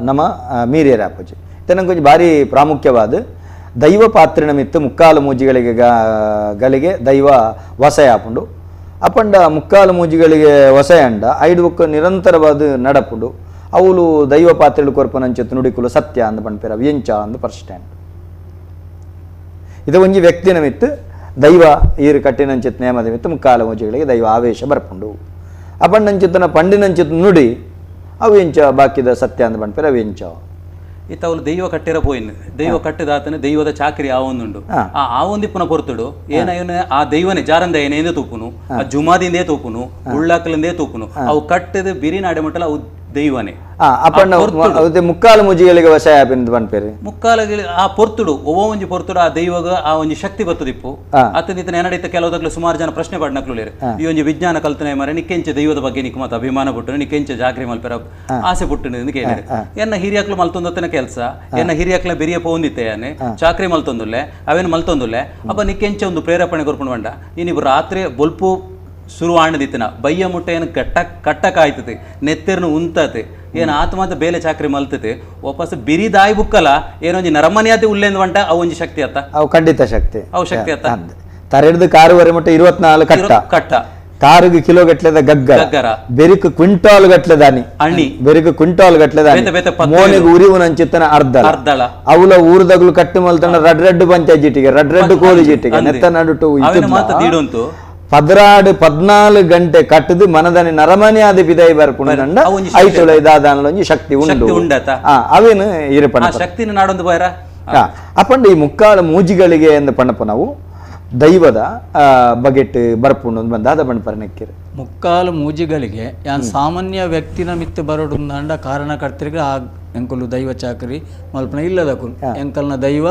ನಮ್ಮ ಮೀರಿಯರ ಅಪ್ಪಜಿ ಇದನ್ನ ಭಾರಿ ಪ್ರಾಮುಖ್ಯವಾದ ದೈವ ಪಾತ್ರಿನ ಮಿತ್ತು ಮುಕ್ಕಾಲು ಮೂಜಿಗಳಿಗೆ ಗಳಿಗೆ ದೈವ ವಸಯ ಆಪುಂಡು ಅಪಂಡ ಮುಕ್ಕಾಲು ಮೂಜಿಗಳಿಗೆ ವಸಯ ಅಂಡ ಐದು ಬೊಕ್ಕ ನಿರಂತರವಾದ ನಡಪುಂಡು ಅವಳು ದೈವ ಪಾತ್ರೆಗಳು ಕೊರ್ಪನಂಚತ್ತು ನುಡಿಕುಲು ಸತ್ಯ ಅಂದ ಪಣ್ಪೇರ ಅವು ಎಂಚ ಅಂದು ಪ್ರಶ್ನೆ. ಇದು ಒಂಜಿ ವ್ಯಕ್ತಿನ ಮಿತ್ತು ದೈವ ಈರು ಕಟ್ಟಿನಂಚಿತ್ ನೇಮದ ಮಿತ್ತು ಮುಕ್ಕಾಲ ಮೂಜಿಗಳಿಗೆ ದೈವ ಆವೇಶ ಬರ್ಪುಂಡು ಅಪಣ್ಣಂಚಿತ್ತನ ಪಂಡಿನಂಚಿತ್ ನುಡಿ ಅವು ಎಂಚ ಬಾಕಿದ ಸತ್ಯ ಅಂದ್ ಪನ್ಪೆರ್ ಅವು ಎಂಚ ಇತ್ತವಳು ದೈವ ಕಟ್ಟಿರ ಪೋಯಿನ್ ದೈವ ಕಟ್ಟಿದಾತನ ದೈವದ ಚಾಕರಿ ಆವೊಂದುಂಡು ಆ ಆವೊಂದಿಪ್ಪುನ ಪೊರ್ತುಡು ಏನಯ್ಯನ ಆ ದೈವನೇ ಜಾರಂದ ಏನೇಂದೇ ತೂಪುನು ಆ ಜುಮಾದಿಂದೇ ತೂಪುನು ಉಳ್ಳಾಕಲಿಂದೇ ತೂಪುನು ಅವು ಕಟ್ಟದ ಬಿರಿನಾಡೆ ಮಟ್ಟಲ ಅವು ದೈವನೇ ಅಪ್ಪಣ್ಣ ಮುಕ್ಕಾಲು ಮುಜಿಗಳಿಗೆ ವಶ ಆಪಿಂದ್ ಪನ್ಪೆರ್ ಮುಕ್ಕಾಲ ಆ ಪೊರ್ತುಡು ಒವ್ವ ಒಂಜಿ ಪೊರ್ತುಡು ಆ ದೈವಗ ಆ ಒಂಜಿ ಶಕ್ತಿ ಬತ್ತದಿಪ್ಪು ಅತನಿತ ನೆನಡಿತ ಕೆಲವುದಕ್ಲು ಸುಮಾರು ಜನ ಪ್ರಶ್ನೆ ಪಡ್ನಕ್ಲು ಈ ಒಂಜಿ ವಿಜ್ಞಾನ ಕಲ್ತನೆ ಮರೆ ನಿಕ್ಕೆಂಚ ದೈವದ ಬಗ್ಗೆ ನಿಕ್ ಮಾತ ಅಭಿಮಾನ ಪುಟ್ಟು ನಿಕ್ಕೆಂಚ ಜಾಗ್ರಿ ಮಲ್ಪೆರ ಆಸೆ ಪುಟ್ಟು ಎಂದು ಕೇಳಿರಿ ಎನ್ನ ಹಿರಿಯಕ್ಲು ಮಲ್ತೊಂದತ್ತನ ಕೆಲಸ ಎನ್ನ ಹಿರಿಯಕ್ಲ ಬೆರಿಯ ಪೋಂದಿತ್ತೆ ಯಾನೆ ಚಾಕ್ರಿ ಮಲ್ತೊಂದುಲ್ಲೆ ಅವೇನು ಮಲ್ತೊಂದುಲ್ಲೆ ಅಪ್ಪ ನಿಕ್ಕೆಂಚ ಒಂದು ಪ್ರೇರೇಪಣೆ ಕೊರ್ಪುಂಡು ಬಂಡ ಇನ್ನಿಬ್ಬರು ರಾತ್ರಿ ಬೊಲ್ಪು ಶುರು ಆಣದಿತ್ತನ ಬಯ್ಯ ಮುಟ್ಟೆ ಏನು ಕಟ್ಟ ಕಟ್ಟಕಾಯ್ತದೆ ನೆತ್ತೆರ್ನು ಉಂತತೆ ಏನು ಆತ್ಮದ ಬೇಲೆ ಚಾಕ್ರಿ ಮಲ್ತತೆ ವಾಪಸ್ ಬಿರಿದಾಯಿ ಬುಕ್ಕಲ ಏನೊಂಜಿ ನರಮನಿಯಾತಿ ಉಲ್ಲೇಂದು వంట ಅವು ಒಂಜಿ ಶಕ್ತಿ ಅತ್ತ ಅವು ಖಂಡಿತ ಶಕ್ತಿ ಅವು ಶಕ್ತಿ ಅತ್ತ ತರೆಡ್ದು ಕಾರುವರೆ ಮುಟ್ಟ 24 ಕಟ್ಟ ಕಟ್ಟ ಕಾರುಗೆ ಕಿಲೋ ಗಟ್ಲೆದ ಗಗ್ಗರ ಬೆರಿಕು ಕ್ವಿಂಟಾಲ್ ಗಟ್ಲೆದಾನಿ ಅಣಿ ಬೆರಿಕು ಕ್ವಿಂಟಾಲ್ ಗಟ್ಲೆದಾನಿ ಮೋನಿಗೆ ಉರಿವು ನಂಚಿತ್ತನ ಅರ್ಧಳ ಅವಲ ಊರ್ದಗ್ಲು ಕಟ್ಟು ಮಲ್ತನ ರಡ್ ರಡ್ಡು ಪಂಚಾಯತ್ ಜಿಟ್ಟಿಗೆ ರಡ್ ರಡ್ಡು ಕೋಳಿ ಜಿಟ್ಟಿಗೆ ನೆತ್ತ ನಡುಟು 14 14 ಗಂಟೆ ಕಟ್ಟದು ಮನದನಿ ನರಮನಿ ಆದ ಬಿದಾಯಿ ಬರ್ಪುಂಡ ಐತುಳ ಇದಾದಾನಲೊಂಜಿ ಶಕ್ತಿ ಉಂಡು ಅವೇನು ಇರಪಣ ಶಕ್ತಿನ ನಾಡೊಂದು ಬೈರ ಅಪ್ಪಂಡ ಈ ಮುಕ್ಕಾಲ ಮೂಜಿಗಳಿಗೆ ಎಂದು ಪಣ್ಣಪ್ಪ ನಾವು ದೈವದ ಬಗೆಟ್ ಬರ್ಪುಂಡು ಒಂದು ಬಂದಾದ ಬಣ್ಪರ ನೆಕ್ಕಿರು ಮುಕ್ಕಾಲು ಮೂಜಿಗಳಿಗೆ ಯಾನ್ ಸಾಮಾನ್ಯ ವ್ಯಕ್ತಿನ ಮಿತ್ತು ಬರೋಡು ಕಾರಣಕರ್ತರಿಗೆ ಆ ಎಂಕುಲು ದೈವ ಚಾಕರಿ ಮಲ್ಪನ ಇಲ್ಲದಕುಲು ಎಂಕಲ್ನ ದೈವ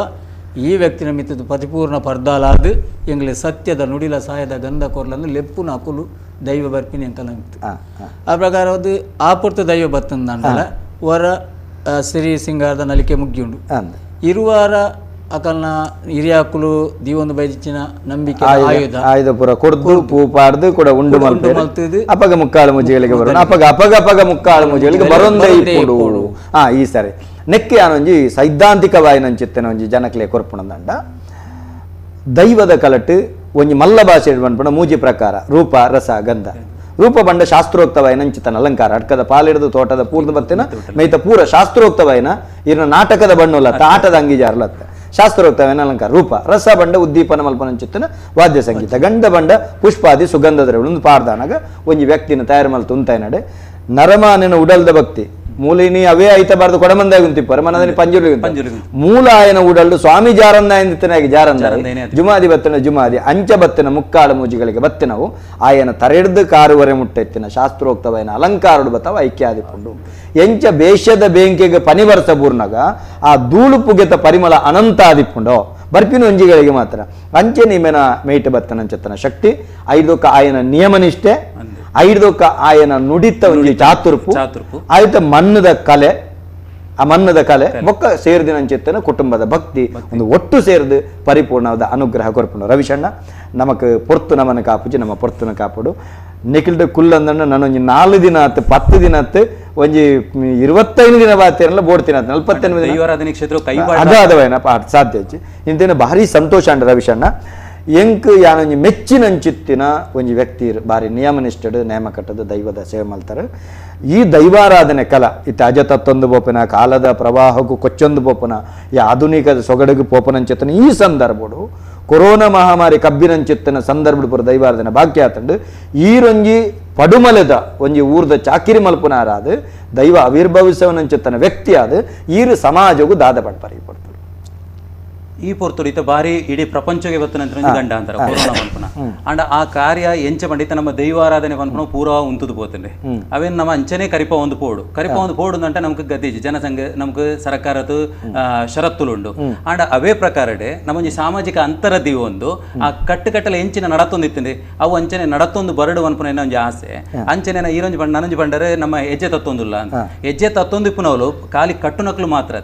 ಈ ವ್ಯಕ್ತಿನ ಮಿತ್ತದ ಪರಿಪೂರ್ಣ ಪರ್ದಾಲಾದ ಎಂಗ್ಲೆ ಸತ್ಯದ ನುಡಿಲ ಸಾಯದ ಗಂಧ ಕೊರ್ಲಂದು ಲೆಪ್ಪುನ ಅಕುಲು ದೈವ ಬರ್ಪಿನ ಎಂಕಲ್ನ ಮಿತ್ತು ಆ ಪ್ರಕಾರ ಅದು ಆ ಪೊರ್ತು ದೈವ ಬತ್ತಂದಾಂಡಲ ವರ ಸಿರಿ ಸಿಂಗಾರದ ನಲಿಕೆ ಮುಗ್ಗಿಯುಂಡು ಇರುವಾರ ಅಕಲ್ನ ಹಿರಿಯಾಕುಲು ದೀವೊಂದು ಬೈದಿಚ್ಚಿನ ನಂಬಿಕೆ ಆಯುಧ ಆಯುಧ ಪೂರ ಕೊಡ್ದು ಪೂ ಪಾಡ್ದು ಕೂಡ ಉಂಡು ಮಲ್ತದು ಅಪಗ ಮುಕ್ಕಾಲು ಮುಜಿಗಳಿಗೆ ಬರೋಣ ಅಪಗ ಅಪಗ ಅಪಗ ಮುಕ್ಕಾಲು ಮುಜಿಗಳಿಗೆ ಬರೊಂದೇ ಇಪ್ಪುಡು ಈ ಸರಿ ನೆಕ್ಕೆ ಆನೊಂಜಿ ಸೈದ್ಧಾಂತಿಕವಾಯಿನಂಚಿತ್ತನ ಒಂಜಿ ಜನಕ್ಲೆ ಕೊರ್ಪುಣದಂಡ ದೈವದ ಕಲಟು ಒಂಜಿ ಮಲ್ಲ ಭಾಷೆ ಪನ್ಪುಣ ಮೂಜಿ ಪ್ರಕಾರ ರೂಪ ರಸ ಗಂಧ ರೂಪ ಬಂಡ ಶಾಸ್ತ್ರೋಕ್ತವಾಯಿನಂಚಿತನ ಅಲಂಕಾರ ಅಡ್ಕದ ಪಾಲಿಡ್ದು ತೋಟದ ಪೂರ್ಣ ಬತ್ತಿನ ಮೈತ ಪೂರ ಶಾಸ್ತ್ರೋಕ್ತವಾಯಿನ ಇರ್ನ ನಾಟಕದ ಬಣ್ಣುಲತ್ತ ಆಟದ ಅಂಗಿಜಾರ್ಲತ್ತ ಶಾಸ್ತ್ರೋಕ್ತವಾಯಿನ ಅಲಂಕಾರ ರೂಪ ರಸ ಬಂಡ ಉದ್ದೀಪನ ಮಲ್ಪನಂಚಿತ್ತನ ವಾದ್ಯ ಸಂಗೀತ ಗಂಧ ಬಂಡ ಪುಷ್ಪಾದಿ ಸುಗಂಧ ದ್ರವ್ಯ ಒಂದು ಪಾಡ್ದಾನಾಗ ಒಂಜಿ ವ್ಯಕ್ತಿನ ತಯಾರು ಮಲ್ತು ಉಂತಾಯ್ನಡೆ ನರಮಾನಿನ ಉಡಲ್ದ ಭಕ್ತಿ ಮೂಲಿನಿ ಅವೇ ಐತಬಾರ್ದು ಕೊಡಮಂದಾಗಿ ಉಂತಿಪ್ಪರ ಮನದಲ್ಲಿ ಪಂಜುರ್ಲಿ ಮೂಲ ಆಯನ ಉಡಲ್ಡು ಸ್ವಾಮಿ ಜಾರಂದಾಯಂದಿತ್ತನಾಗಿ ಜಾರಂದ ಜುಮಾದಿ ಬತ್ತಿನ ಜುಮಾದಿ ಅಂಚ ಬತ್ತಿನ ಮುಕ್ಕಾಳು ಮೂಜಿಗಳಿಗೆ ಬತ್ತಿನವು ಆಯನ ತರೆಡ್ದು ಕಾರುವರೆ ಮುಟ್ಟೆತ್ತಿನ ಶಾಸ್ತ್ರೋಕ್ತವಾಯನ ಅಲಂಕಾರುಡು ಬತ್ತವ ಐಕ್ಯಾದಿಪುಂಡು ಎಂಚ ಬೇಷದ ಬೇಂಕೆಗೆ ಪನಿ ಬರ್ಸ ಬೂರ್ನಾಗ ಆ ಧೂಳು ಪುಗೆತ ಪರಿಮಳ ಅನಂತಾದಿಪ್ಪುಂಡೋ ಬರ್ಪಿನ ಒಂಜಿಗಳಿಗೆ ಮಾತ್ರ ಅಂಚೆ ನಿಮೆನ ಮೇಟ ಬತ್ತನಂಚತ್ತನ ಶಕ್ತಿ ಐದೊಕ್ಕ ಆಯನ ನಿಯಮನಿಷ್ಠೆ ಐದೊಕ್ಕ ಆಯನ ನುಡಿತ ಒಂಜಿ ಚಾತುರ್ಪು ಆಯ್ತ ಮನ್ನದ ಕಲೆ ಆ ಮನ್ನದ ಕಲೆ ಬೊಕ್ಕ ಸೇರ್ದಿನಂಚಿತ್ತನ ಕುಟುಂಬದ ಭಕ್ತಿ ಒಂದು ಒಟ್ಟು ಸೇರ್ದು ಪರಿಪೂರ್ಣವಾದ ಅನುಗ್ರಹ ಕೊರ್ಪುಂಡು ರವಿಶಣ್ಣ ನಮಕ್ ಪೊರ್ತು ನಮನ ಕಾಪುಜಿ ನಮ್ಮ ಪೊರ್ತುನ ಕಾಪುಡು ನಿಖಿಲ್ದ ಕುಲ್ಲಂದಣ್ಣ ನಾನೊಂಜಿ 4 ದಿನ ಆತು 10 ದಿನ ಆತು ಒಂಜಿ 25 ದಿನ ಬಾತಿರಲ್ಲ ಬೋಡ್ತಿನ 48 ಕ್ಷೇತ್ರ ಅಗಾಧವೇನ ಸಾಧ್ಯ ಹೆಚ್ಚು ಇಂತೇನ ಭಾರಿ ಸಂತೋಷ ಅಂಡ ರವಿಶಣ್ಣ ಎಂಕ್ ಯಾನೊಂಜಿ ಮೆಚ್ಚಿನಂಚಿತ್ತಿನ ಒಂಜಿ ವ್ಯಕ್ತಿ ಭಾರಿ ನಿಯಮನಿಷ್ಠಡು ನೇಮ ಕಟ್ಟದು ದೈವದ ಸೇವೆ ಮಲ್ತಾರೆ ಈ ದೈವಾರಾಧನೆ ಕಲ ಇತ್ತ ಅಜತತ್ತೊಂದು ಪೋಪನ ಕಾಲದ ಪ್ರವಾಹಕ್ಕೂ ಕೊಚ್ಚೊಂದು ಪೋಪನ ಈ ಆಧುನಿಕದ ಸೊಗಡಿಗೆ ಪೋಪನಂಚಿತ್ತನ ಈ ಸಂದರ್ಭಡು ಕೊರೋನಾ ಮಹಾಮಾರಿ ಕಬ್ಬಿನಂಚಿತ್ತನ ಸಂದರ್ಭಡು ಪೂರ ದೈವಾರಾಧನೆ ಬಾಕಿ ಆತಂಡು ಈರೊಂಜಿ ಪಡುಮಲೆದ ಒಂಜಿ ಊರ್ದ ಚಾಕಿರಿ ಮಲ್ಪುನಾರಾದ ದೈವ ಆವಿರ್ಭವಿಸವನಂಚಿತ್ತನ ವ್ಯಕ್ತಿ ಆದ ಈರು ಸಮಾಜಗೂ ದಾದ ಪಡ್ಪಾರಿ ಪಡ್ತಾರೆ ಈ ಪೊರ್ತುಡು ಇತ್ತ ಬಾರಿ ಇಡೀ ಪ್ರಪಂಚಕ್ಕೆ ಬತ್ತ ನಂತರ ಗಂಡ ಅಂತಾರೆ ಕೊರೋನಾ ಪನ್ಪುನ ಅಂಡ ಆ ಕಾರ್ಯ ಎಂಚ ಪಂಡಿತ ನಮ್ಮ ದೈವಾರಾಧನೆ ಪನ್ಪುನ ಪೂರ ಉಂತುದು ಪೋತಂಡೆ ಅವೇನು ನಮ್ಮ ಅಂಚನೆ ಕರಿಪ ಒಂದು ಪೋಡು ಕರಿಪ ಒಂದು ಪೋಡು ಅಂತ ನಮ್ಗೆ ಗತಿಜಿ ಜನಸಂಘ ನಮ್ಗೆ ಸರ್ಕಾರದ ಷರತ್ತುಲುಂಡು ಅಂಡ ಅವೇ ಪ್ರಕಾರಡೆ ನಮ್ಮೊಂಜಿ ಸಾಮಾಜಿಕ ಅಂತರ ಒಂದು ಆ ಕಟ್ಟುಕಟ್ಟಲೆ ಎಂಚಿನ ನಡತೊಂದಿತ್ತಂಡೆ ಅವು ಅಂಚನೆ ನಡತೊಂದು ಬರಡು ಪನ್ಪುನ ಒಂಜಿ ಆಸೆ ಅಂಚನೆ ಈರೊಂಜಿ ಬಂಡ ನನೊಂಜಿ ಬಂಡರೆ ನಮ್ಮ ಹೆಜ್ಜೆ ತತ್ತೊಂದುಲ್ಲ ಅಂತ ಹೆಜ್ಜೆ ತತ್ತೊಂದು ಇಪ್ಪುನವಲು ಖಾಲಿ ಕಟ್ಟುನಕ್ಲು ಮಾತ್ರ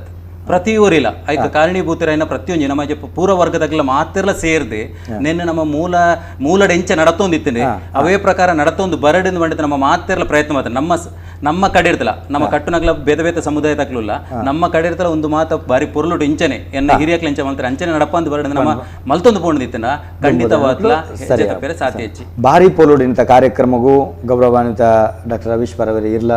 ಪ್ರತಿ ಊರಿಲ್ಲ ಐಕ ಕಾರಣೀಭೂತರೈನ ಪ್ರತಿಯೊಂದು ನಮ್ಮ ಪೂರ್ವ ವರ್ಗದಾಗಲ ಮಾತ್ರ ಸೇರ್ದೆ ನಿನ್ನೆ ನಮ್ಮ ಮೂಲ ಮೂಲಡೆ ಎಂಚ ನಡತೊಂದಿತ್ತಂಡೆ ಅವೇ ಪ್ರಕಾರ ನಡತೊಂದು ಬರಡಿಂದ ಮಾಡಿದ ನಮ್ಮ ಮಾತಿರಲ ಪ್ರಯತ್ನ ಮಾಡ್ತಾರೆ. ನಮ್ಮ ನಮ್ಮ ಕಡೆ ಇರ್ತಲ್ಲ ನಮ್ಮ ಕಟ್ಟುನಗ್ಲ ಬೇರೆ ಬೇರೆ ಸಮುದಾಯ ತಕ್ಲುಲ್ಲ ನಮ್ಮ ಕಡೆ ಇರ್ತಲ್ಲ ಒಂದು ಮಾತ ಬಾರಿ ಪೊರ್ಲುಟು ಇಂಚನೆ ಎನ್ನ ಹಿರಿಯಕ್ಲ ಎಂಚ ಮಾಡ್ತಾರೆ ಅಂಚನೆ ನಡಪ ಅಂದ್ ಬರಡಿಂದ ನಮ್ಮ ಮಲ್ತೊಂದು ಪೋಂಡಿತ್ತನ ಖಂಡಿತವಾಗ್ಲ ಬೇರೆ ಸಾಧ್ಯ ಹೆಚ್ಚಿ ಭಾರಿ ಪೊಲುಡಿಂತ ಕಾರ್ಯಕ್ರಮಗೂ ಗೌರವಾನ್ವಿತ ಡಾಕ್ಟರ್ ರವೀಶ್ ಪರವರಿ ಇರ್ಲ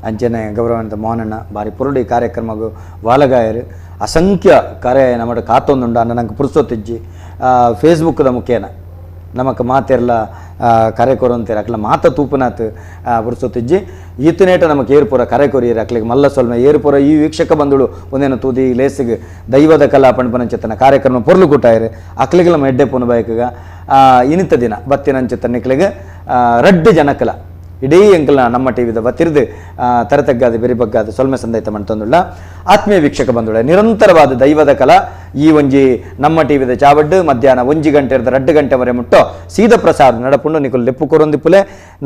ಅಂಚನೆ ಗೌರವಾನ್ವಿತ ಮೋಹನಣ್ಣ ಭಾರಿ ಪೊರುಡಿ ಕಾರ್ಯಕ್ರಮಗೂ ವಾಲಗಾಯರು ಅಸಂಖ್ಯ ಕಾರ್ಯ ನಮ್ಮ ಕಾತೊಂದುಂಡು ಅನ್ನ ನಂಗೆ ಪುರುಸೊತ್ತಿಜ್ಜಿ ಫೇಸ್ಬುಕ್ದ ಮುಖೇನ ನಮಕ್ ಮಾತೆರ್ಲ ಕರೆ ಕೊರೊಂತೇರು ಅಕ್ಲ ಮಾತ ತೂಪುನಾತ್ ಪುರ್ಸೊತ್ತಿಜ್ಜಿ ಈತನೇಟ ನಮಕ್ ಏರ್ಪುರ ಕರೆ ಕೊರಿಯರ್ ಅಕ್ಲಿಗೆ ಮಲ್ಲ ಸೊಲ್ಮೆ. ಏರ್ಪುರ ಈ ವೀಕ್ಷಕ ಬಂಧುಳು ಒಂದೇನು ತೂದಿ ಲೇಸಿಗೆ ದೈವದ ಕಲಾ ಪಣ್ಪನಂಚಿತ್ತನ ಕಾರ್ಯಕ್ರಮ ಪೊರ್ಲು ಕೂಟಾಯರು ಅಕ್ಲಿಗೆ ನಮ್ಮ ಎಡ್ಡೆ ಪುನ ಬಯಕಗ ಇನಿತ ದಿನ ಬತ್ತಿನಂಚಿತ್ತ ನಿಕ್ಲಿಗೆ ರಡ್ಡು ಜನಕಲ ಇಡೀ ಎಂಕಲ್ನ ನಮ್ಮ ಟಿವಿದ ಬತ್ತಿರ್ದು ತರತಗ್ಗಾದ ಬೆರಿಬಗ್ಗಾದ ಸೊಲ್ಮೆ ಸಂದೈತ ಮಂತಂದುಳ್ಳ ಆತ್ಮೀಯ ವೀಕ್ಷಕ ಬಂಧುಳೆ ನಿರಂತರವಾದ ದೈವದ ಕಲಾ ಈ ಒಂಜಿ ನಮ್ಮ ಟಿವಿದ ಚಾವಡ್ಡು ಮಧ್ಯಾಹ್ನ 1 ಗಂಟೆ 2 ಗಂಟೆವರೆ ಮುಟ್ಟೋ ಸೀದ ಪ್ರಸಾರ ನಡಪುಂಡು ನಿಕುಲ್ ಲೆಪ್ಪು ಕೊರೊಂದಿಪ್ಪುಲೆ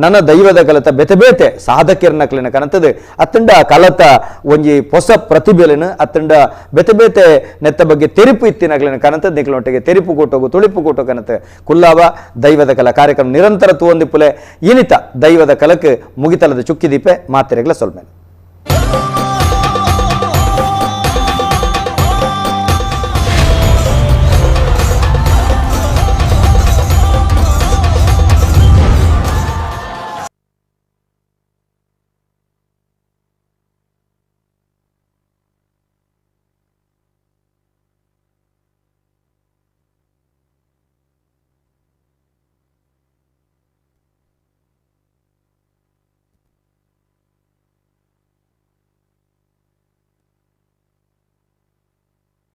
ನನ್ನ ದೈವದ ಕಲತ ಬೆತೆ ಬೇತೆ ಸಾಧಕಿರ್ನಕ್ಲಿನ ಕನತದು ಅತ್ತಂಡ ಕಲತ ಒಂಜಿ ಹೊಸ ಪ್ರತಿಭೆಲೆನು ಅತ್ತಂಡ ಬೆತೆ ಬೇತೆ ನೆತ್ತ ಬಗ್ಗೆ ತೆರಿಪು ಇತ್ತಿನಕ್ಲಿನ ಕನತದ್ ನಿಕ್ಲೊಟ್ಟಿಗೆ ತೆರಿಪು ಕೂಟೋಗು ತುಳಿಪು ಕೂಟೋ ಕನತ ಕುಲ್ಲಾವ ದೈವದ ಕಲಾ ಕಾರ್ಯಕ್ರಮ ನಿರಂತರ ತೂವೊಂದಿಪ್ಪುಲೆ ಇನಿತ ದೈವದ ಕಲಕ್ ಮುಗಿತಲದ ಚುಕ್ಕಿದೀಪೆ ಮಾತಿರೆಗ್ಲ ಸೊಲ್ಮೇಲೆ.